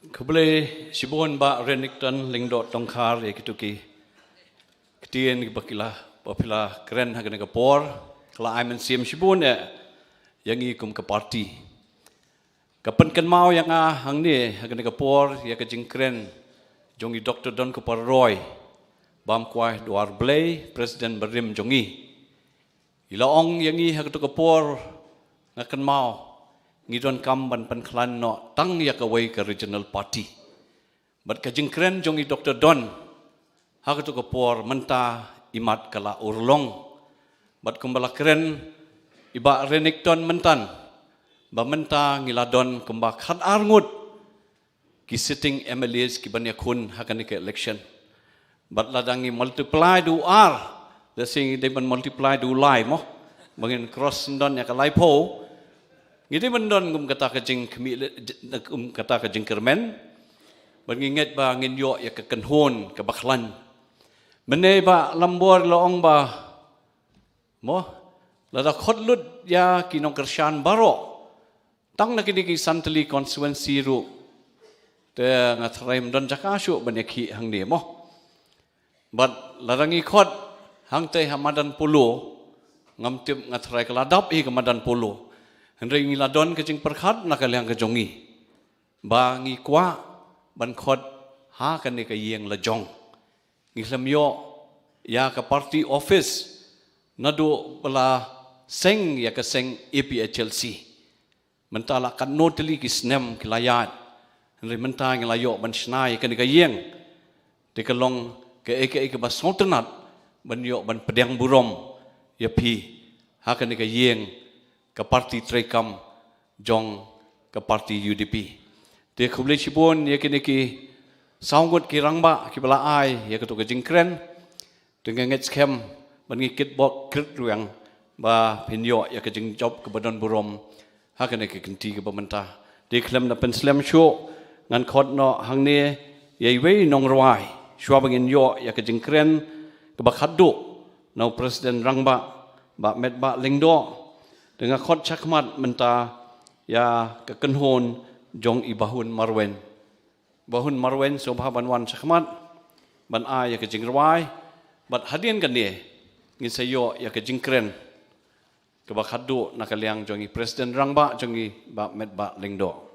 Khublei shibun Bah Renikton Lyngdoh Tongkhar ïa kito ki ktien kiba ki la, ba phi la kren ha kane ka por, ka la ai mynsiem shibun eh ïa ngi kum ka party. Ka pynkynmaw ïa nga hangne ha kane ka por ïa ka jingkren jong i Doktor Donkupar Roy, Bam Kwai Dwar Blei, President barim jong ngi. I la ong ïa ngi ha kato ka por, nga kynmaw, ngi donkam ban pynkhlaiñ noh tang ïa kawei ka regional party. Bad ka jingkren jong i Doktor Don ha kato ka por mynta i mat ka la urlong. Bad kumba la kren i Bah Renikton myntan, ba mynta ngi la don kumba khatar ngut ki sitting M L As kiban ïakhun ha kane ka election. Bad lada ngi multiply da u ar, lehse ngi dei ban multiply da u lai mo, ba ngin cross syndon ïa ka laiphew. Ngi dei ban don kum kata ka jingkhmih le-, j-, kum kata ka jingkyrmen. Bad ngi ngeit ba ngin ïoh ïa ka kynhun kaba khlaiñ. Mynne Bah Lambor la ong ba, mo, lada khot lut ïa ki nongkyrshan baroh tang na kine ki san tylli constituency ruh, te nga tharai ym don jaka shuh ban ïakhih hangne mo. Bad lada ngi khot hangtei ha madan polo, ngam tip, nga tharai ka la dap hi ka madan polo. Hynrei ngi la don ka jingpyrkhat na ka liang ka jong ngi ba ngi kwah ban khot ha kane ka ïing la jong. Ngi khlem ïoh ïa ka party office naduh ba la seng ïa ka seng A P H L C. Mynta la katno tylli ki snem ki la ïaid, hynrei mynta ngi la ïoh ban shna ïa kane ka ïing. Te ka long kaei kaei kaba sngewtynnat ban ïoh ban pdiang burom ïa phi ha kane ka ïing ka party treikam jong ka party U D P. Te khublei shibun ïa kine ki saw ngut ki rangbah kiba la ai ïa kato ka jingkren. Te nga ngeit skhem ban ngi kitbok kitrwiang ba phin ïoh ïa ka jingjop kaba don burom ha kane ka kynti kaba mynta. Te khlem da pynslem shuh, ngan khot noh hangne ïa iwei i nongrwai shuwa ba ngin ïoh ïa ka jingkren kaba khatduh na u President Rangbah, Bah Metbah Lyngdoh. Te nga khot shakhmat mynta ïa ka kynhun jong i Bah Hun Marwein. Bah Hun Marwein, sngewbha ban wan shakhmat ban ai ïa ka jingrwai, bad hadien kane ngin sa ïoh ïa ka jingkren kaba khatduh na ka liang jong i President Rangbah jong i, Bah Metbah Lyngdoh.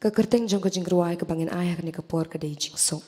Ka kyrteng jong ka jingrwai kaba ngin ai ha kane ka por ka dei Jingsuk.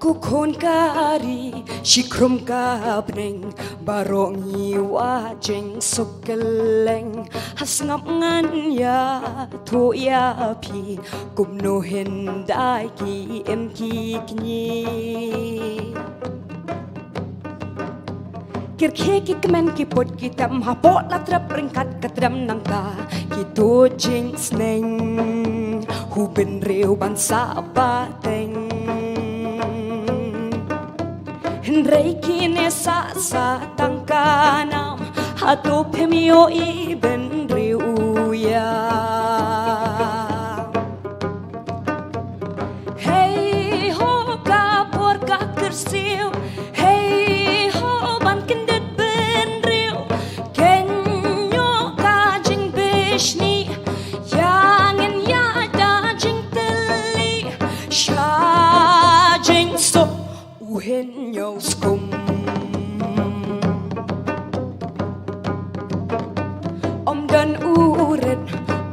Ko khun ka ri, shi khrum ka bneng, baroh ngi wad jingsuk kylleng. Ha sngap ngan ïathuh ïa phi, kumno hyndai ki im ki kñi. Kyrkhie ki kmen ki put ki tem, hapoh la trep ryngkat ka trem nangta ki tuh jingsneng. Hu bynriew ban sah pateng. Hynrei kine sah sah tang ka nam, hato phim ïohi bynriew u ïa. Hei ho ka por ka kyrsiew, hei ho ban kyndit bynriew. Kynnoh ka jingbishni, ïa ngin ïa da jingtylli, sha jingsuk u hynñiew skum. Ym don u rit,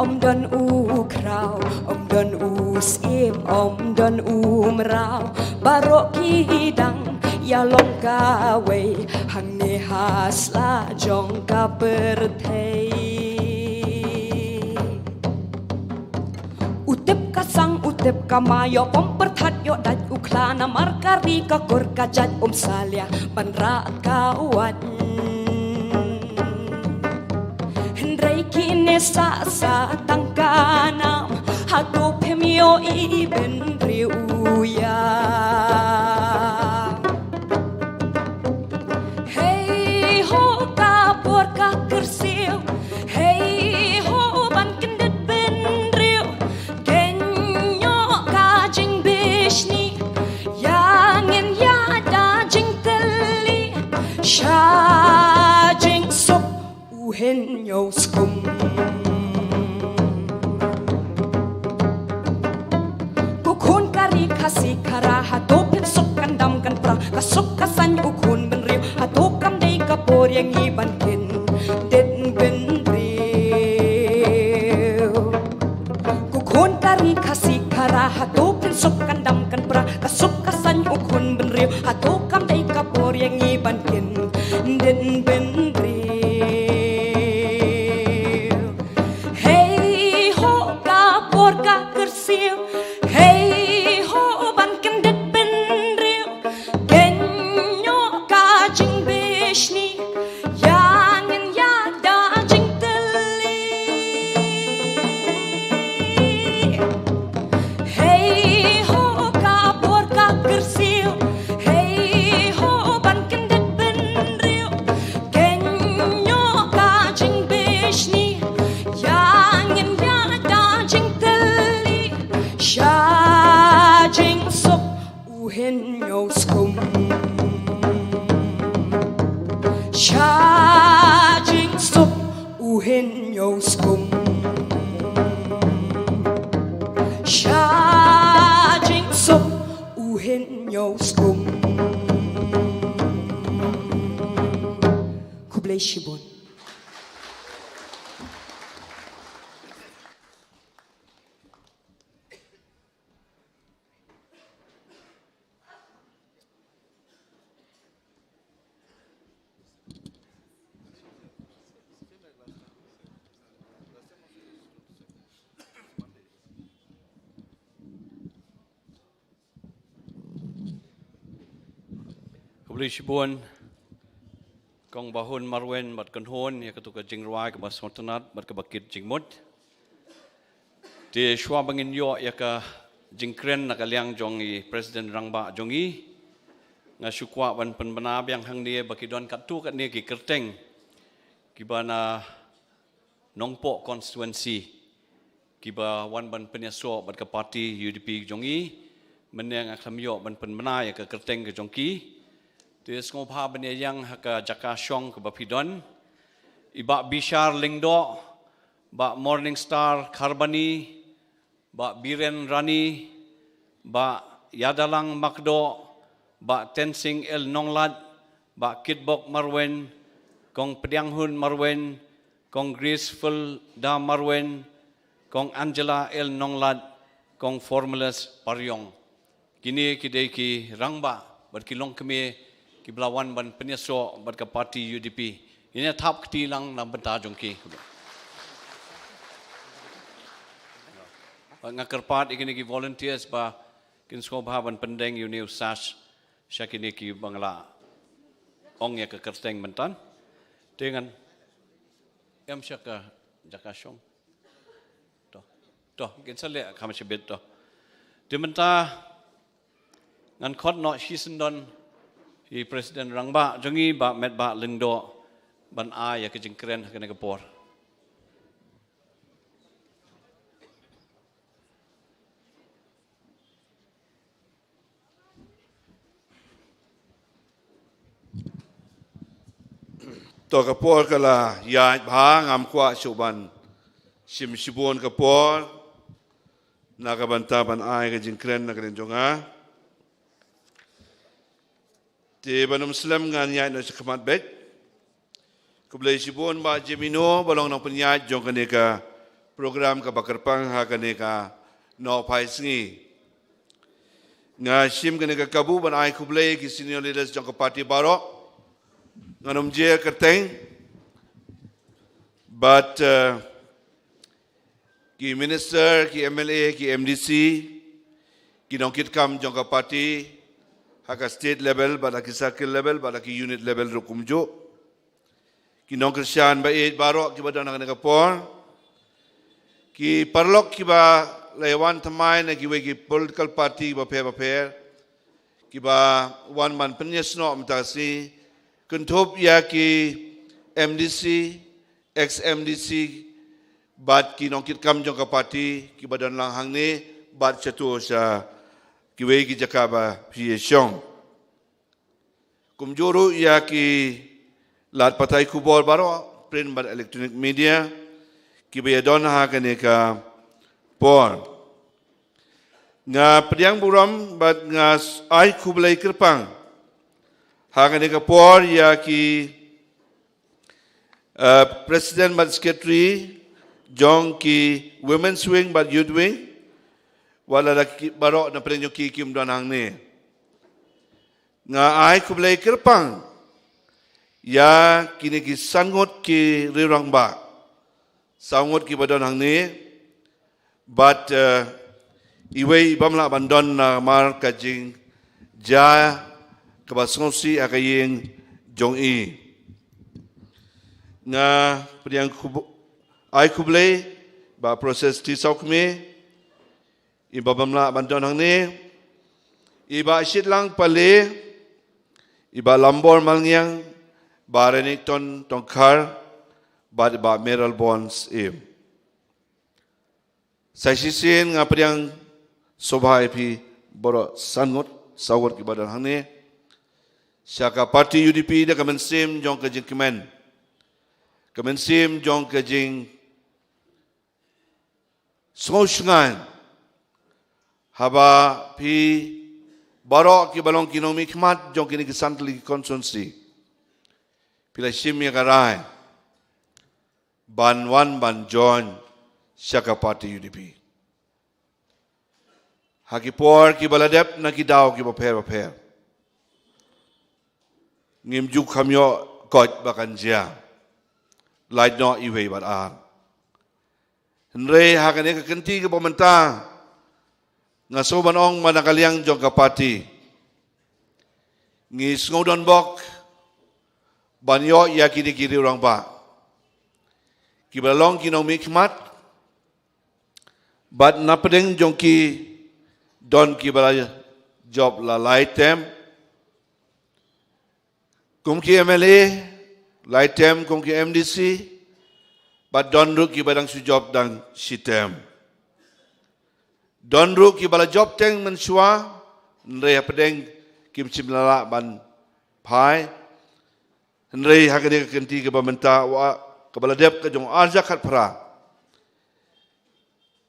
ym don u khraw, ym don u syiem, ym don u mraw. Baroh ki dang ïalong kawei hangne ha sla jong ka pyrthei. U tip ka sang, u tip ka ma, ïoh pom pyrthat, ïoh dait u khla, namar ka ri ka kur ka jait, um salia ban rah ka wait. Hynrei kine sah sah tang ka nam, hato phim ïohi bynriew u ïa. Hei ho ka por ka kyrsiew, hei ho ban kyndit bynriew. Kynnoh ka jingbishni, ïa ngin ïa da jingtylli, sha jingsuk u hynñiew skum. Ko khun ka ri Khasi Khara, hato phin suk kan dam kan pra, ka suk ka saiñ u khun bynriew, hato kam dei ka por ïa ngi ban kyndit bynriew. Ko khun ka ri Khasi Khara, hato phin suk kan dam kan pra, ka suk ka saiñ u khun bynriew, hato kam dei ka por ïa ngi ban kyndit bynriew. Hei ho ka por ka kyrsiew, hei ho ban kyndit bynriew. Kynnoh ka jingbishni, ïa ngin ïa da jingtylli. Hei ho ka por ka kyrsiew, hei ho ban kyndit bynriew. Kynnoh ka jingbishni, ïa ngin ïa da jingtylli. Sha jingsuk u hynñiew skum. Sha jingsuk u hynñiew skum. Sha jingsuk u hynñiew skum. Khublei shibun. Khublei shibun, Kong Bahun Marwin bad Kynhun, ïa katu ka jingrwai kaba sngewtynnat bad kaba kit jingmut. Te shuwa ba ngin ïoh ïa ka jingkren na ka liang jong i President Rangbah jong i, nga shu kwah ban pynbna biang hangne ba ki don katto katne ki kyrteng kiba na Nongpoh constituency kiba wan ban pynïasoh bad ka party U D P jong i. Mynne nga khlem ïoh ban pynbna ïa ka kyrteng ka jong ki. Te sngewbha ban ïa ïeng ha ka jaka shong kaba phi don. I Bah Bishar Lyngdoh, Bah Morning Star Kharbani, Bah Biren Rani, Bah Yadalang Makdoh, Bah Tensing L Nonglad, Bah Kitbok Marwin, Kong Pdianghun Marwin, Kong Graceful Da Marwin, Kong Angela L Nonglad, Kong Formulus Pariong. Kine ki dei ki rangbah bad ki longkmie kiba la wan ban pynïasoh bad ka party U D P. Ngin ïa thap kti lang na bynta jong ki. Bad nga kyrpad ïa kine ki volunteers ba kin sngewbha ban pyndeng ïa une u sash sha kine kiba nga la ong ïa ka kyrteng mynta. Te ngan ïam sha ka jaka shong. To. To, kin sa leh kham shibit to. Te mynta ngan khot noh shisyndon i President Rangbah jong i, Bah Metbah Lyngdoh, ban ai ïa ka jingkren ha kane ka por. To, ka por ka la ïaid bha, ngam kwah shuh ban shim shibun ka por na ka bynta ban ai ka jingkren na ka liang jong nga. Te ban ym slem, ngan ïaid noh sha khmat beit. Khublei shibun Bah Jemino ba long nongpynïaid jong kane ka program kaba kyrpang ha kane ka nohphai sngi. Nga shim kane ka kabu ban ai khublei ki senior leaders jong ka party baroh. Ngan ym jia kyrteng bad, eh, ki minister, ki M L A, ki M D C, ki nongkitkam jong ka party ha ka state level bad ha ki circle level bad ha ki unit level ruh kumjuh. Ki nongkyrshan ba ïeit baroh kiba don ha kane ka por. Ki paralok kiba la ïa wan thymmai na kiwei ki political party bapher bapher kiba wan ban pynïasnoh mynta ka sngi, kynthup ïa ki M D C, ex M D C bad ki nongkitkam jong ka party kiba don lang hangne bad shatu sha kiwei ki jaka ba phi ïa shong. Kumjuh ruh ïa ki lad pathai khubor baroh, print bad electronic media, kiba ïa don ha kane ka por. Nga pdiang burom bad nga s-, ai khublei kyrpang ha kane ka por ïa ki, eh, President bad Secretary jong ki Women's Wing bad Youth Wing, wat la da ki baroh na pdeng jong ki kim don hangne. Nga ai khublei kyrpang ïa kine ki san ngut ki rangbah, saw ngut kiba don hangne, bad, eh, iwei i bym lah ban don namar ka jingjia kaba sngewsih ha ka ïing jong i. Nga pdiang khub-, ai khublei Bah Precious T Sawkmie, i ba bym lah ban don hangne, i Bah Shitlang Pale, i Bah Lambor Malngiang, Bah Renikton Tongkhar, bad i Bah Mayralborn Syiem. Sa shisien nga pdiang sngewbha ïa phi baroh san ngut, saw ngut kiba don hangne, sha ka party U D P da ka mynsiem jong ka jingkmen, ka mynsiem jong ka jing sngewshngaiñ, haba phi baroh kiba long ki nongmihkhmat jong kine ki san tylli ki constituency, phi la shim ïa ka rai ban wan ban join sha ka party U D P. Ha ki por kiba la dep na ki daw kiba pher bapher, ngim ju kham ïoh koit ba kan jia, lait noh iwei bad ar. Hynrei ha kane ka kynti kaba mynta, nga sngewbha ban ong ba na ka liang jong ka party, Ngi sngew donbok ban ïoh ïa kine ki riew rangbah kiba la long ki nongmihkhmat, bad napdeng jong ki don kiba la jop la lai term kum ki M L A, lai term kum ki M D C, bad don ruh kiba dang shu jop dang shi term. Don ruh kiba la jop teng mynshuwa, hynrei hapdeng kim shym la lah ban phai. Hynrei ha kane ka kynti kaba mynta, wa kaba la dep ka jong ar hajar khatphra,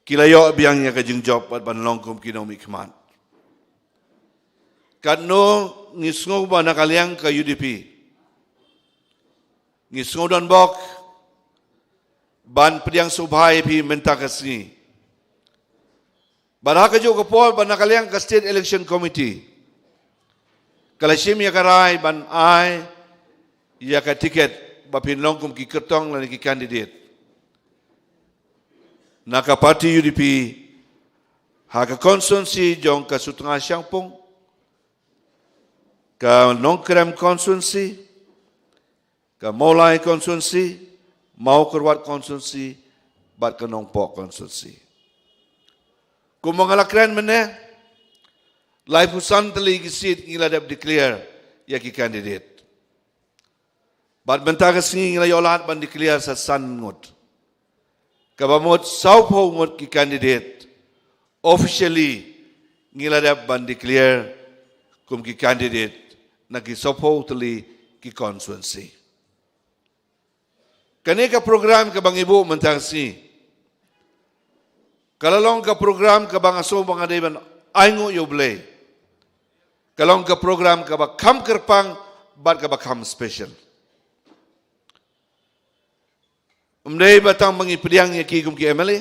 ki la ïoh biang ïa ka jingjop bad ban long kum ki nongmihkhmat. Katno ngi sngew ba na ka liang ka U D P ngi sngew donbok ban pdiang sngewbha ïa phi mynta ka sngi. Bad ha kajuh ka por ba na ka liang ka State Election Committee ka la shim ïa ka rai ban ai ïa ka tiket ba phin long kum ki kyrtong lane ki candidate na ka party U D P ha ka constituency jong ka Sutnga Shangpung, ka Nongkrem constituency, ka Mawlai constituency, Mawkyrwat constituency, bad ka Nongpoh constituency. Kumba nga la kren mynne, laiphew san tylli ki seat ngi la dep declare ïa ki candidate. Bad mynta ka sngi ngi la ïoh lad ban declare sa san ngut. Kaba mut sawphew ngut ki candidate officially ngi la dep ban declare kum ki candidate na ki sawphew tylli ki constituency. Kane ka program kaba ngi buh mynta ka sngi ka la long ka program kaba nga sngew ba nga dei ban ainguh ïa U Blei. Ka long ka program kaba kham kyrpang bad kaba kham special. Ym dei ba tang ba ngi pdiang ïa ki kum ki M L A,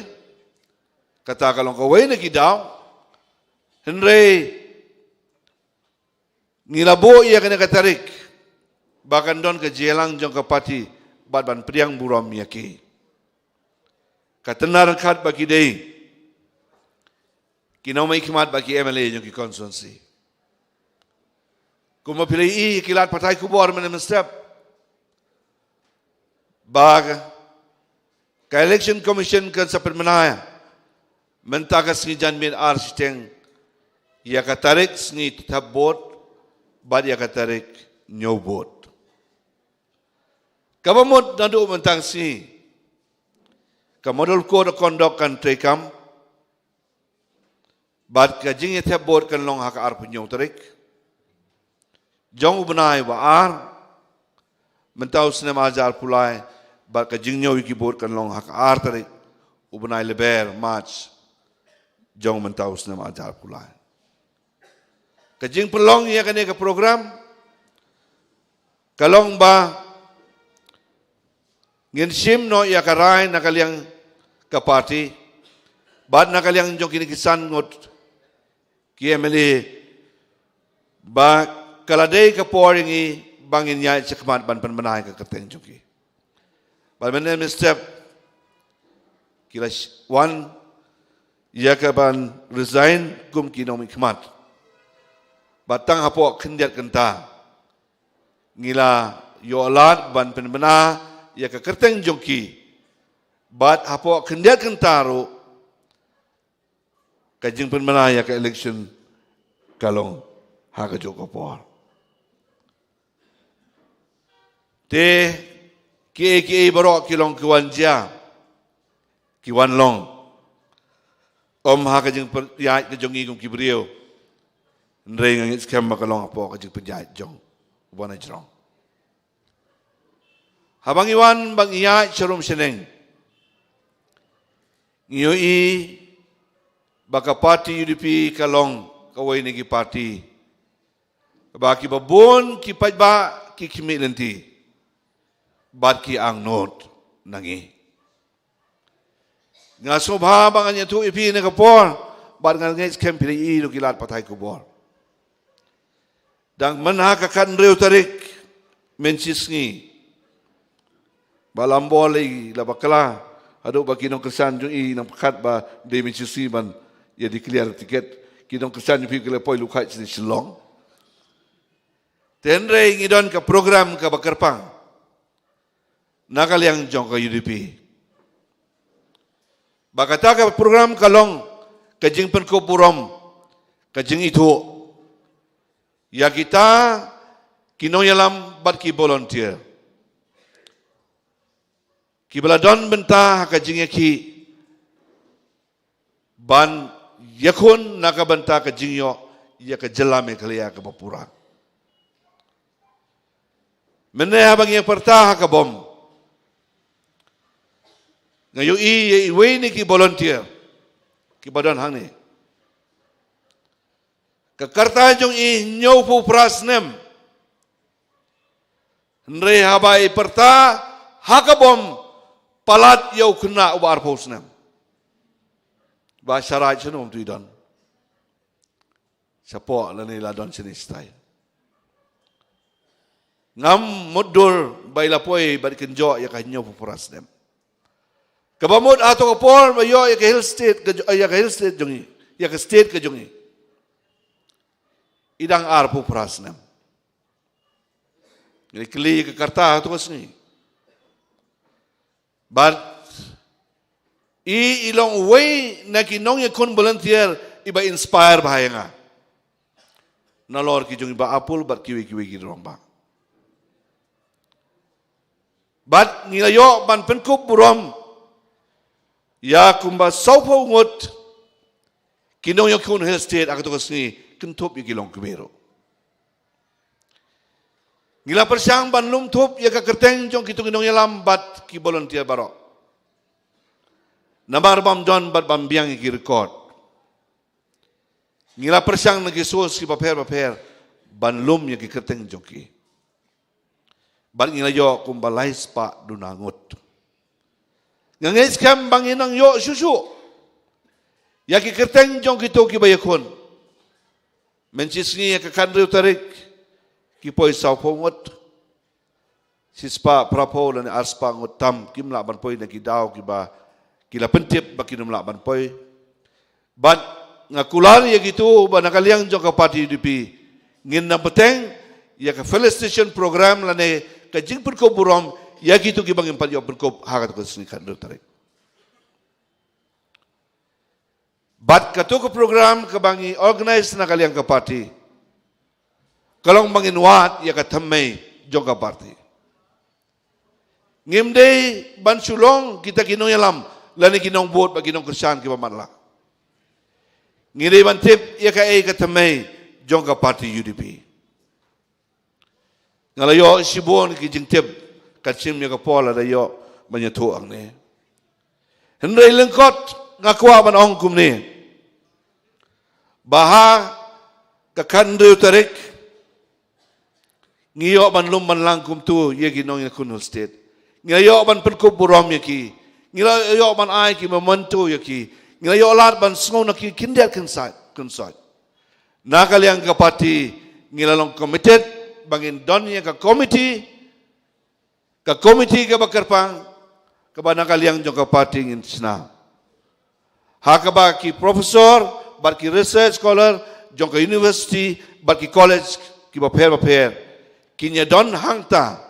kata ka long kawei na ki daw. Hynrei ngi la buh ïa kane ka tarik ba kan don ka jingïalang jong ka party bad ban pdiang burom ïa ki. Ka tynrai ryngkat ba ki dei ki nongmihkhmat bad ki M L A jong ki constituency. Kumba phi la ïohi ki lad pathai khubor mynne mynstep, ba ka Election Commission kan sa pynbna mynta ka sngi janmiet ar shiteng ïa ka tarik sngi thep vote bad ïa ka tarik ñiew vote. Kaba mut naduh mynta ka sngi ka Model Code of Conduct kan treikam, bad ka jingïathep vote kan long ha ka arphew hynñiew tarik jong u bnai ba ar mynta u snem ar hajar arphew lai, bad ka jingñiew ïa ki vote kan long ha ka ar tarik u bnai Lber, March, jong mynta u snem ar hajar arphew lai. Ka jingpynlong ïa kane ka program ka long ba ngin shim noh ïa ka rai na ka liang ka party bad na ka liang jong kine ki san ngut ki M L A, ba ka la dei ka por ïa ngi ba ngin ïaid shakhmat ban pynbna ïa ka kyrteng jong ki. Bad mynne mynstep ki la sh-, wan ïa ka ban resign kum ki nongmihkhmat. Bad tang hapoh khyndiat kynta ngi la ïoh lad ban pynbna ïa ka kyrteng jong ki. Bad hapoh khyndiat kynta ruh ka jingpynbna ïa ka election ka long ha kajuh ka por. Te kiei kiei baroh ki long ki wan jia, ki wan long. Ym ha ka jingpynïaid ka jong ngi kum ki briew, hynrei nga ngeit skhem ba ka long hapoh ka jingpynïaid jong uba na jrong. Haba ngi wan ba ngi ïaid sharum shaneng, ngi ïohi ba ka party U D P ka long kawei na ki party ba kiba bun ki paidbah ki khmih lynti bad ki angnud na ngi. Nga sngewbha ba ngan ïathuh ïa phi na ka por, bad nga ngeit skhem phi la ïohi ruh ki lad pathai khubor. Dang mynha ka khathynriew tarik, mynshisngi, ba la ym bor lei, la bakla haduh ba ki nongkyrshan jong i nang pyrkhat ba dei mynshisngi ban ïa declare ticket. Ki nongkyrshan jong phi ki la poi lukhaid shane Shillong. Te hynrei ngi don ka program kaba kyrpang na ka liang jong ka U D P. Ba kata ka program ka long ka jingpynkup burom, ka jingithuh ïa kita ki nongïalam bad ki volunteer kiba la don bynta ha ka jingïakhih ban ïakhun na ka bynta ka jingïoh ïa ka jylla Meghalaya kaba pura. Mynne haba ngi pyrta ha ka bom, nga ïohi ïa iwei na ki volunteer kiba don hangne. Ka rta jong i hynñiewphew phra snem. Hynrei haba i pyrta ha ka bom, palat ïa u khynnah uba arphew snem. Ba sharai shano tu i don. Shapoh lane la don shane shatai. Ngam mutdur ba i la poi bad kynjoh ïa ka hynñiewphew phra snem. Kaba mut ha kato ka por ba ïoh ïa ka Hill State, ka, ïa ka Hill State jong i, ïa ka state ka jong i, i dang arphew phra snem. Ngi kylli ka rta ha kato ka sngi. Bad i, i long uwei na ki nongïakhun volunteer iba inspire bha ïa nga. Nalor ki jong i Bah Apul bad kiwei kiwei ki rangbah. Bad ngi la ïoh ban pynkup burom ïa kumba sawphew ngut ki nongïakhun Hill State ha kato ka sngi, kynthup ïa ki longkmie ruh. Ngi la pyrshang ban lum thup ïa ka kyrteng jong kito ki nongïalam bad ki volunteer baroh. Namar bym don bad bym biang ïa ki record. Ngi la pyrshang na ki source kiba pher ba pher ban lum ïa ki kyrteng jong ki. Bad ngi la ïoh kumba lai spah duna ngut. Nga ngeit skhem ba ngin nang ïoh shuh shuh ïa ki kyrteng jong kito kiba ïakhun. Mynshisngi ïa ka khathynriew tarik ki poi sawphew ngut. Shispah phraphew lane arspah ngut tam kim lah ban poi na ki daw kiba ki la pyntip ba kin ym lah ban poi. Bad nga kular ïa kito ba na ka liang jong ka party U D P ngin nang bteng ïa ka felicitation program lane ka jingpynkup burom ïa kito kiba ngim pat ïoh pynkup ha kato ka sngi khathynriew tarik. Bad kato ka program kaba ngi organize na ka liang ka party ka long ba ngin wad ïa ka thymmei jong ka party. Ngim dei ban shu long kita ki nongïalam lane ki nongbud bad ki nongkyrshan kiba matlah. Ngi dei ban tip ïa kaei ka thymmei jong ka party U D P. Nga la ïoh shibun ki jingtip, ka shim ïa ka por lada ïoh ban ïathuh hangne. Hynrei lyngkot nga kwah ban ong kumne, ba ha ka khathynriew tarik ngi ïoh ban lum ban lang kumto ïa ki nongïakhun Hill State. Ngi la ïoh ban pynkup burom ïa ki. Ngi la ïoh ban ai ki memento ïa ki. Ngi la ïoh lad ban sngew na ki khyndiat khynsoit, khynsoit. Na ka liang ka party ngi la long committed ba ngin don ïa ka committee, ka committee kaba kyrpang, kaba na ka liang jong ka party ngin shna. Ha kaba ki professor bad ki research scholar jong ka university bad ki college kiba pher ba pher kin ïa don hangta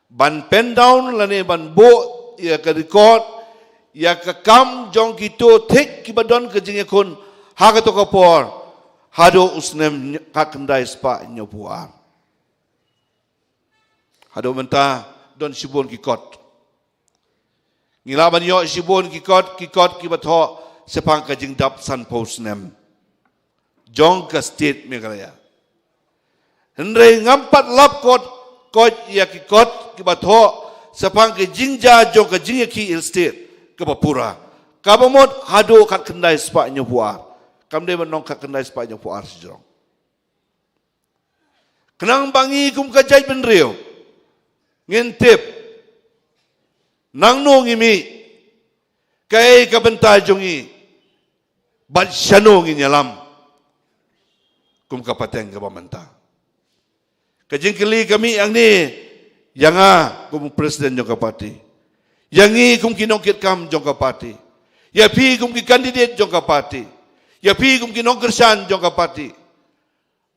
ban pen down lane ban buh ïa ka record ïa ka kam jong kito thik kiba don ka jingïakhun ha kato ka por haduh u snem khatkhyndai spah hynñiewphew ar. Haduh mynta don shibun ki kot. Ngi lah ban ïoh shibun ki kot, ki kot kiba thoh shaphang ka jingdap sanphew snem jong ka state Meghalaya. Hynrei ngam pat lap kot, kot ïa ki kot kiba thoh shaphang ka jingjia jong ka jingïakhih Hill State kaba pura, kaba mut haduh khatkhyndai spah hynñiewphew ar. Kam dei ban long khatkhyndai spah hynñiewphew ar shajrong. Khnang ba ngi kum ka jaitbynriew ngin tip nangno ngi mih, kaei ka bynta jong ngi, bad shano ngin ïalam kum ka pateng kaba mynta. Ka jingkylli ka mih hangne ïa nga kum u president jong ka party, ïa ngi kum ki nongkitkam jong ka party, ïa phi kum ki candidate jong ka party, ïa phi kum ki nongkyrshan jong ka party.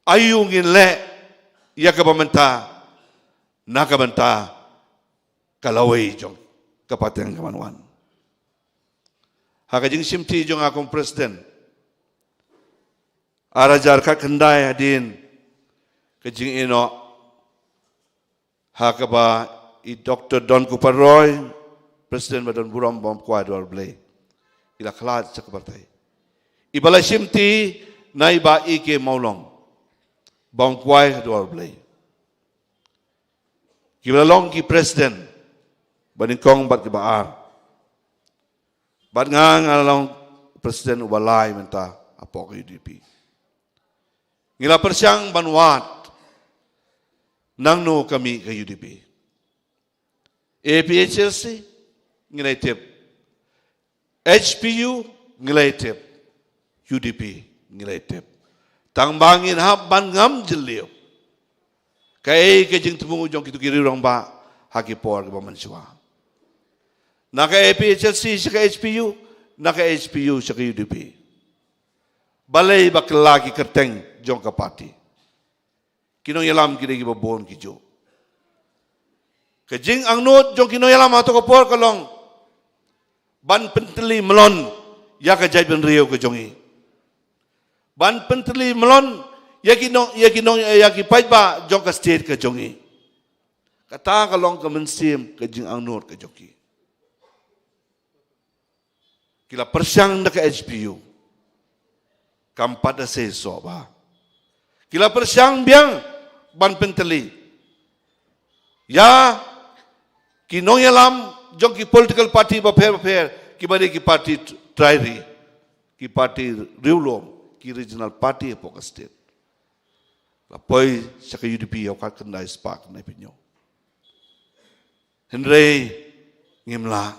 Aïu ngin leh ïa kaba mynta, na ka bynta ka lawei jong ka pateng ka ban wan. Ha ka jingshimti jong nga kum president, ar hajar khatkhyndai hadien ka jingïehnoh, ha kaba i Doctor Don Cooper Roy, president ba don burom bam kwai dwar Blei, i la khlad sha ka pyrthei. I ba la shimti na i Bah E K Mawlong, bam kwai dwar Blei. Ki ba la long ki president ba nyngkong bad ki ba ar. Bad nga nga la long president uba lai mynta hapoh ka U D P. Ngi la pyrshang ban wad nangno ka mih ka U D P. A P H L C ngi la tip. H P U ngi la tip. U D P ngi la tip. Tang ba ngin hap ban ngam jylliew kaei ka jingthmu jong kito ki riew rangbah ha ki por kiba mynshuwa. Na ka A P H L C sha ka H P U, na ka H P U sha ka U D P. Balei ba kylla ki kyrteng jong ka party? Ki nongïalam ki dei kiba bun ki juh. Ka jingangnud jong ki nongïalam ha kato ka por ka long ban pyntylli mlon ïa ka jaitbynriew ka jong ngi. Ban pyntylli mlon ïa ki nong, ïa ki nong, ïa ki paidbah jong ka state ka jong ngi. Kata ka long ka mynsiem ka jingangnud ka jong ki. Ki la pyrshang da ka H P U, kam pat da seisoh bha. Ki la pyrshang biang ban pyntylli ïa ki nongïalam jong ki political party bapher bapher, kiba dei ki party trai ri, ki party riewlum, ki regional party hapoh ka state. La poi sha ka U D P ïa u khatkhyndai spah khyndai phew hynñiew. Hynrei ngim lah.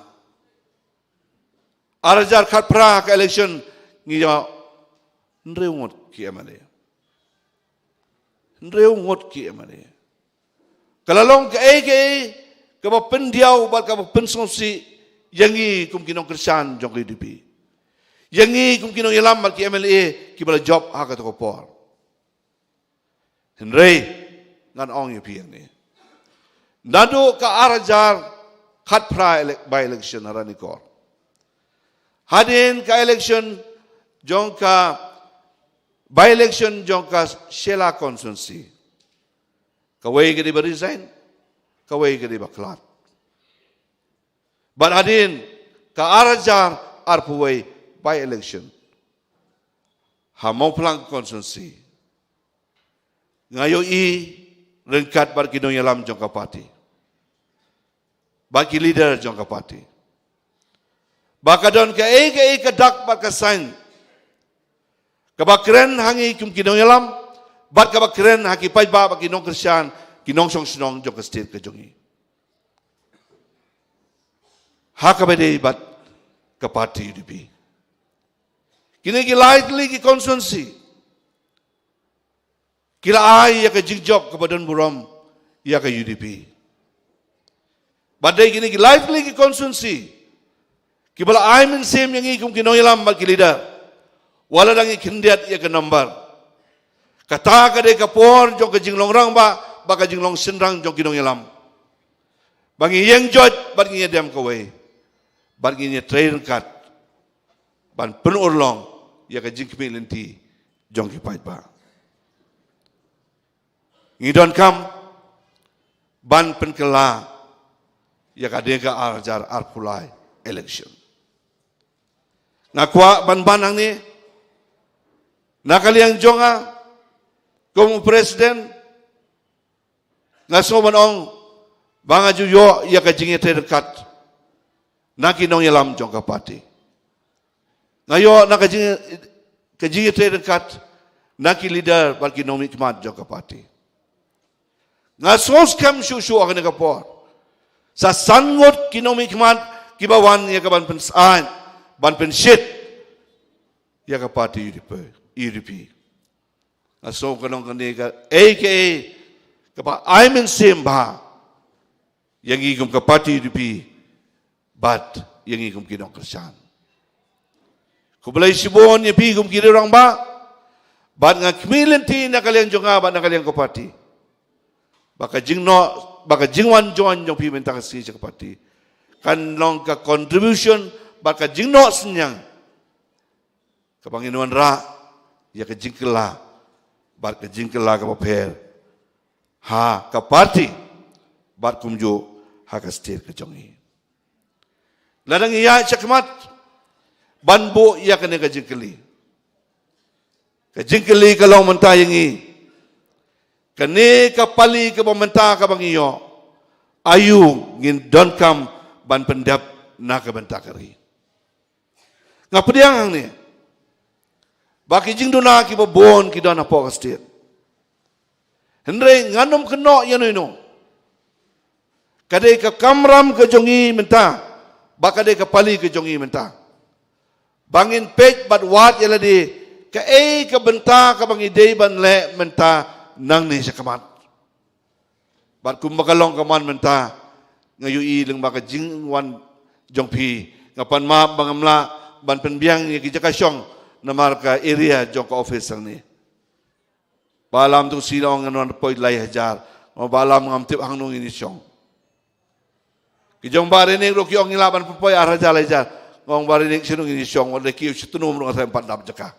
Ar hajar khatphra ka election ngi ïoh hynriew ngut ki M L A. Hynriew ngut ki M L A. Ka la long kaei kaei kaba pyndiaw bad kaba pynsngewsih ïa ngi kum ki nongkyrshan jong ka U D P, ïa ngi kum ki nongïalam bad ki M L A kiba la jop ha kato ka por. Hynrei ngan ong ïa phi hangne, naduh ka ar hajar khatphra elec-, by election ha Ranikor, hadien ka election jong ka by election jong ka Shella constituency, kawei ka dei ba resign, kawei ka dei ba khlad. Bad hadien ka ar hajar arphew wei by election ha Mawphlang constituency, nga ïohi ryngkat bad ki nongïalam jong ka party, bad ki leader jong ka party, ba ka don kaei kaei ka dak bad ka sign kaba kren ha ngi kum ki nongïalam, bad kaba kren ha ki paidbah bad ki nongkyrshan, ki nongshong shnong jong ka state ka jong ngi. Ha kaba dei bad ka party U D P, kine ki lai tylli ki constituency ki la ai ïa ka jingjop kaba don burom ïa ka U D P. Bad dei kine ki lai tylli ki constituency kiba la ai mynsiem ïa ngi kum ki nongïalam bad ki leader, wat la dang ngi khyndiat ïa ka number. Kata ka dei ka por jong ka jinglong rangbah bad ka jinglong shynrang jong ki nongïalam, ba ngi ïeng joit bad ngi ïadem kawei, bad ngi ïatrei ryngkat ban pynurlong ïa ka jingkhmih lynti jong ki paidbah. Ngi donkam ban pynkylla ïa ka dei ka ar hajar arphew lai election. Nga kwah ban ban hangne na ka liang jong nga kum u president, nga sngew ban ong ba nga ju ïoh ïa ka jingïatrei ryngkat na ki nongïalam jong ka party. Nga ïoh na ka jing, ka jingïatrei ryngkat na ki leader bad ki nongmihkhmat jong ka party. Nga sngew skhem shuh shuh ha kane ka por, sa san ngut ki nongmihkhmat kiba wan ïa ka ban pynsaid, ban pynshit ïa ka party U D P, U D P. Nga sngew ka long kane kaei kaei kaba ai mynsiem bha ïa ngi kum ka party U D P bad ïa ngi kum ki nongkyrshan. Khublei shibun ïa phi kum ki riew rangbah, bad nga khmih lynti na ka liang jong nga bad na ka liang ka party Ba ka jingnoh, ba ka jingwan join jong phi mynta ka sngi sha ka party kan long ka contribution bad ka jingnoh synñiang kaba ngin wanrah ïa ka jingkylla bad ka jingkylla kaba pher ha ka party bad kumjuh ha ka state ka jong ngi. Lada ngi ïaid shakhmat ban buh ïa kane ka jingkylli, ka jingkylli ka long mynta ïa ngi, kane ka pali kaba mynta kaba ngi ïoh, aïu ngin donkam ban pyndep na ka bynta ka ri? Nga pdiang hangne ba ki jingduna kiba bun ki don hapoh ka state. Hynrei ngan ym kynnoh ïano ïano. Ka dei ka kamram ka jong ngi mynta, ba ka dei ka pali ka jong ngi mynta, ba ngin peit bad wad ïa lade kaei ka bynta kaba ngi dei ban leh mynta nangne shakhmat. Bad kumba ka long ka mon mynta, nga ïohi lyngba ka jingwan jong phi, nga pan map ba ngam lah ban pynbiang ïa ki jaka shong namar ka area jong ka office hangne. Ba lam tu si long ngan wan poi lai hajar. Ba lam ngam tip hangno ngin ïa shong. Ki jong Bah Rinik ruh ki ong ngi lah ban poi ar hajar lai hajar. Nga ong Bah Rinik shano ngin ïa shong, wat la ki ïa shu tnum ruh nga tharai em pat dap jaka.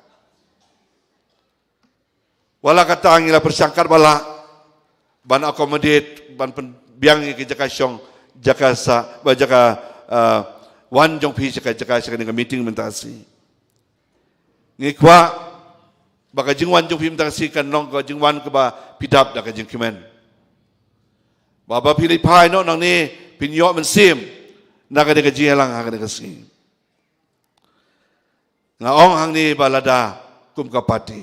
Wat la katta ngi la pyrshang katba lah ban accommodate, ban pynbiang ïa ki jaka shong, jaka sah, ba jaka, ah, wan jong phi sha ka jaka sha kane ka meeting mynta ka sngi. Ngi kwah ba ka jingwan jong phi mynta ka sngi kan long ka jingwan kaba phi dap da ka jingkmen. Ba haba phi leit phai noh nangne phin ïoh mynsiem na kane ka jingïalang ha kane ka sngi. Nga ong hangne ba lada kum ka party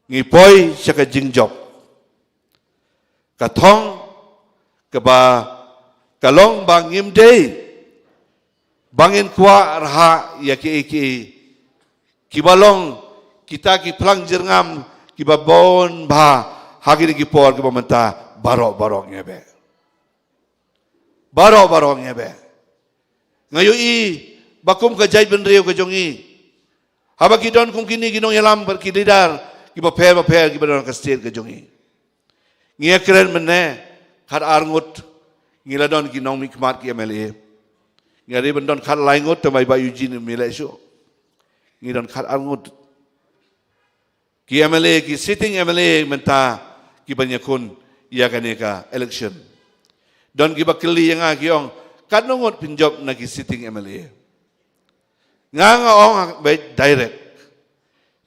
ngi poi sha ka jingjop, ka thong kaba ka long ba ngim dei ba ngin kwah rhah ïa kiei kiei kiba long kita ki phlang jyrngam kiba bun bha ha kine ki por kiba mynta. Baroh baroh ngi ïa beh. Baroh baroh ngi ïa beh. Nga ïohi ba kum ka jaitbynriew ka jong ngi, haba ki don kum kine ki nongïalam bad ki leader kiba pher bapher kiba don ha ka state ka jong ngi, ngi ïa kren mynne khat ar ngut, ngi la don ki nongmihkhmat ki M L A. Ngi ri ban don khat lai ngut, tang ba i Bah Eugene im ïaleh shuh. Ngi don khat ar ngut ki M L A, ki sitting M L A mynta kiban ïakhun ïa kane ka election. Don kiba kylli ïa nga ki ong, katno ngut phin jop na ki sitting M L A? Nga nga ong beit direct,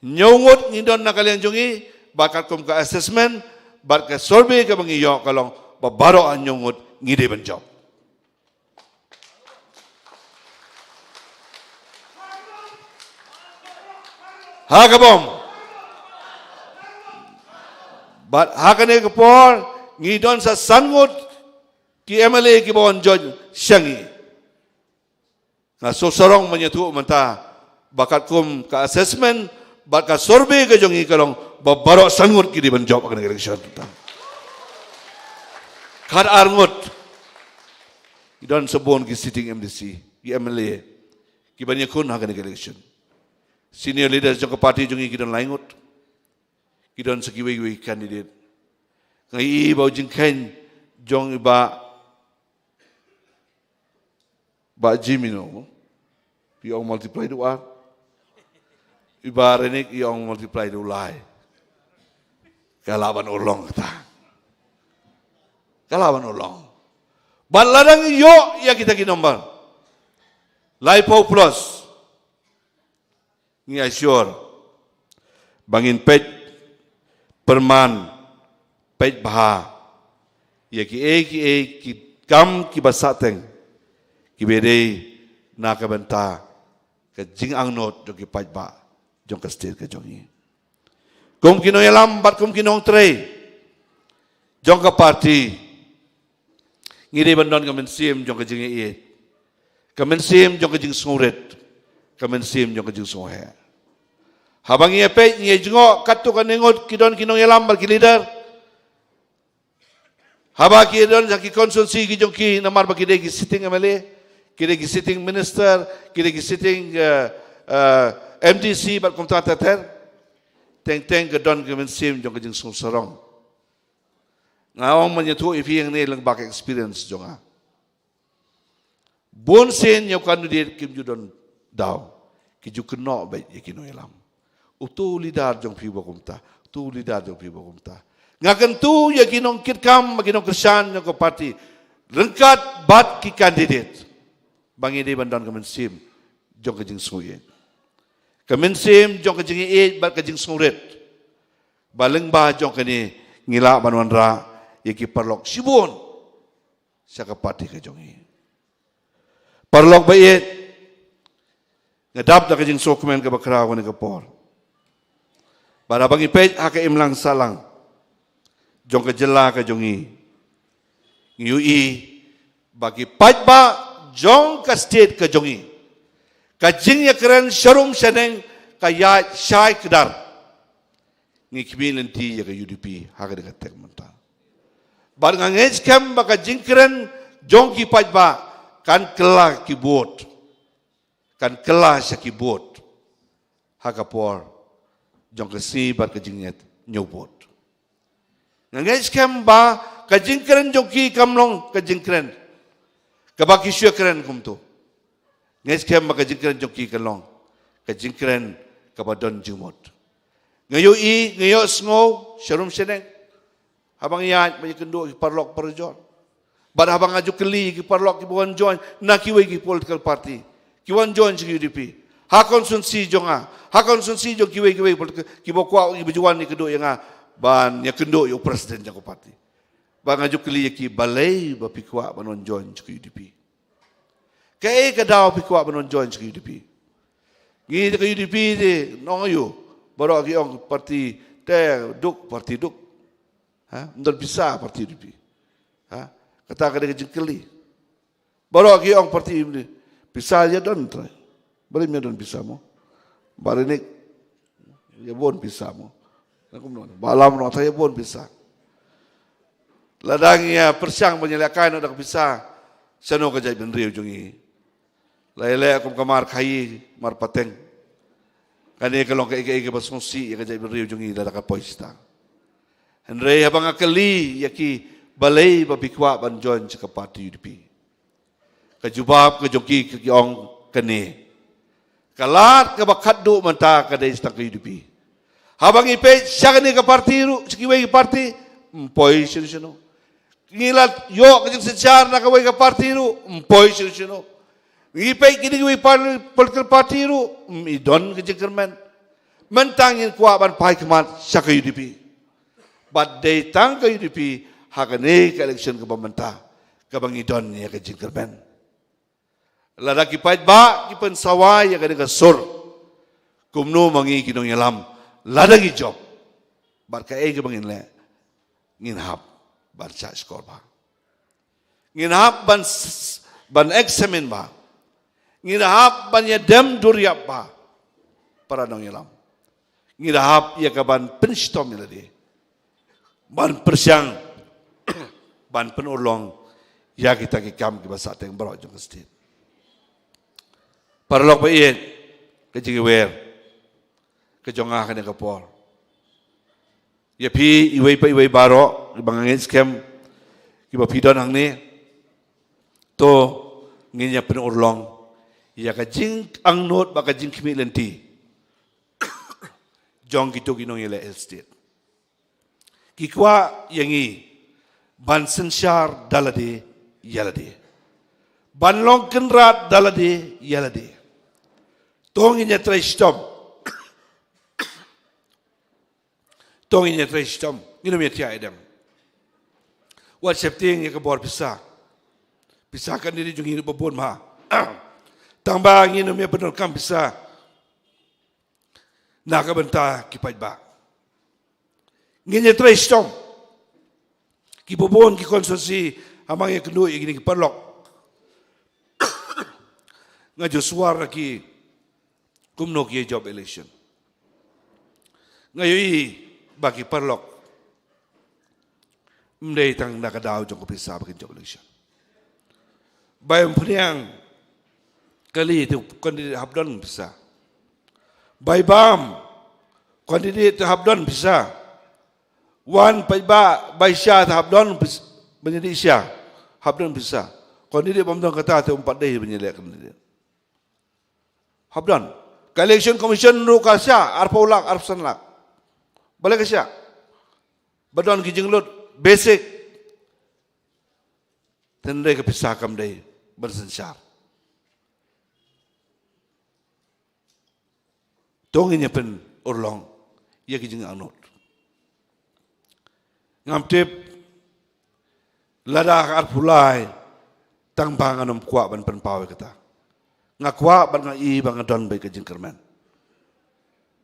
hynñiew ngut ngi don na ka liang jong ngi, bad katkum ka assessment bad ka survey kaba ngi ïoh ka long ba baroh hynñiew ngut ngi dei ban jop. Ha ka bom. Bad ha kane ka por ngi don sa san ngut ki M L A kiba wan join sha ngi. Nga sngewsarong ban ïathuh mynta ba katkum ka assessment bad ka survey ka jong ngi ka long ba baroh san ngut ki dei ban jop ha kane ka election. Khat ar ngut. Ki don sa bun ki sitting M D C, ki M L A kiban ïakhun ha kane ka election. Senior leaders jong ka party jong ngi ki don lai ngut. Ki don sa kiwei kiwei candidate. Nga ïohi ba u jingkheiñ jong i Bah, Bah Jimmy no, phi ong multiply da u ar, i Bah Rinik i ong multiply da u lai. Ka lah ban urlong kata. Ka lah ban urlong. Bad lada ngi ïoh ïa kita ki number laiphew plus, ngi assure ba ngin peit pyrman, peit bha ïa kiei kiei ki kam kiba sahteng kiba dei na ka bynta ka jingangnud jong ki paidbah jong ka state ka jong ngi. Kum ki nongïalam bad kum ki nongtrei jong ka party, ngi dei ban don ka mynsiem jong ka jingïeit, ka mynsiem jong ka jingsngewrit, ka mynsiem jong ka jingsngewheh. Haba ngi ïa peit, ngi ïa jngoh katto katne ngut ki don ki nongïalam bad ki leader, haba ki don ha ki constituency ki jong ki, namar ba ki dei ki sitting M L A, ki dei ki sitting minister, ki dei ki sitting, eh, eh, M D C bad kumta ter ter. Teng teng ka don ka mynsiem jong ka jingsngewsarong. Nga ong mynta ïathuh ïa phi hangne lyngba ka experience jong nga. Bun sien ïa u candidate kim ju don daw. Ki ju kynnoh beit ïa ki nongïalam. Uto u leader jong phi ba kumta. Uto u leader jong phi ba kumta. Nga kyntu ïa ki nongkitkam, ki nongkyrshan jong ka party. Ryngkat bad ki candidate. Ba ngi dei ban don ka mynsiem jong ka jingsngewsih. Ka mynsiem jong ka jingïeit bad ka jingsngewrit. Ba lyngba jong kane ngi lah ban wanrah ïa ki paralok shibun sha ka party ka jong ngi. Paralok ba ïeit, nga dap da ka jingsngewkmen kaba khraw kane ka por. Bad haba ngi peit ha ka imlang sahlang jong ka jylla ka jong ngi, ngi ïohi ba ki paidbah jong ka state ka jong ngi, ka jingïakren sharum shaneng ka ïaid shai kdar. Ngi khmih lynti ïa ka U D P ha kane ka tekmenta. Bad nga ngeit skhem ba ka jingkren jong ki paidbah kan kylla ki vote. Kan kylla sha ki vote ha ka por jong ka sngi bad ka jingngeit ñiew vote. Nga ngeit skhem ba ka jingkren jong ki kam long ka jingkren kaba ki shu ïakren kumto. Ngeit skhem ba ka jingkren jong ki kan long ka jingkren kaba don jingmut. Nga ïohi, nga ïohsngew sharum shaneng. Haba ngi ïaid ban ïakynduh ki paralok para join. Bad haba nga ju kylli ki paralok kiba wan join na kiwei ki political party, ki wan join sha ka U D P, ha constituency jong nga, ha constituency jong kiwei kiwei political, kiba kwah, kiba ju wan ïakynduh ïa nga ban ïakynduh ïa u president jong ka party. Bad nga ju kylli ïa ki, balei ba phi kwah ban wan join sha ka U D P? Kaei ka daw phi kwah ban wan join sha ka U D P? Ngi da ka U D P te nong aïu? Baroh ki ong party te duk, party duk. Ha? Ym don pisa party U D P. Ha? Kata ka dei ka jingkylli. Baroh ki ong party ym don pisa, ïa don trai. Balei ym don pisa mo? Baroh nik ïa bun pisa mo. Nga kumno ba lam noh, trai ïa bun pisa. Lada ngi ïa pyrshang ban ïalehkai noh da ka pisa, shano ka jaitbynriew jong ngi? La ïaleh kum ka mar khaïi mar pateng. Kane ka long kaei kaei kaba sngewsih ïa ka jaitbynriew jong ngi lada ka poi shata. Hynrei haba nga kylli ïa ki, balei ba phi kwah ban join sha ka party U D P? Ka jubab ka jong ki, ki ong kane: ka lad kaba khatduh mynta ka dei tang ka U D P. Haba ngi peit sha kane ka party ruh, sha kiwei ki party, ym poi shano shano. Ngi la ïoh ka jingsynshar na kawei ka party ruh, ym poi shano shano. Ngi peit kine kiwei par-, political party ruh, ym i don ka jingkyrmen. Mynta ngin kwah ban phai khmat sha ka U D P. Bad dei tang ka U D P ha kane ka election kaba mynta kaba ngi don ïa ka jingkyrmen. Lada ki paidbah ki pynsawa ïa kane ka sur, kumno ma ngi ki nongïalam, lada ngi jop? Bad kaei kaba ngin leh? Ngin hap ban shah shkor bha. Ngin hap ban s-, ban examine bha. Ngin hap ban ïadem duriap bha. Para nongïalam, ngi da hap ïa ka ban pynshitom ïa lade, ban pyrshang, ban pynurlong ïa kita ki kam kiba sahteng baroh jong ka state. Paralok ba ïeit, ka jingïawer ka jong nga ha kane ka por, ïa phi iwei pa iwei baroh, kiba nga ngeit skhem kiba phi don hangne, to ngin ïa pynurlong ïa ka jingangnud bad ka jingkhmih lynti jong kito ki nongïaleh Hill State. Ki kwah ïa ngi ban synshar da lade ïa lade, ban long kynrad da lade ïa lade. To ngin ïa trei shitom. To ngin ïa trei shitom, ngin ym ïa thiah ïa dem. Wat sheptieng ïa ka bor pisa. Pisa kan dei jong ngi ruh ba bun ma. Tang ba ngin ym ïa pyndonkam pisa na ka bynta ki paidbah. Ngin ïa trei shitom. Kiba bun ki constituency, ha ma nga ïakynduh ïa kine ki paralok, nga ju swar ïa ki kumno ki ïa jop election. Nga ïohi ba ki paralok ym dei tang na ka daw jong ka pisa ba kin jop election. Bai Umphniang, kali te candidate hap don pisa. Bai Bam, candidate te hap don pisa. Wan paidbah bai sha te hap don pis-, ban ïadih sha. Hap don pisa. Kane dei bym don kata te um pat dei ban ïaleh kane dei. Hap don. Ka election commission ruh ka sha, arphew lak, arphew san lak. Balei ka sha? Ba don ki jinglut basic. Te hynrei ka pisa kam dei ban synshar. To ngin ïa pynurlong ïa ki jingangnud. Ngam tip lada ka arphew lai tang ba ngan ym kwah ban pynpaw ïa kata. Nga kwah bad nga i ba nga don bad ka jingkyrmen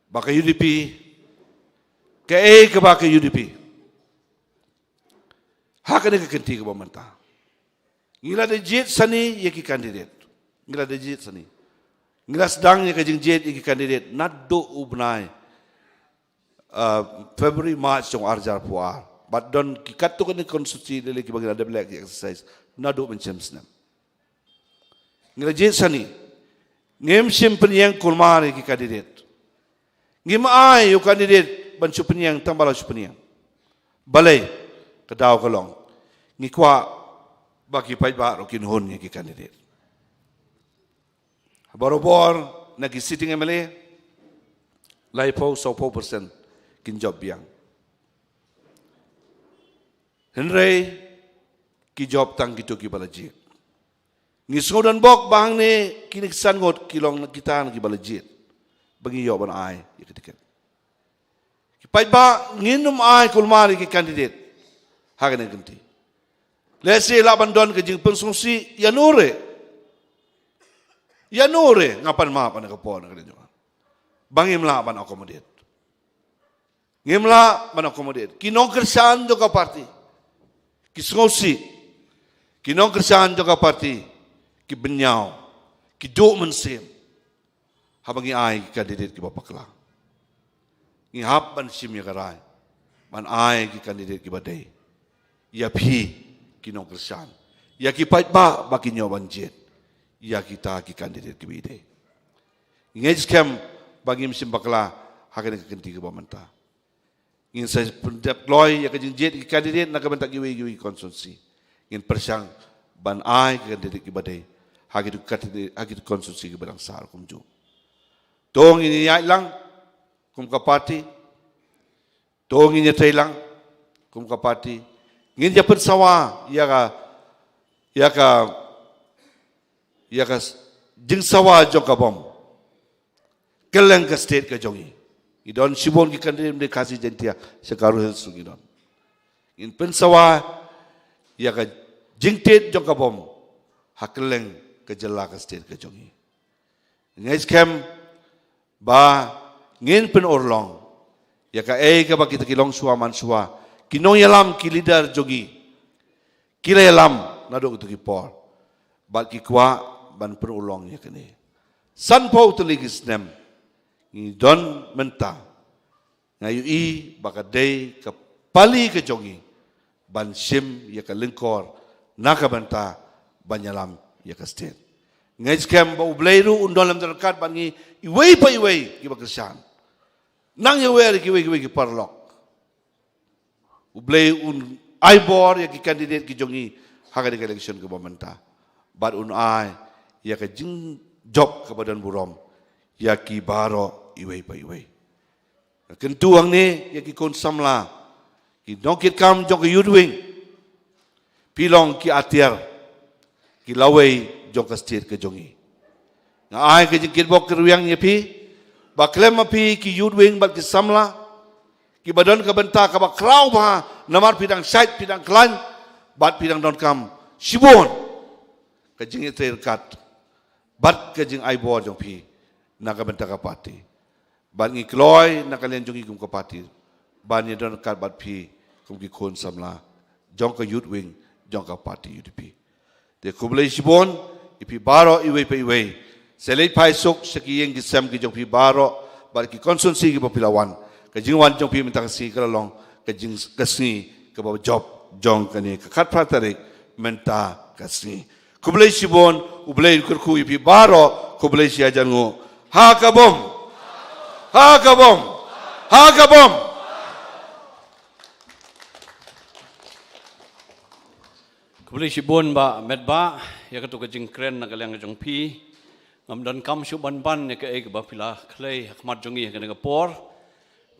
ba ka U D P, kaei kaba ka U D P. Ha kane ka kynti kaba mynta ngi la da jied sani ïa ki candidate. Ngi la da jied sani. Ngi la sdang ïa ka jingjied ïa ki candidate naduh u bnai, uh, February, March jong ar hajar arphew ar. Bad don ki katto katne constituency lei lei kiba ngi la dep leh ki exercise naduh mynshem snem. Ngi la jied sani. Ngim shym pynïeng kulmar ïa ki candidate. Ngim ai ïa u candidate ban shu pynïeng tang ba la shu pynïeng. Balei? Ka daw ka long, ngi kwah ba ki paidbah ruh kin hun ïa ki candidate. Barabor na ki sitting M L A, laiphew, sawphew percent kin jop biang. Hynrei ki jop tang kito kiba la jied. Ngi sngewdon bok ba hangne kine ki san ngut ki long kita na kiba la jied ba ngi ïoh ban ai ïa ka tiket. Ki paidbah ngin ym ai kulmar ïa ki candidate ha kane ka kynti. Lehse lah ban don ka jingpynsngewsih ïa no re. Ïa no re nga pan map ha kane ka por na kane ka jong. Ba ngim lah ban accommodate. Ngim lah ban accommodate. Ki nongkyrshan jong ka party ki sngewsih. Ki nongkyrshan jong ka party ki bynñiaw, ki duh mynsiem. Haba ngi ai ki candidate kiba bakla, ngi hap ban shim ïa ka rai ban ai ki candidate kiba dei ïa phi ki nongkyrshan, ïa ki paidbah ba kin ïoh ban jied ïa kita ki candidate kiba dei. Ngi ngeit skhem ba ngim shym bakla ha kane ka kynti kaba mynta. Ngin sa pyndep kloi ïa ka jingjied ki candidate na ka bynta kiwei kiwei ki constituency. Ngin pyrshang ban ai ki candidate kiba dei ha ki candidate, ha ki constituency kiba dang sar kumjuh. To ngin ïaid lang kum ka party. To ngin ïatrei lang kum ka party. Ngin ïa pynsawa ïa ka, ïa ka, ïa ka s-, jingsawa jong ka bom. Kylleng ka state ka jong ngi, ngi don shibun ki candidate na Khasi Jaiñtia, sha Garo Hills ruh ngi don. Ngin pynsawa ïa ka jingtied jong ka bom ha kylleng ka jylla, ka state ka jong ngi. Ngi ngeit skhem ba ngin pynurlong ïa kaei kaba kita ki longshuwa manshuwa, ki nongïalam, ki leader jong ngi ki la ïalam naduh kito ki por bad ki kwah ban pynurlong ïa kane. Sanphew tylli ki snem ngi don mynta, nga ïohi ba ka dei ka pali ka jong ngi ban shim ïa ka lyngkor na ka bynta ban ïalam ïa ka state. Nga ngeit skhem ba U Blei ruh un don lem ryngkat bad ngi iwei pa iwei kiba kyrshan. Nang ïawer ïa kiwei kiwei ki paralok. U Blei un ai bor ïa ki candidate ki jong ngi ha kane ka election kaba mynta. Bad un ai ïa ka jingjop kaba don burom ïa ki baroh iwei pa iwei. Kyntu hangne ïa ki khun samla, ki nongkitkam jong ka Youth Wing. Phi long ki atiar, ki lawei jong ka state ka jong ngi. Nga ai ka jingkitbok kitrwiang ïa phi ba khlem ma phi ki Youth Wing bad ki samla kiba don ka bynta kaba khraw bha, namar phi dang shait, phi dang khlaiñ bad phi dang donkam shibun ka jingïatrei ryngkat bad ka jingai bor jong phi na ka bynta ka party. Bad ngi kloi na ka liang jong ngi kum ka party ban ïadon ryngkat bad phi kum ki khun samla jong ka Youth Wing jong ka party U D P. Te khublei shibun ïa phi baroh iwei pa iwei. Sa leit phai suk sha ki ïing ki sem ki jong phi baroh bad ki constituency kiba phi la wan. Ka jingwan jong phi mynta ka sngi ka la long ka jing, ka sngi kaba jop jong kane ka khatphra tarik mynta ka sngi. Khublei shibun, U Blei un kyrkhu ïa phi baroh, khublei shihajar nguh. Ha ka bom. Ha ka bom. Ha ka bom. Khublei shibun Bah Metbah, ïa katu ka jingkren na ka liang ka jong phi. Ngam donkam shuh ban ban ïa kaei kaba phi la kren ha khmat jong ngi ha kane ka por.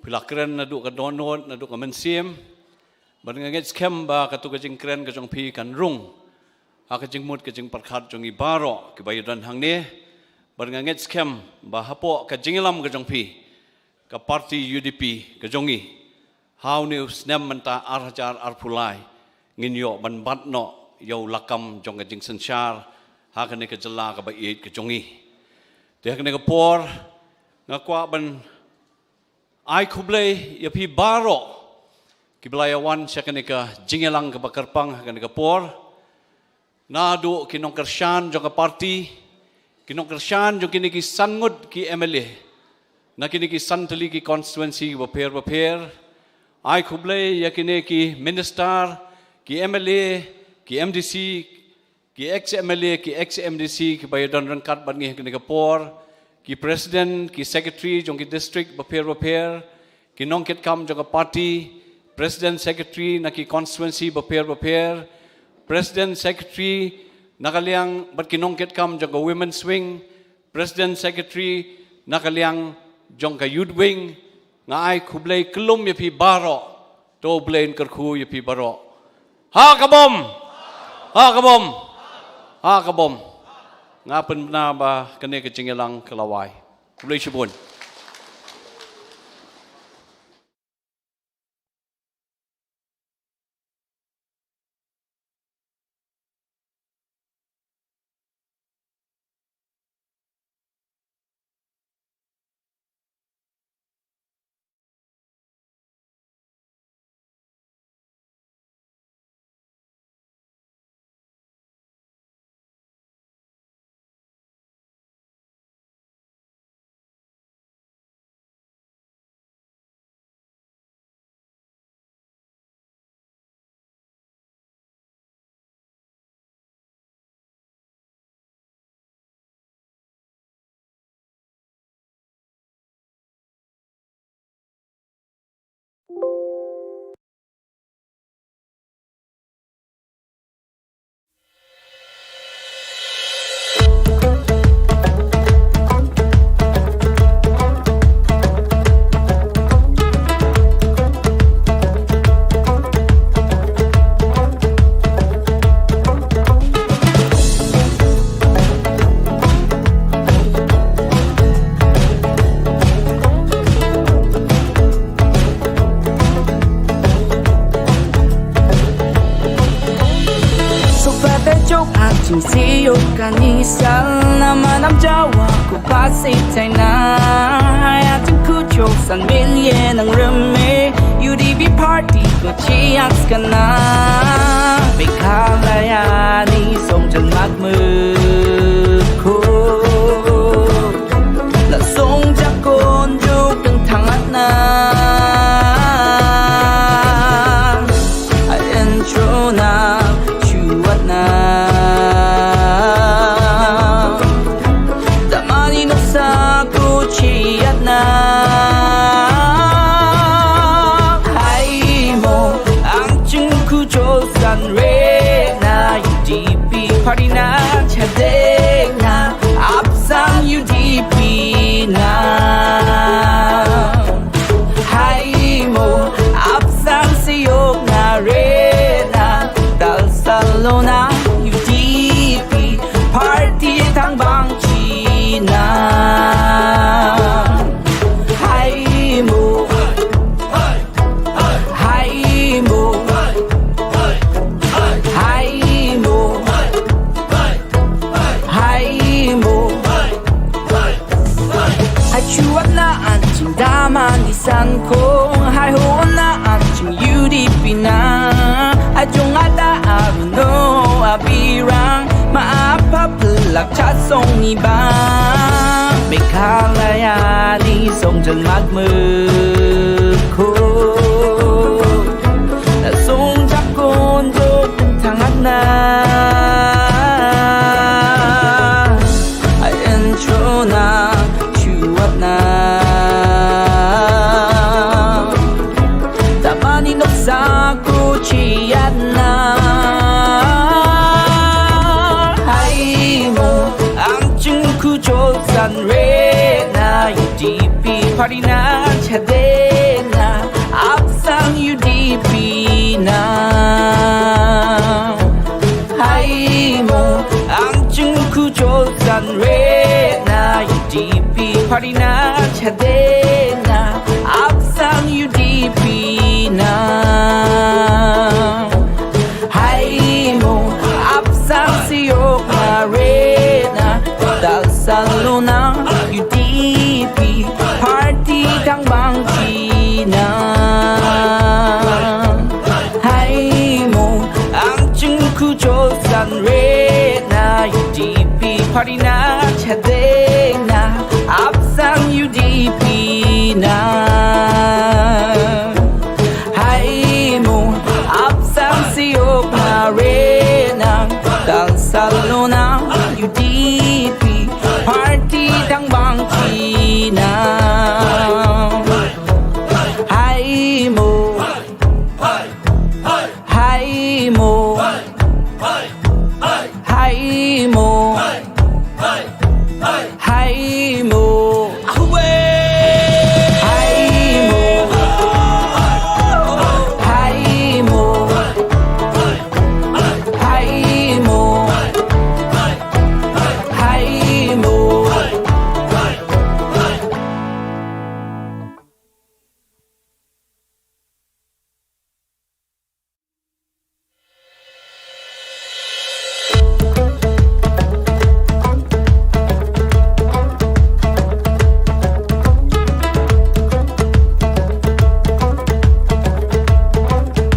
Phi la kren naduh ka dohnud, naduh ka mynsiem. Bad nga ngeit skhem ba katu ka jingkren ka jong phi kan rung ha ka jingmut ka jingpyrkhat jong ngi baroh kiba ïadon hangne. Bad nga ngeit skhem ba hapoh ka jingïalam ka jong phi, ka party U D P ka jong ngi, ha une u snem mynta ar hajar arphew lai, ngin ïoh ban bat noh ïa u lakam jong ka jingsynshar ha kane ka jylla kaba ïeit ka jong ngi. Te ha kane ka por, nga kwah ban ai khublei ïa phi baroh kiba la ïa wan sha kane ka jingïalang kaba kyrpang ha kane ka por. Naduh ki nongkyrshan jong ka party, ki nongkyrshan jong kine ki san ngut ki M L A na kine ki san tylli ki constituency bapher bapher. Ai khublei ïa kine ki minister, ki M L A, ki M D C, ki ex M L A, ki ex M D C, kiba ïadon ryngkat bad ngi ha kane ka por, ki president, ki secretary jong ki district bapher bapher, ki nongkitkam jong ka party, president, secretary na ki constituency bapher bapher, president, secretary na ka liang bad ki nongkitkam jong ka women's wing, president, secretary na ka liang jong ka youth wing. Nga ai khublei kyllum ïa phi baroh. To U Blei un kyrkhu ïa phi baroh. Ha ka bom. Ha ka bom. Ha ka bom. Nga pynbna ba kane ka jingïalang ka la wai. Khublei shibun. Suk ba te jok ha jingsiok kane sal na manam jawa ku ba si tai na. Ai ha jingkujok san million nang rem me. U D P party ko chiang skana. Meghalaya ni song jan mak me ko. La song jakon juk teng thangat na. A intro na chuat na. Tamani noksa ko chiat na. Hai mo ang chung ku cho san re na U D P party na chadek na. Apsang U D P na. Hai mo apsang siok na re na. Tal salona U D P party tang bang china. Hai mo. Hai mo. Hai mo. Hai mo. Achuat na an ching daman di san kong. Hai ho na an ching U D P na. Ajong ada aruno abirang. Ma apa pelak cha song ni ba. Meghalaya ni song jan mak me ko. Na song jakon jok teng thangat na. A intro na chuat na. Tamani noksa ko chiat na. Mo, ang jingkujol san re na U D P party na chadena, ap sang U D P na. Hai mo, ang jingkujol san re na U D P party na chadena, ap sang U D P na. Hai mo, ap sang siok na re na, dal saluna U D P party tang bang tina. Hai mo, ang jingkujol san re na U D P party na chadena, ap sang U D P na.